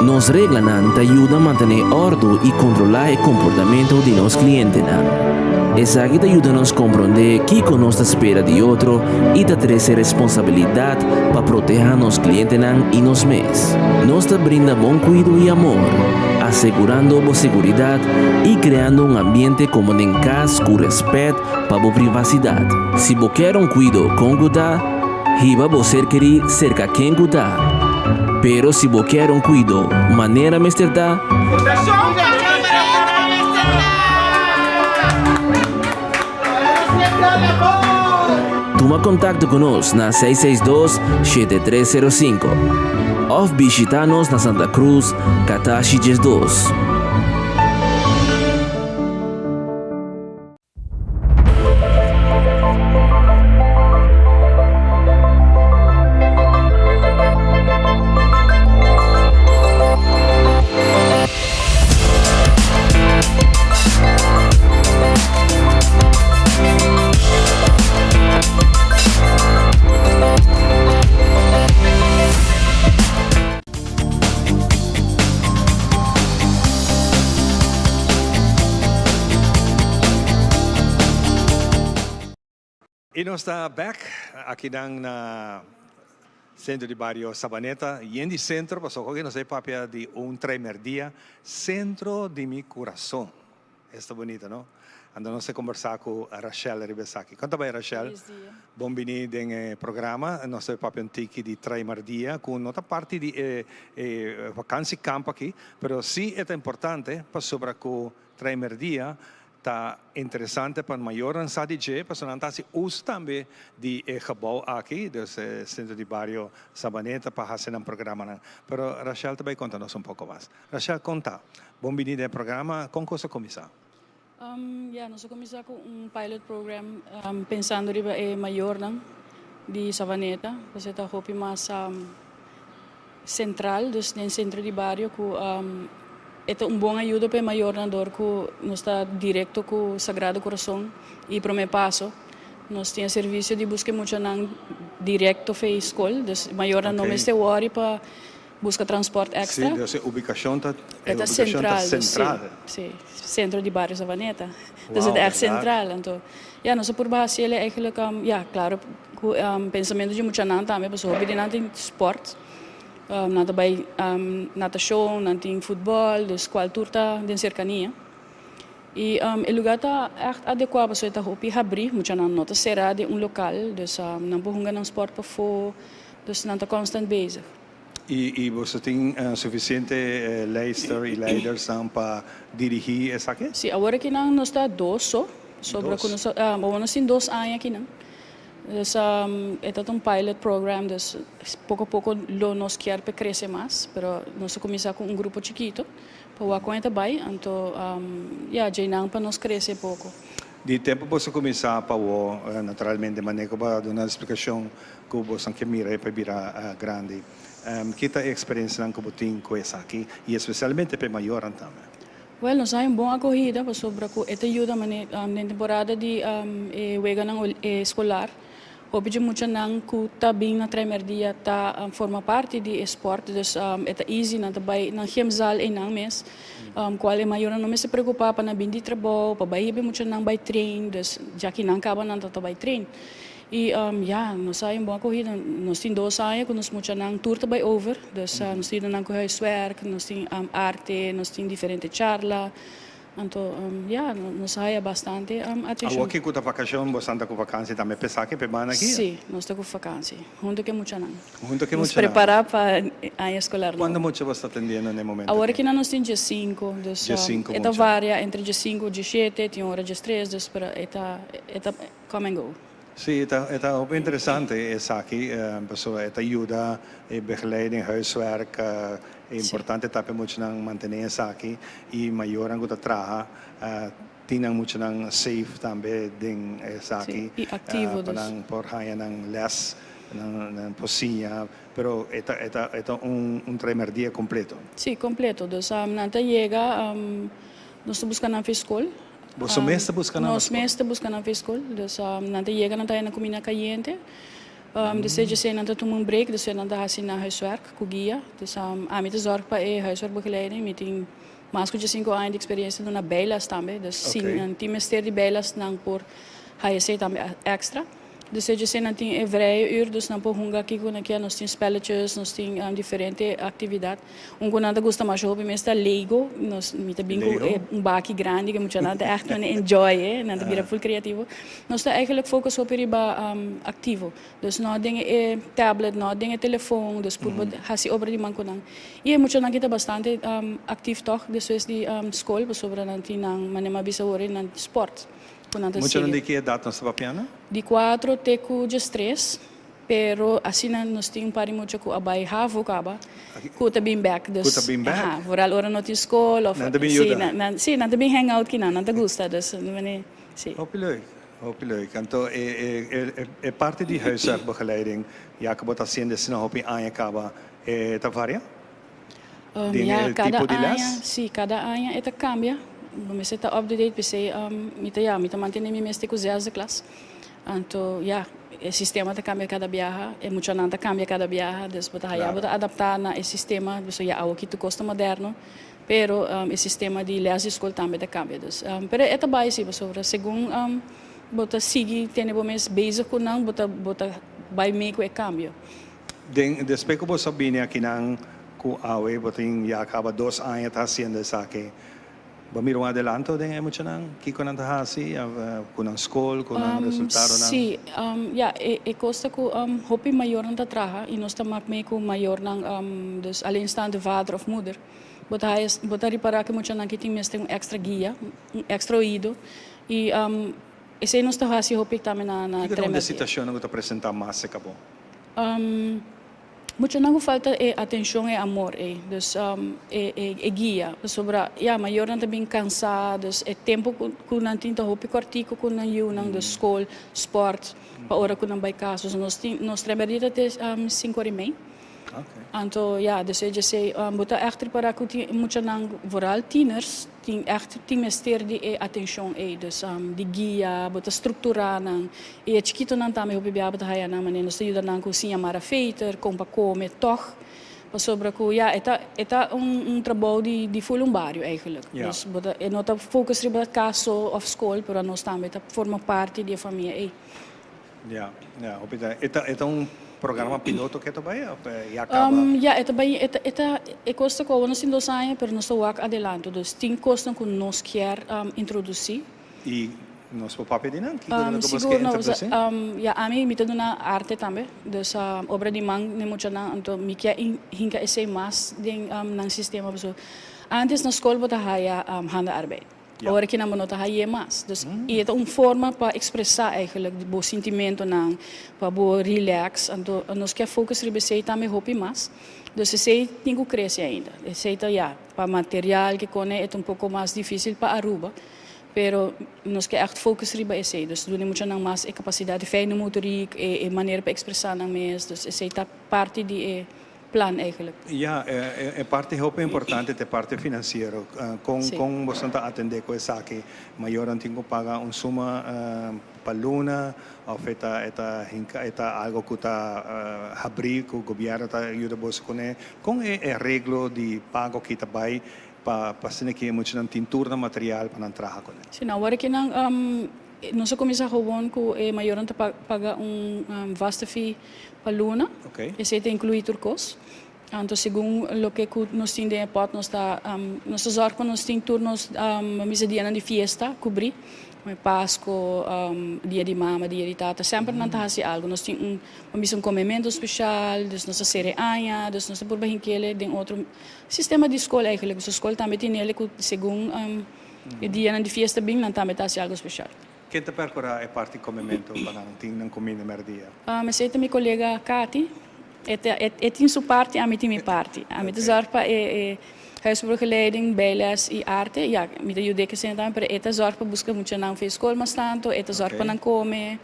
Nos reglanan ta yuda mantené òrdu i kontrolá e komportamentu di nos klientenan. Esaki ta yuda nos komprondé kiko nos ta spera di otro i ta trese responsabilidat pa protehá nos klientenan i nos mes. Nos ta brinda bon kuido i amor, asegurando bo seguridat i kreando un ambiente komo den kas ku rèspèt pa bo privasidat. Si bo kier un kuido kon ku ta, hiba bo ser kerí serka ken ku ta. Pero si bo kier un kuido manera mester ta, Tuma kontakto ku nos na 662 7305 òf bishitá nos na Santa Cruz, Katashi 12. Y nos ta bek akinan na Centro di Bario Sabaneta, yen di centro, pasobra hopi nos a papia di un traimerdia, Centro di mi Curason. Esta bunita, no? Anto nos a combersa cu Rachel riba esaki. Con ta bay, Rachel? Feliz dia. Bon bini den e programa. Nos ta papia un tiki di traimerdia, cu no ta parti di e e vakantiekamp aki, pero si e ta importante pasobra cu traimerdia Ta interesante pa mayornan sa di dje, pasobra nan ta hasi uso tambe di e gebou aki, dus e Centro di Bario Sabaneta pa hasi nan programanan. Pero Rachel ta bay konta nos un poko mas. Rachel, kon ta? Bon bini den e programa. Kon kos a kuminsá? Ya, nos a kuminsá ku un pilot program pensando riba e mayornan di Savaneta, pasobra ta hopi mas Central, dus den centro di bario cu e ta un bon ayudo pa e mayornan door cu nos ta directo cu Sagrado Corazon y Prome Paso. Nos tin e servicio di busca e muchanan directo fe e scol, dus mayornan no mester worry pa busca transport extra. Si, dus e ubicacion ta, e ta central, dus si, si, centro di bario Savaneta. Dus e ta echt central. Anto, ya, nos a purba haci el eigenlijk, ya, claro. Ku pensamentu di muchanan tambe pasobra hopi di nan tin sport, nan ta bai natashon, nan tin futbòl, dus kual tur ta den serkania. I e lugá ta ègt adekuá pasobra e ta hopi habrí, muchanan no ta será den un lokal, dus nan por hunga nan spòrt pafó, dus nan ta konstant bezig. I boso tin sufisiente leister i leidersnan pa dirigí esaki? Sí, awor akinan nos ta dos so, sobra ku nos awor nos tin dos aña akinan. Dus e ta un pilot program, dus poko poko lo nos kier p'e krese mas, pero nos a kuminsá ku un grupo chikito pa wak kon e ta bai, anto ya djeinan pa nos krese poko. Di tempu boso kuminsá pa awor, naturalmente manera ku bo a duna splikashon ku boso ke mira e pa bira grandi. Ki ta e eksperensianan ku bo tin ku esaki i espesialmente pa e mayornan tambe? Wèl, nos hay un bon akohida pasobra ku e ta yuda mane den temporada di e weganan eskolar. Hopi dje muchanan ku ta bin na Traimerdia ta forma parti di e spòrt, dus e ta easy, nan ta bai nan gymzaal einan mes, kual e mayornan no mester preokupá pa nan bin di trabou, pa bai hiba e muchanan bai train, dus djaki nan kaba nan ta ta bai train. Y ya, nos a hay un bon acogida. Nos tin dos aña cu nos muchanan tur ta bay over. Dus nos tin nan cu huiswerk, nos tin arte, nos tin diferente charla. Anto ya, nos a haya bastante atencion. Awor cu ta vacacion, bo esnan ta cu vakantie tambe p'esaki, p'e banda aki? Si, nos ta cu vakantie, hunto cu e muchanan. Hunto cu e muchanan. Nos prepara pa aña escolar nobo. Cuanto mucha bo sta atendiendo na e momento aki? Awor aki nos tin diescinco, dus e ta varia entre diescinco, diesshete, tin ora diestres, dus pero e ta, e ta. Come and go. Sí, e ta e ta hopi interesante esaki, pasobra e ta yuda e begeleiding, huiswerk, e importante ta pa e muchanan mantené esaki i mayornan ku ta traha tin nan muchanan safe tambe den esaki Sí, i aktivo pa dus. nan por haña nan lès, nan nan por siña, pero e ta e ta e ta un un traimerdia kompleto. Sí, kompleto. Dus nan ta yega. Nos ta buska nan for skol. Boso mes ta buska nan na Nos skol? mes ta buska nan for skol. Dus nan ta yega nan ta haya nan kuminda kayente. Despues dje nan ta tuma un break, despues nan ta hasi nan huiswerk ku guia. Dus ami ta zorg pa e huiswerkbegeleiding. Mi tin mas ku djesinku aña di eksperensia duna bijles tambe. Dus si nan tin mester di bijles nan por haya esei tambe èkstra. Dus e djese nan tin e vrije uur, dus nan por hunga kiko nan kier. Nos tin spelletjes, nos tin diferente actividad. Un cu nan ta gusta masha hopi mes ta Lego. Nos, mi ta bin cu e un baki grandi cu e muchanan ta echt nan enjoy e, nan ta bira full creativo. Nos ta eigenlijk focus hopi riba activo. Dus no den e tablet, no den e telefon, dus purba haci obra di man cu nan. Y e muchanan aki ta bastante actief toch despues di school, pasobra nan tin nan, manera mi a bisa awor, nan sport. Ku nan ta Muchanan sigui. di ki edat nos ta papiando? Di kuatro te ku diestres, pero asina nos tin un par di mucha ku a bai havo kaba, ku ta bin bèk. Ku ta bin bèk? Aha, vooral ora no tin skol of. Nan ta bin Sí, yuda? nan, nan, sí, nan ta bin hang out kinan, nan ta gusta, dus mane, sí. Hopi leuk, hopi leuk. Anto e, e, e, e parti di huiswerkbegeleiding, ya ku bo ta hasiendo asina hopi aña kaba, e ta varia? Den Ya, e kada tipo di aña, les? sí, kada aña e ta kambia. Bo mester ta up to date p'esei mi ta ya, mi ta mantené mi mes te ku zesde klas. Anto ya, e sistema ta kambia kada biaha, e muchanan ta kambia kada biaha, dus bo ta haya bo ta adaptá na e sistema, pasobra ya awoki tur kos ta moderno, pero e sistema di les di skol tambe ta kambia. Dus, pero e ta bai si pasobra segun bo ta sigui tene bo mes bezig ku nan, bo ta bo ta bai mee ku e kambio. Den despues ku boso a bini akinan ku awe bo tin ya kaba dos aña ta hasiendo esaki, bo mira un adelanto den e muchanan? Kiko nan ta hasi ku nan skol, ku nan resultadonan? Sí, ya, e kos ta ku hopi mayornan ta traha i nos ta mak mee ku mayornan, dus alleenstaande vader of moeder. Bo ta haya, bo ta ripará ku e muchanan ki tin mester un èkstra guia, un èkstra oido i esei nos ta hasi hopi tambe na Kiko ta un di e Tremerdía. situashonnan ku ta presentá mas serka bo? Muchanan ku falta e atenshon e amor ei, dus e guia, pasobra ya mayornan ta bin kansá, dus e tempu ku nan tin ta hopi kòrtiku ku nan yunan, dus skol, spòrt, pa ora ku nan bai kas, dus nos tin nos trèmberdia ta te sinku ora i mei. Anto ya, dus e djesei bo ta ègt ripará ku tin muchanan, vooral tieners, Tin ègt tin mester di e atenshon ei, dus di guia, bo ta strukturá nan. I e chikitonan tambe hopi bia bo ta haya nan manera nos ta yuda nan ku siña mara feter, kon pa kome, tòg. Pasobra ku ya, e ta e ta un un trabou di di ful un bario eigenlijk. Dus bo ta e no ta focus riba kas so òf skol, pero anos tambe ta forma parti di e famia ei. Ya, ya, hopi ta. E ta, e ta un programa piloto ke ta bai of ya kaba? Ya, e ta bai, e ta, e ta, e kos ta ku awor nos tin dos aña, pero nos ta wak adelanto. Dus tin kosnan ku nos kier introdusí. I nos por papia di nan? Kiko ta loke bos Sigur kier no, introdusí? ya, ami mi ta duna arte tambe, dus obra di man n'e muchanan, anto mi kier hinka esei mas den nan sistema, pasobra antes na skol bo ta haya handenarbeid. Ora ki nan bo no ta haye mas. Dus i e ta un forma pa expresa eigenlijk bo sintimentonan, pa bo relax. Anto nos kier focus riba esey tambe hopi mas. Dus esey tin cu crece ainda. Esey ta ya, pa material ki cone e ta un poco mas dificil pa Aruba. Pero nos kier echt focus riba esey. Dus duna e muchanan mas e capacidad di fijne motoriek, e manera pa expresa nan mes. Dus esey ta parti di e plan eigenlijk. Ja, e parti hopi importante ta e parti financiero. Con con boso ta atende cu esaki? Mayornan tin cu paga un suma pa luna of e ta e ta hinca e ta algo cu ta habri cu gobierno ta yuda boso cune? Con e areglo di pago aki ta bay pa pa asina ki e muchanan tin tur nan material pa nan traha cune? Si, no, awor aki nan nos a cuminsa gewoon cu e mayornan ta paga un vaste fee pa luna. Esei ta inclui tur cos. Anto segun loke cu nos tin den e pot nos ta nos ta zorg pa nos tin tur nos misa dianan di fiesta cubri, como Pasco, dia di mama, dia di tata, semper nan ta haci algo. Nos tin un misa un comemento special, dus nos ta cera e aña, dus nos ta purba hinkele den otro sistema di scol eigenlijk. Pasobra scol tambe tin ele cu segun e dianan di fiesta bin nan tambe ta haci algo special. Ken ta percura e parti comemento pa nan tin nan cuminda merdia? Esey ta mi colega Katy. E ta e tin su parti, ami tin mi parti. Ami ta zorg pa e e huisbegeleiding, bijles y arte. Ya, mi ta yud'é kese tambe, pero e ta zorg pa buska muchanan for e skol mas tanto, e ta zorg pa nan kome.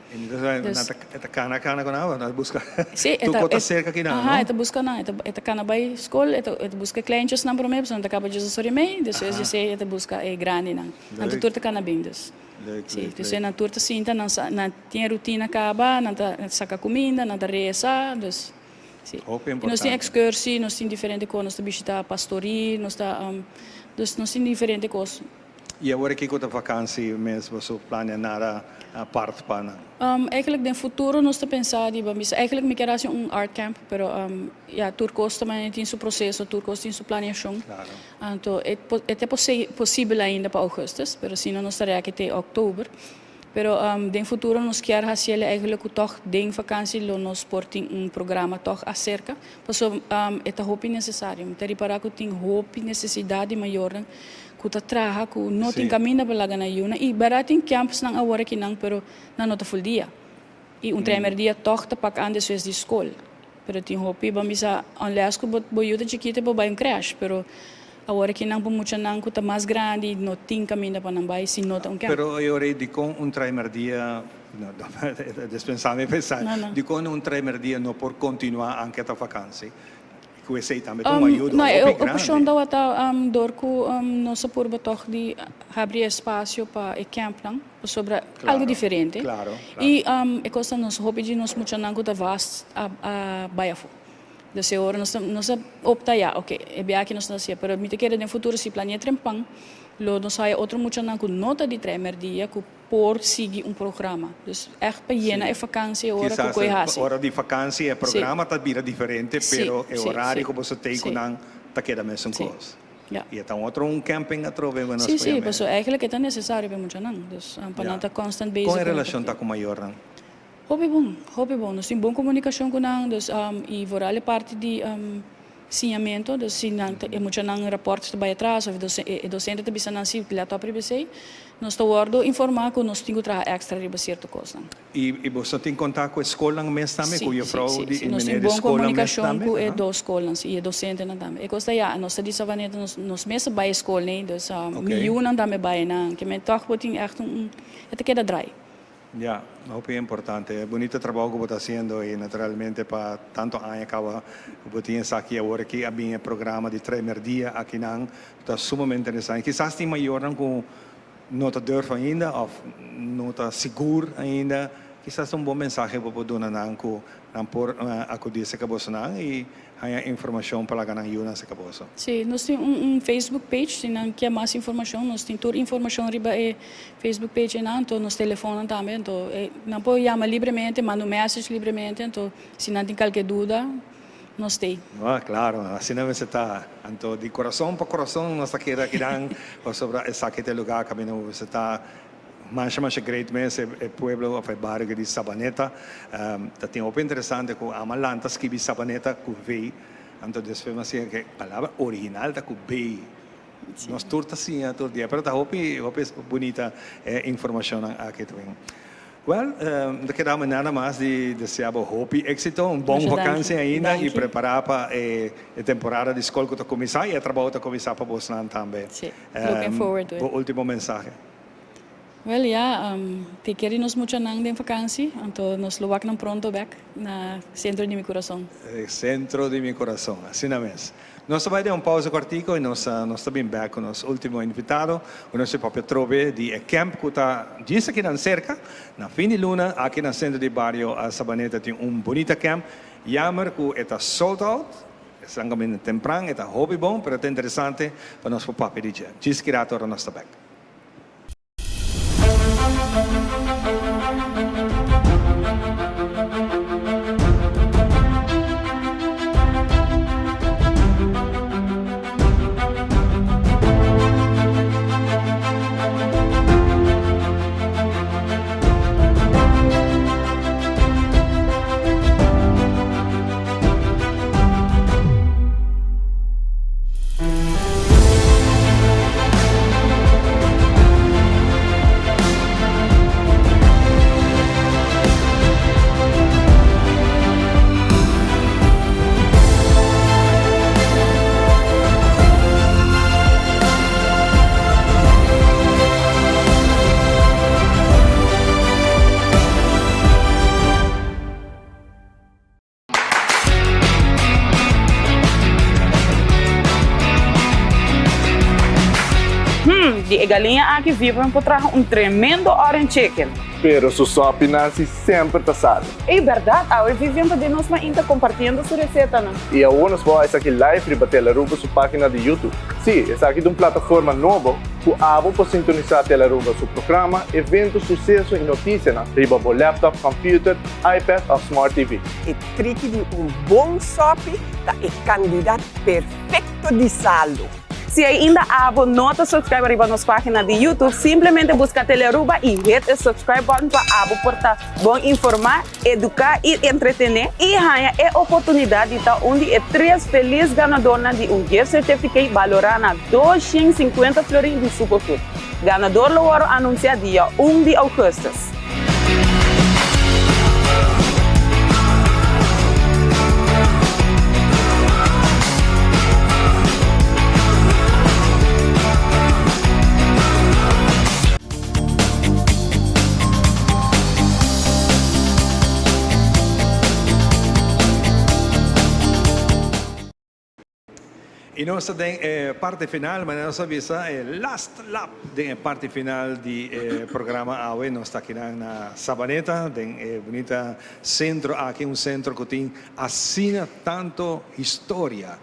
Dus. E ta kana kana ku nan of e ta buska? Si, e Tur ta kos ta serka aki nan, no? Aha, e ta buska nan. E ta e ta kana bai skol, e ta e ta buska e kleintjesnan promé, pasobra nan ta kaba djes ora i mei, despues djesei e ta buska e grandinan. Nan ta tur ta kana bin dus. Leuk, Si, leuk, dus leuk. nan tur ta sinta, nan sa nan tin e rutina kaba, nan ta saka kuminda, nan ta resa, dus si. Hopi I nos tin importante. ekskursi, nos tin diferente kos, nos ta bishita pastorí, nos ta dus nos tin diferente kos. I awor kiko ta vakansi mes boso plania nada apart pa nan? Eigenlijk den futuro nos ta pensa di ban bisa, eigenlijk mi kier hasi un art camp, pero ya tur kos ta manera tin su proseso, tur kos tin su planeashon. Claro. Anto e e ta posibel ainda pa augustus, pero si no nos ta reki te oktober. Pero den futuro nos kier hasiel eigenlijk ku tòg den vakansi lo nos por tin un programa tòg aserka, pasobra e ta hopi nesesario. Mi ta ripará ku tin hopi nesesidat di mayornan ku ta traha ku no tin kaminda pa laga nan yunan i bèrdat tin campsnan awor akinan pero nan no ta ful dia i un tremer dia tòg ta pak an despues di skol. Pero tin hopi ban bisa unless ku bo bo yu ta chikito bo bai un crèche pero awor aki nan pa muchanan ku ta mas grandi no tin kaminda pa nan bai si no ta un camp. Pero e ora ei dikon un traimerdia, no dispensá mi pensá, dikon un traimerdia no por kontinuá anke ta vakansi? Ku esei tambe ta un ayuda No, e hopi grandi. opshon tabata dor ku nos a purba tòg di habri espasio pa e campnan. Pasobra algo diferente. Claro, claro. Y e cos ta nos hopi di nos muchanan cu ta vast a a bay afo. Dus e ora nos ta nos a opta ya, ok, e bia aki nos ta hacié, pero mi ta kere den futuro si planea trempan lo nos haya otro muchanan cu no ta di traimerdia cu por sigui un programa. Dus echt pa yena e vakantie e ora cu Kisas koe haci. ora di vakantie e programa ta bira diferente, pero e Sí, horario sí, cu boso tei cu sí. nan ta keda mesun Sí. cos. Ja. I e ta un otro un camping atrobe ku nos Sí, por sí, yam'é. pasobra eigenlijk e ta necesario pa e muchanan. Dus pa nan Ja. ta constant bezig Kon e ku nan relashon ta papia. ku mayornan? Hopi bon, hopi bon. Nos tin bon komunikashon ku nan, dus i vooral e parti di siñamentu, dus si nan ta e muchanan rapòrt ta bai atras òf e dosente ta bisa nan si lèt òp riba esei, nos ta wòrdu informá ku nos tin ku traha èkstra riba sierto kosnan. I boso tin kontak ku e skolnan mes tambe, Sí, ku sí, jufrou sí, di sí. i Nos meneer tin di bon skolnan mes komunikashon tambe? ku e Aha. dos skolnan, sí, i e dosentenan tambe. E kos ta ya, nos ta di Savaneta, nos nos mes a bai e skol nei, dus mi Oké. yunan tambe bai einan. Ke men tòg bo tin ègt un un, e ta keda drai. Ya, hopi importante. Bunita trabou ku bo ta hasiendo i naturalmente pa tantu aña kaba ku bo tin esaki awor aki a bin e programa di Traimerdia akinan ta sumamente interesante. Kisas tin mayornan ku no ta durf ainda of no ta sigur ainda, kisas ta un bon mensahe bo por duna nan ku nan por akudí serka bosonan i haña informashon pa laga nan yunan serka boso. Sí, nos tin un un Facebook page, si nan kier mas informashon, nos tin tur informashon riba e Facebook page einan, anto nos telefonnan tambe, anto nan por yama libremente, manda un message libremente, anto si nan tin kalke duda, nos t'ei. Ah, claro, asina mester ta. Anto di corazon pa corazon nos ta keda akinan pasobra esaki ta e lugar caminda bo mester ta. Masha masha great mes e pueblo of e bario di Sabaneta. Ta tin hopi interesante cu ama lanta skibi Sabaneta cu V, anto despues mi a siña cu e palabra original ta cu B. Nos tur ta siña tur dia, pero ta hopi hopi bunita e informacionnan aki también. Well, no ta keda mi nada mas di desea bo hopi éxito, un bon Masha danki. vakantie ainda y Danki. prepara pa e temporada di skol ku ta kuminsá y e trabou ta kuminsá pa bosnan tambe. Sí, looking forward to it. Bo último mensahe. Well, ya, te keri nos muchanan den vakantie, anto nos lo wak nan pronto bek na Centro di mi Corazon. Centro di mi Corazon, asina mes. Nos ta bai den un pausa kortiko i nos nos ta bin bek ku nos ultimo invitado, ku nos e papia trobe di e camp ku ta djis akinan serka. Na fin di luna aki na Sentro di Bario Sabaneta tin un bunita camp. Jammer ku e ta sold out, esnan kaminda tempran, e ta hopi bon, pero ta interesante pa nos por papia di dje. Djis ki rato ora nos ta bek. Di e galiña aki Vivian por traha un tremendo orange chicken. Pero su sopi Nancy semper ta sali. Ey berdad, awe Vivian ta den nos mainta compartiendo su recetanan. Y awor nos por haci esaki live riba Telearuba su pagina di YouTube. Sí, esaki ta un plataforma nobo cu abo por sintonisa Telearuba su programa, evento, suceso y noticianan riba bo laptop, computer, iPad of Smart TV. E triki di un bon sopi ta e kandidat perfekto di salu. Si ainda abo no ta subscribe riba nos pagina di YouTube, simplemente busca Telearuba y hit e subscribe button pa abo por ta bon informa, educa y entretene y haña e oportunidad di ta un di e tres feliz ganadornan di un gift certificate balora na 250 florin di Superfood. Ganador lo wòrdu anunsiá dia un di ougùstùs. Y nos ta den e parti final, manera nos a bisa e last lap den e parti final di e programa awe. Nos ta akinan na Sabaneta, den e bunita centro aki, un centro cu tin asina tanto historia.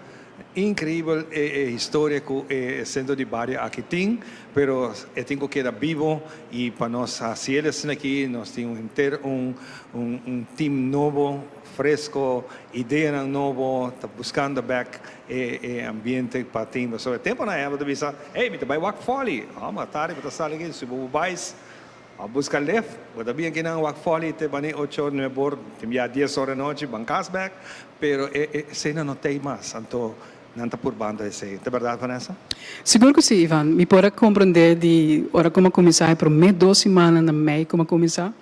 Increibel e e historia cu e centro di bario aki tin, pero e tin cu keda bibo y pa nos haci el asina aki nos tin un henter un un team nobo Fresco, ideanan nobo, ta buscando bek e e ambiente pa tin. Pasobra e temponan ey bo ta bisa, hey, mi ta bay wak Folly. Homber, tardi bo ta sali aki, si bo bo bais, a busca lift, bo ta bin akinan wak Folly te bani ocho or, nuebe or, tin bia dies or anochi, ban cas bek. Pero e e esena no t'ey mas, anto nan ta purbando esey. Ta berdad, Vanessa? Sigur cu si, Ivan. Mi por a comprende di ora cu mi a cuminsa e prome dos simannan na mei cu mi a cuminsa.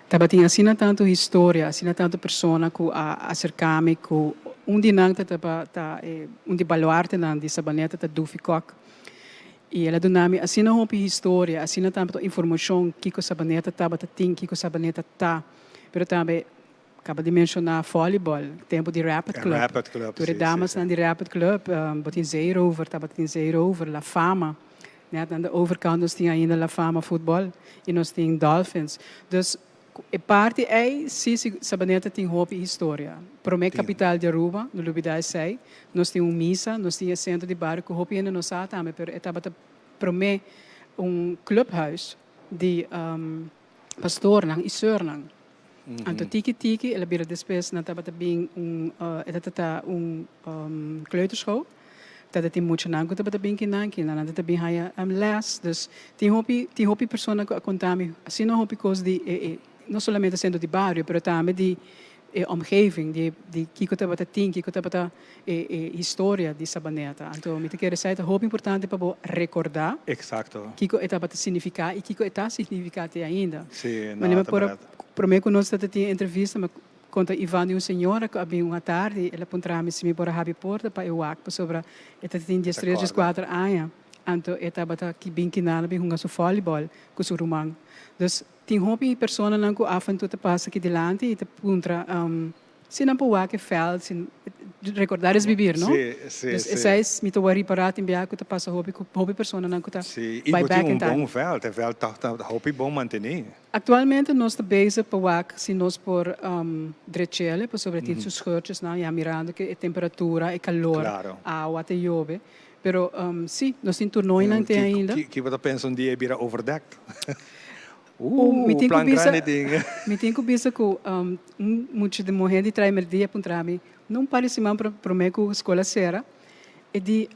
Tabatin asina tantu historia, asina tantu persona ku a aserká mi ku un di nan ta ta e un di baluartenan di Sabaneta ta Dufi Kok. I el a duna mi asina hopi historia, asina tantu informashon kiko Sabaneta tabata tin, kiko Sabaneta ta. Pero tambe kaba di menshoná volleyball, tempu di Rapid Club. Rapid Club, Tur e si, si, damasnan si. di Rapid Club, bo tin Zeerover, tabatin Zeerover, La Fama. Net aan de overkant nos tin ainda La Fama Futbol y nos tin Dolphins. Dus e parti ey si si Sabaneta tin hopi historia. Prome capital di Aruba, no lubida esey. Nos tin un misa, nos tin e centro di bario cu hopi hende no sa tambe pero e tabata prome un clubhuis di pastornan y soeurnan. Anto tiki tiki el a bira despues nan tabata bin un e tabata un kleuterschool. Tabata tin muchanan ku tabata bin kinan, kinan nan tabata bin haya les. Dus tin hopi tin hopi persona ku a konta mi asina hopi kos di e e no solamente sentro di bario pero tambe di e omgeving di di kiko tabata tin, kiko tabata e e historia di Sabaneta. Anto mi ta kere esei ta hopi importante pa bo rekordá Exacto. kiko e tabata signifiká i kiko e ta signifiká te ainda. Sí, no, Manera mi ta por a bèrdat. promé ku nos tabata tin e entrevista mi a konta Ivan di un señora ku a bin un atardi, el a puntra mi si mi por a habri porta pa e wak pasobra e tabata tin E ta diestres, kòrda. dieskuater aña. Anto e tabata ki bin kinan a bin hunga su vòlibòl ku su ruman. Dus Tin hopi personanan ku af en toe ta pasa aki dilanti i ta puntra si nan por wak e veld, si recordar es vivir, no? Sí, sí, Dus sí. esei es mi ta wak ripará tin biaha ku ta pasa hopi ku hopi personanan ku ta Sí, i bai bo tin back in un time. bon veld, e veld tòg ta hopi bon mantení. Aktualmente nos ta bezig pa wak si nos por drech'el, pasobra tin su scheurtjesnan, ya mirando ku e temperatura, e kalor, Claro. awa ta yobe. Pero sí, nos tin toernooinan te ainda. Ki bo ta pensa un dia e bira overdekt? Mi Uh, tin ku plan bisa, grandi tin. mi tin ku bisa ku un mucha di muhé di trae merdia puntra mi, no un par di siman promé ku skol a sera, e di,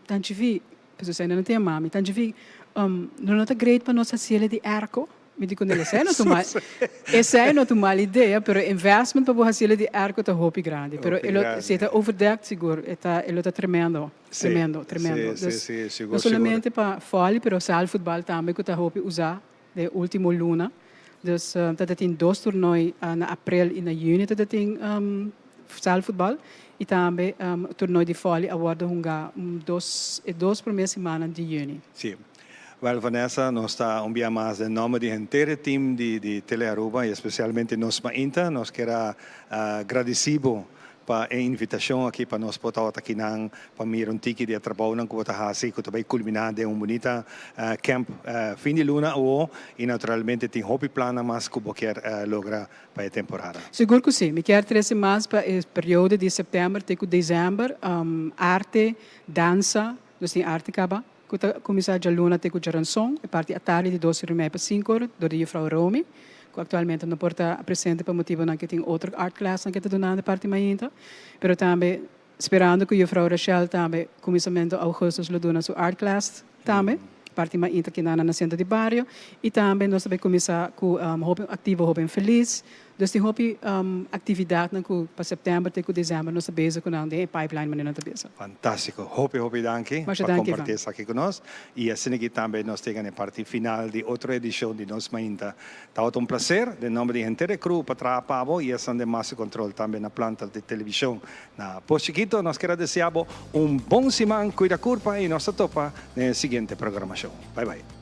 Tanchi Vi, pasobra esei nan no ta yama mi, Tanchi Vi, lo no ta great pa nos hasiel di airco? Mi di ku nel, esei no ta un mal, esei no ta un mal idea, pero e investment pa bo hasiel di airco ta hopi grandi. Pero Hopi e lo, grandi. si e ta overdekt sigur, e ta, e lo ta tremendo. Sí, Tremendo, tremendo. sí, sí, Dus, sí, sigur, no sigur. solamente pa vòli, pero zaalvoetbal tambe ku ta hopi usá den e último luna. Dus ta ta tin dos toernooi na aprel i na yüni ta ta tin zaalvoetbal i tambe toernooi di vòli a wòrdu hungá dos e dos promé simannan di yüni. Sí. Wèl Vanessa, nos ta un bia mas den nòmber di henter e team di di Tele Aruba i espesialmente nos mainta, nos kier a gradisí bo. pa e invitashon aki pa nos por tabata akinan pa mira un tiki di e trabounan ku bo ta hasi ku ta bai kulminá den un bunita camp fin di luna awo i naturalmente tin hopi plannan mas ku bo kier logra pa e temporada. Sigur ku si. Mi kier trese mas pa e periodo di sèptèmber te ku desèmber, arte, dansa, nos tin arte kaba ku ta kuminsá djaluna te ku djaranson, e parti atardi di dos ora i mei pa sinku ora dor di Jufrou Romy, ku aktualmente no por ta presente pa motibonan ke tin otro art classnan ke ta dunando e parti mainta, pero tambe sperando ku Jufrou Rachel tambe kuminsamentu augustus lo duna su art class tambe, parti mainta kinan na Sentro di Bario, i tambe nos ta bai kuminsá ku Hoben Aktivo Hoben Felis. Dus tin hopi actividadnan cu pa september te cu december nos ta bezig cu nan den e pipeline manera nan ta bisa. Fantastico. Hopi hopi danki Masha pa danki, comparti Ivan. esaki cu nos. Y asina aki tambe nos ta yega na e parti final di otro edicion di Nos Mainta. Tabata un placer den nomber di henter e crew pa traha pa bo y esnan den Master Control tambe na planta di television na Pos Chikito. Nos kier a desea bo un bon siman, cuida curpa y nos ta topa den e siguiente programacion. Bye bye.